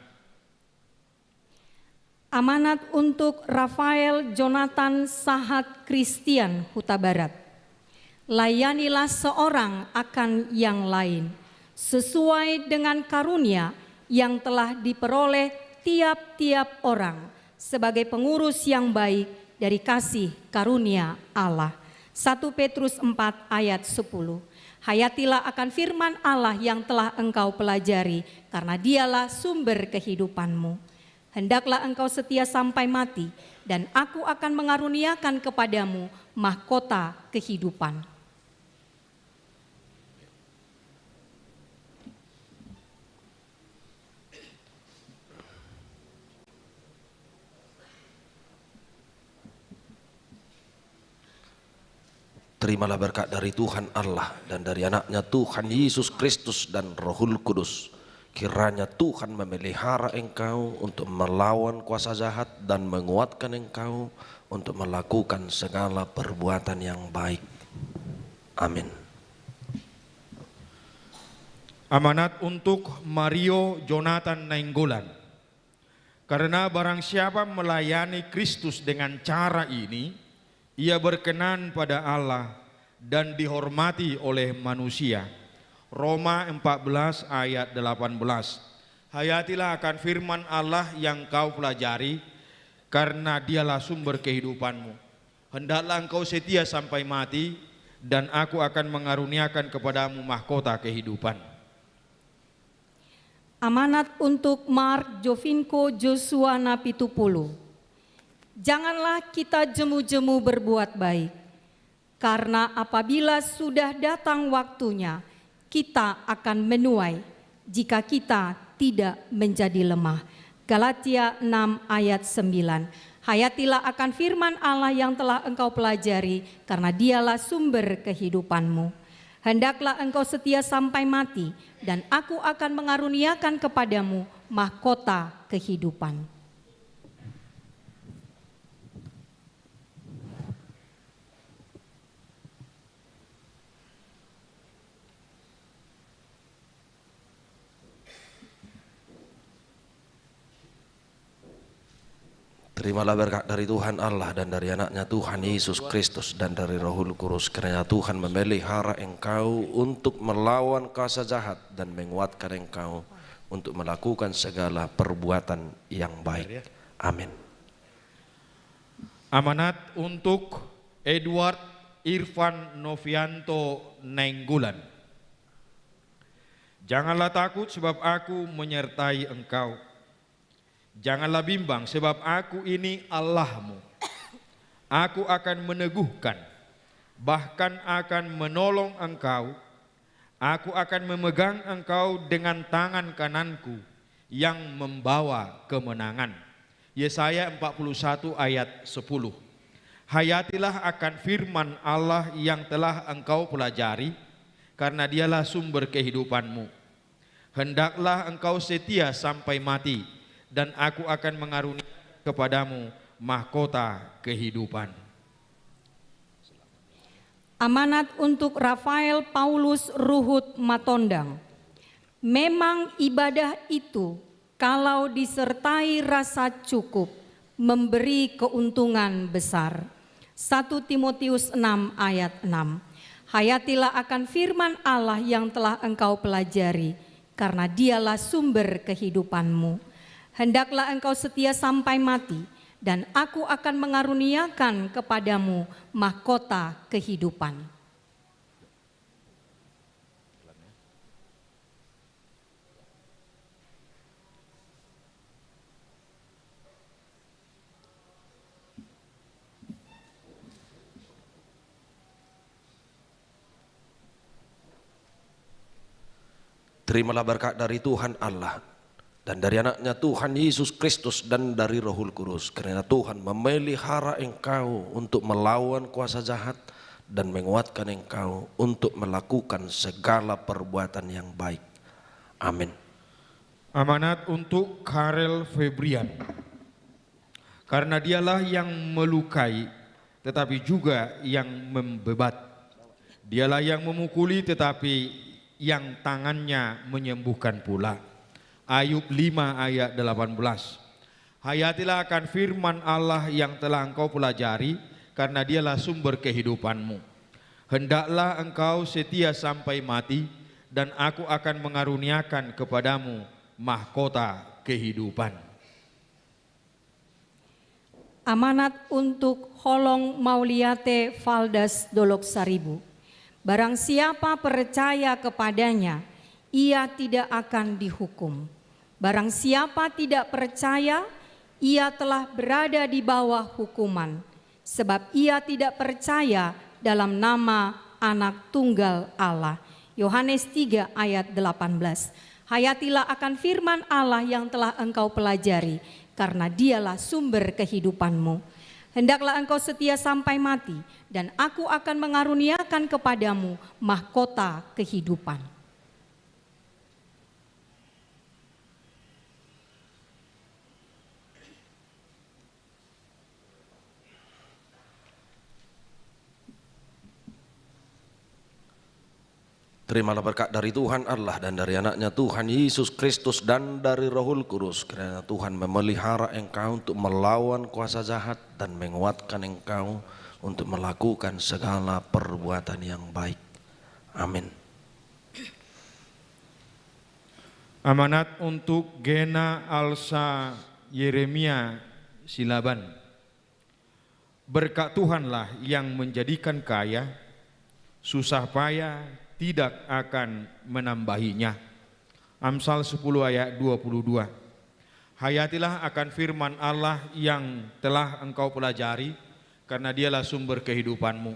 Amanat untuk Rafael Jonathan Sahat Christian, Hutabarat. Layanilah seorang akan yang lain, sesuai dengan karunia yang telah diperoleh tiap-tiap orang, sebagai pengurus yang baik dari kasih karunia Allah. Satu Petrus empat ayat sepuluh. Hayatilah akan firman Allah yang telah engkau pelajari, karena Dialah sumber kehidupanmu. Hendaklah engkau setia sampai mati, dan Aku akan mengaruniakan kepadamu mahkota kehidupan. Terimalah berkat dari Tuhan Allah dan dari Anaknya Tuhan Yesus Kristus dan Rohul Kudus. Kiranya Tuhan memelihara engkau untuk melawan kuasa jahat dan menguatkan engkau untuk melakukan segala perbuatan yang baik. Amin. Amanat untuk Mario Jonathan Nainggolan. Karena barang siapa melayani Kristus dengan cara ini, ia berkenan pada Allah dan dihormati oleh manusia. Roma empat belas ayat delapan belas. Hayatilah akan firman Allah yang kau pelajari, karena Dialah sumber kehidupanmu. Hendaklah engkau setia sampai mati, dan Aku akan mengaruniakan kepadamu mahkota kehidupan. Amanat untuk Mark Jovinko Joshua Napitupulu. Janganlah kita jemu-jemu berbuat baik, karena apabila sudah datang waktunya, kita akan menuai jika kita tidak menjadi lemah. Galatia enam ayat sembilan. Hayatilah akan firman Allah yang telah engkau pelajari, karena Dialah sumber kehidupanmu. Hendaklah engkau setia sampai mati, dan Aku akan mengaruniakan kepadamu mahkota kehidupan. Terimalah berkat dari Tuhan Allah dan dari Anaknya Tuhan Yesus Kristus dan dari Roh Kudus, kiranya Tuhan memelihara engkau untuk melawan kuasa jahat dan menguatkan engkau untuk melakukan segala perbuatan yang baik. Amin. Amanat untuk Edward Irfan Novianto Nainggolan. Janganlah takut, sebab Aku menyertai engkau. Janganlah bimbang, sebab Aku ini Allahmu. Aku akan meneguhkan, bahkan akan menolong engkau. Aku akan memegang engkau dengan tangan kanan-Ku yang membawa kemenangan. Yesaya empat puluh satu ayat sepuluh. Hayatilah akan firman Allah yang telah engkau pelajari, karena Dialah sumber kehidupanmu. Hendaklah engkau setia sampai mati, dan Aku akan mengaruniakan kepadamu mahkota kehidupan. Amanat untuk Rafael Paulus Ruhut Matondang. Memang ibadah itu, kalau disertai rasa cukup, memberi keuntungan besar. Satu Timotius enam ayat enam. Hayatilah akan firman Allah yang telah engkau pelajari, karena Dialah sumber kehidupanmu. Hendaklah engkau setia sampai mati, dan Aku akan mengaruniakan kepadamu mahkota kehidupan. Terimalah berkat dari Tuhan Allah dan dari Anaknya Tuhan Yesus Kristus dan dari Roh Kudus, kiranya Tuhan memelihara engkau untuk melawan kuasa jahat dan menguatkan engkau untuk melakukan segala perbuatan yang baik. Amin. Amanat untuk Karel Febrian. Karena Dialah yang melukai, tetapi juga yang membebat. Dialah yang memukuli, tetapi yang tangan-Nya menyembuhkan pula. Ayub lima ayat delapan belas. Hayatilah akan firman Allah yang telah engkau pelajari, karena Dialah sumber kehidupanmu. Hendaklah engkau setia sampai mati, dan Aku akan mengaruniakan kepadamu mahkota kehidupan. Amanat untuk Holong Mauliate Valdas Dolok Saribu. Barang siapa percaya kepadanya, ia tidak akan dihukum. Barang siapa tidak percaya, ia telah berada di bawah hukuman, sebab ia tidak percaya dalam nama Anak Tunggal Allah. Yohanes tiga ayat delapan belas. Hayatilah akan firman Allah yang telah engkau pelajari, karena Dialah sumber kehidupanmu. Hendaklah engkau setia sampai mati, dan Aku akan mengaruniakan kepadamu mahkota kehidupan. Terimalah berkat dari Tuhan Allah dan dari Anaknya Tuhan Yesus Kristus dan dari Roh Kudus. Kiranya Tuhan memelihara engkau untuk melawan kuasa jahat dan menguatkan engkau untuk melakukan segala perbuatan yang baik. Amin. Amanat untuk Gena Alsa Yeremia Silaban. Berkat Tuhanlah yang menjadikan kaya, susah payah tidak akan menambahinya. Amsal sepuluh ayat dua puluh dua. Hayatilah akan firman Allah yang telah engkau pelajari, karena Dialah sumber kehidupanmu.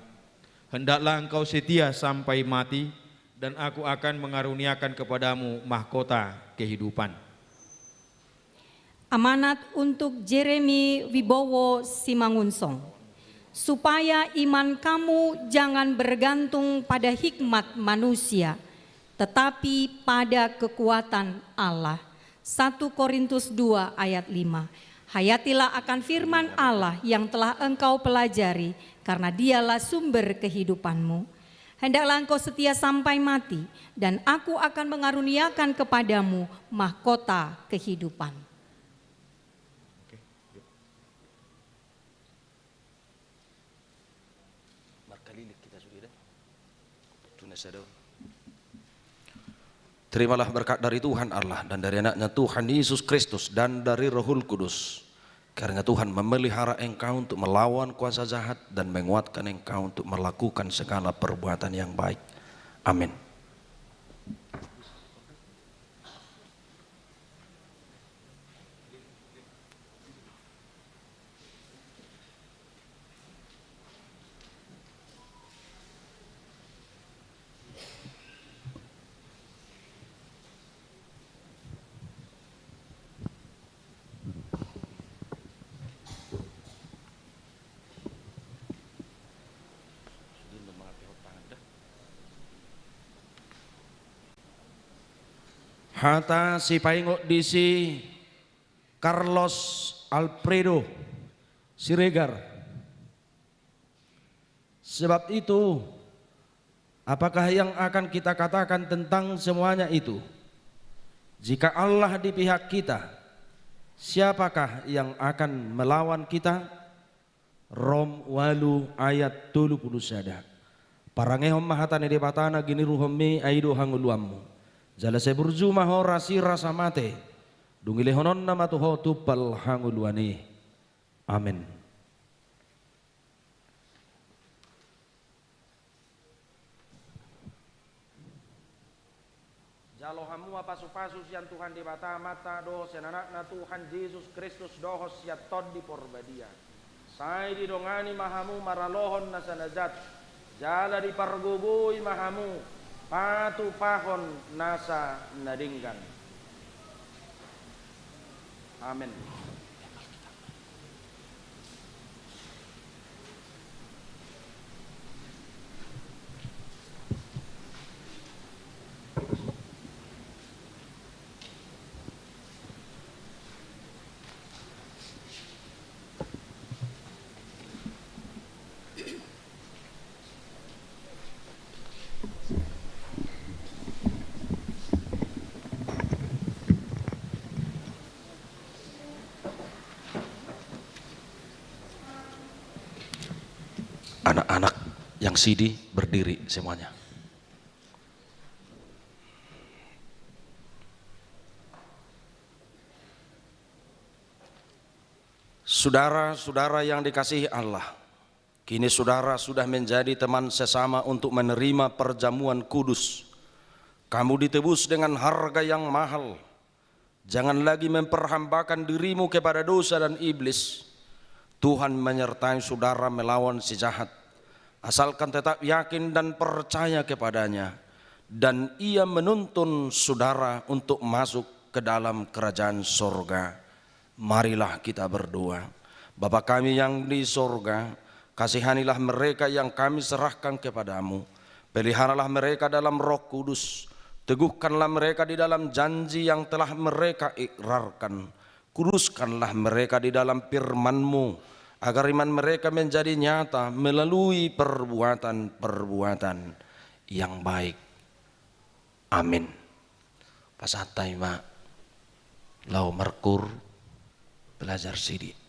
Hendaklah engkau setia sampai mati, dan Aku akan mengaruniakan kepadamu mahkota kehidupan. Amanat untuk Jeremy Wibowo Simangunsong. Supaya iman kamu jangan bergantung pada hikmat manusia, tetapi pada kekuatan Allah. Satu Korintus dua ayat lima. Hayatilah akan firman Allah yang telah engkau pelajari, karena Dialah sumber kehidupanmu. Hendaklah engkau setia sampai mati, dan Aku akan mengaruniakan kepadamu mahkota kehidupan. Oke, yuk. Terimalah berkat dari Tuhan Allah dan dari Anaknya Tuhan Yesus Kristus dan dari Rohul Kudus. Kiranya Tuhan memelihara engkau untuk melawan kuasa jahat dan menguatkan engkau untuk melakukan segala perbuatan yang baik. Amin. Hata sipaingot disi Carlos Alfredo Siregar. Sebab itu, apakah yang akan kita katakan tentang semuanya itu? Jika Allah di pihak kita, siapakah yang akan melawan kita? Rom ualu ayat tolu pulu sada. Parangehon ma hata ni Debata na giniruhonmi, ai do hangoluanmu. Jala sai burju ma ho rasi rasa mate, dung ilehononna ma tu ho tumpal hangoluan i. Amen. Jalo hamu ma pasupasu sian Tuhan Debata Amanta dohot sian Anakna Tuhan Jesus Kristus dohot sian Tondi Porbadia. Sai didongani ma hamu maralohon nasa na jat, jala dipargogoi ma hamu patupahon nasa na denggan. Amen. Anak-anak yang sidi berdiri semuanya. Saudara-saudara yang dikasihi Allah, kini saudara sudah menjadi teman sesama untuk menerima perjamuan kudus. Kamu ditebus dengan harga yang mahal. Jangan lagi memperhambakan dirimu kepada dosa dan iblis. Tuhan menyertai saudara melawan si jahat. Asalkan tetap yakin dan percaya kepada-Nya, dan Ia menuntun saudara untuk masuk ke dalam kerajaan sorga. Marilah kita berdoa. Bapa kami yang di sorga, kasihanilah mereka yang kami serahkan kepada-Mu. Peliharalah mereka dalam Roh Kudus. Teguhkanlah mereka di dalam janji yang telah mereka ikrarkan. Kuduskanlah mereka di dalam firman-Mu, agar iman mereka menjadi nyata melalui perbuatan-perbuatan yang baik. Amin. Pasahat hami ma laho markur belajar sidi.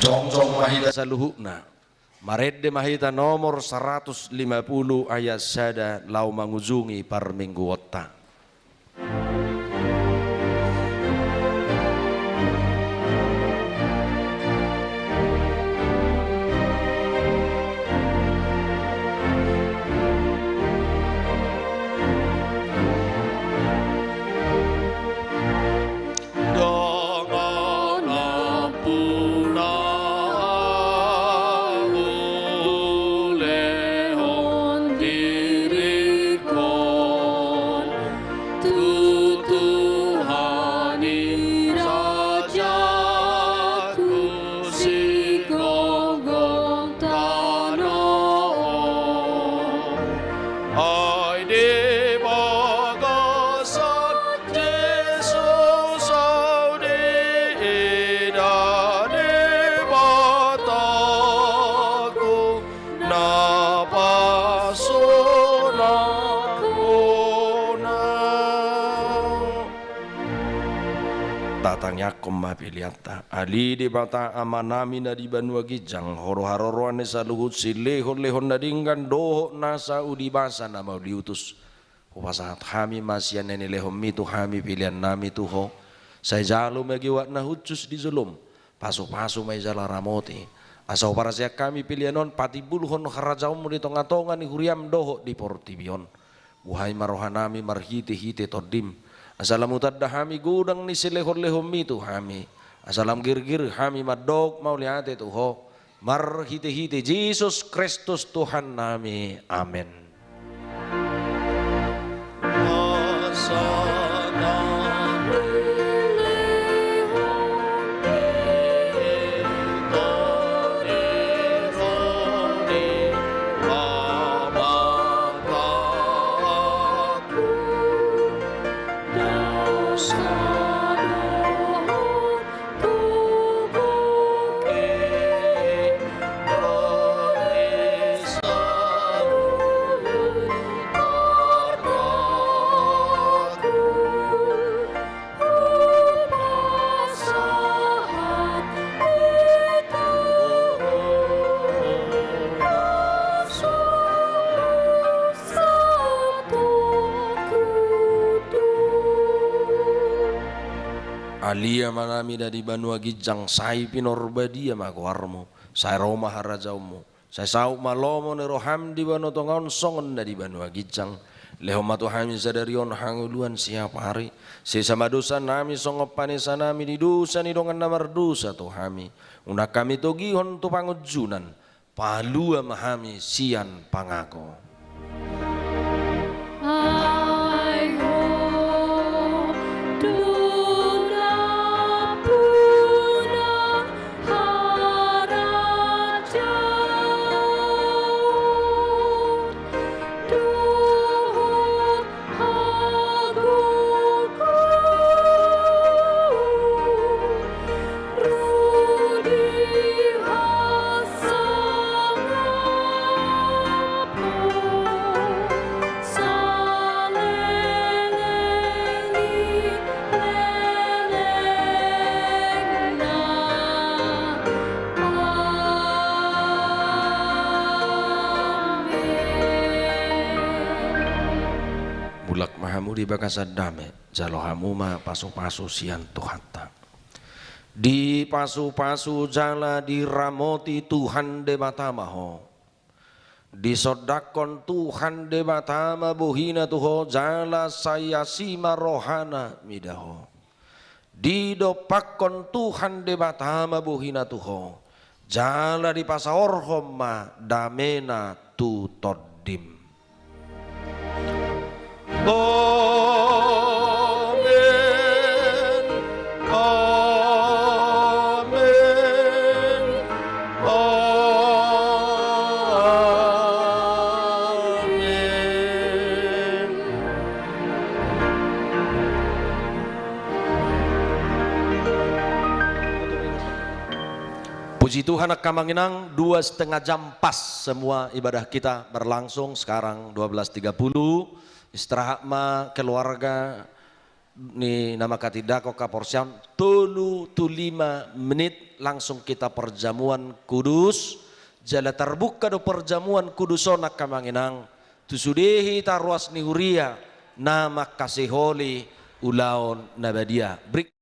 Jongjong ma hita saluhutna. Marende ma hita nomor saratus lima pulu ayat sada laho mangujungi parmingguonta. Dengan ampun ahu lehon diringkon tu Tuhan i rajaku, sigogong tano on. Ai di bagasan Jesus ahu diida Debataku na pasunahona. Tatangiangkon ma peleanta. Ale Debata Amanami na di banua ginjang, Ho do haroroan ni saluhut silehonlehon na denggan dohot nasa uli basa na mauliutus. Hupasahat hami ma sian na nilehonMi tu hami peleannami tu Ho. Sai jalo ma goarna hushus di jolom. Pasupasu ma i jala ramoti. Asa huparsaehon hami pelean on patimbulhon harajaonMu di tongatonga ni huriaM dohot di portibi on. Buhai ma rohanami marhitehite TondiM. Asa lam hutanda hami godang ni silehonlehonMi tu hami. Asa lam girgir hami mandok mauliate tu Ho. Marhitehite Jesus Kristus Tuhannami. Amen. Ale Amanami na di banua ginjang, sai pinarbadia ma goarMu, sai ro ma harajaonMu, sai saut ma lomo ni rohaM di banua tonga on songon na di banua ginjang. Lehon ma tu hami sadari on hangoluan siapari. Sesa ma dosanami songon panesanami di dosa ni dongan na mardosa tu hami. Unang hami togihon tu pangunjunan. Palua ma hami sian pangago. Ai Ho do nampuna harajaon dohot hagogoon, ro di hasangapon saleleng ni lelengna. Amen. Mulak ma hamu di bagasan dame, jalo hamu ma pasupasu sian Tuhanta. Dipasupasu jala diramoti Tuhan Debata ma ho. Disondangkon Tuhan Debata ma bohina tu ho jala sai asi ma rohana mida ho. Didompakkon Tuhan Debata ma bohina tu ho jala dipasaorhon ma damena tu tondim. Amen. Amen. Amen. Puji Tuhan, angka amang inang, dua setengah jam pas semua ibadah kita berlangsung, sekarang dua belas tiga puluh. Istirahat ma keluarga, ni na mangkatindangkon haporseaon, tolu tu lima menit langsung kita perjamuan kudus, jala tarbuka do perjamuan kudus on angka amang inang, tu sude hita ruas ni huria na mangkasiholi ulaon na badia. Break.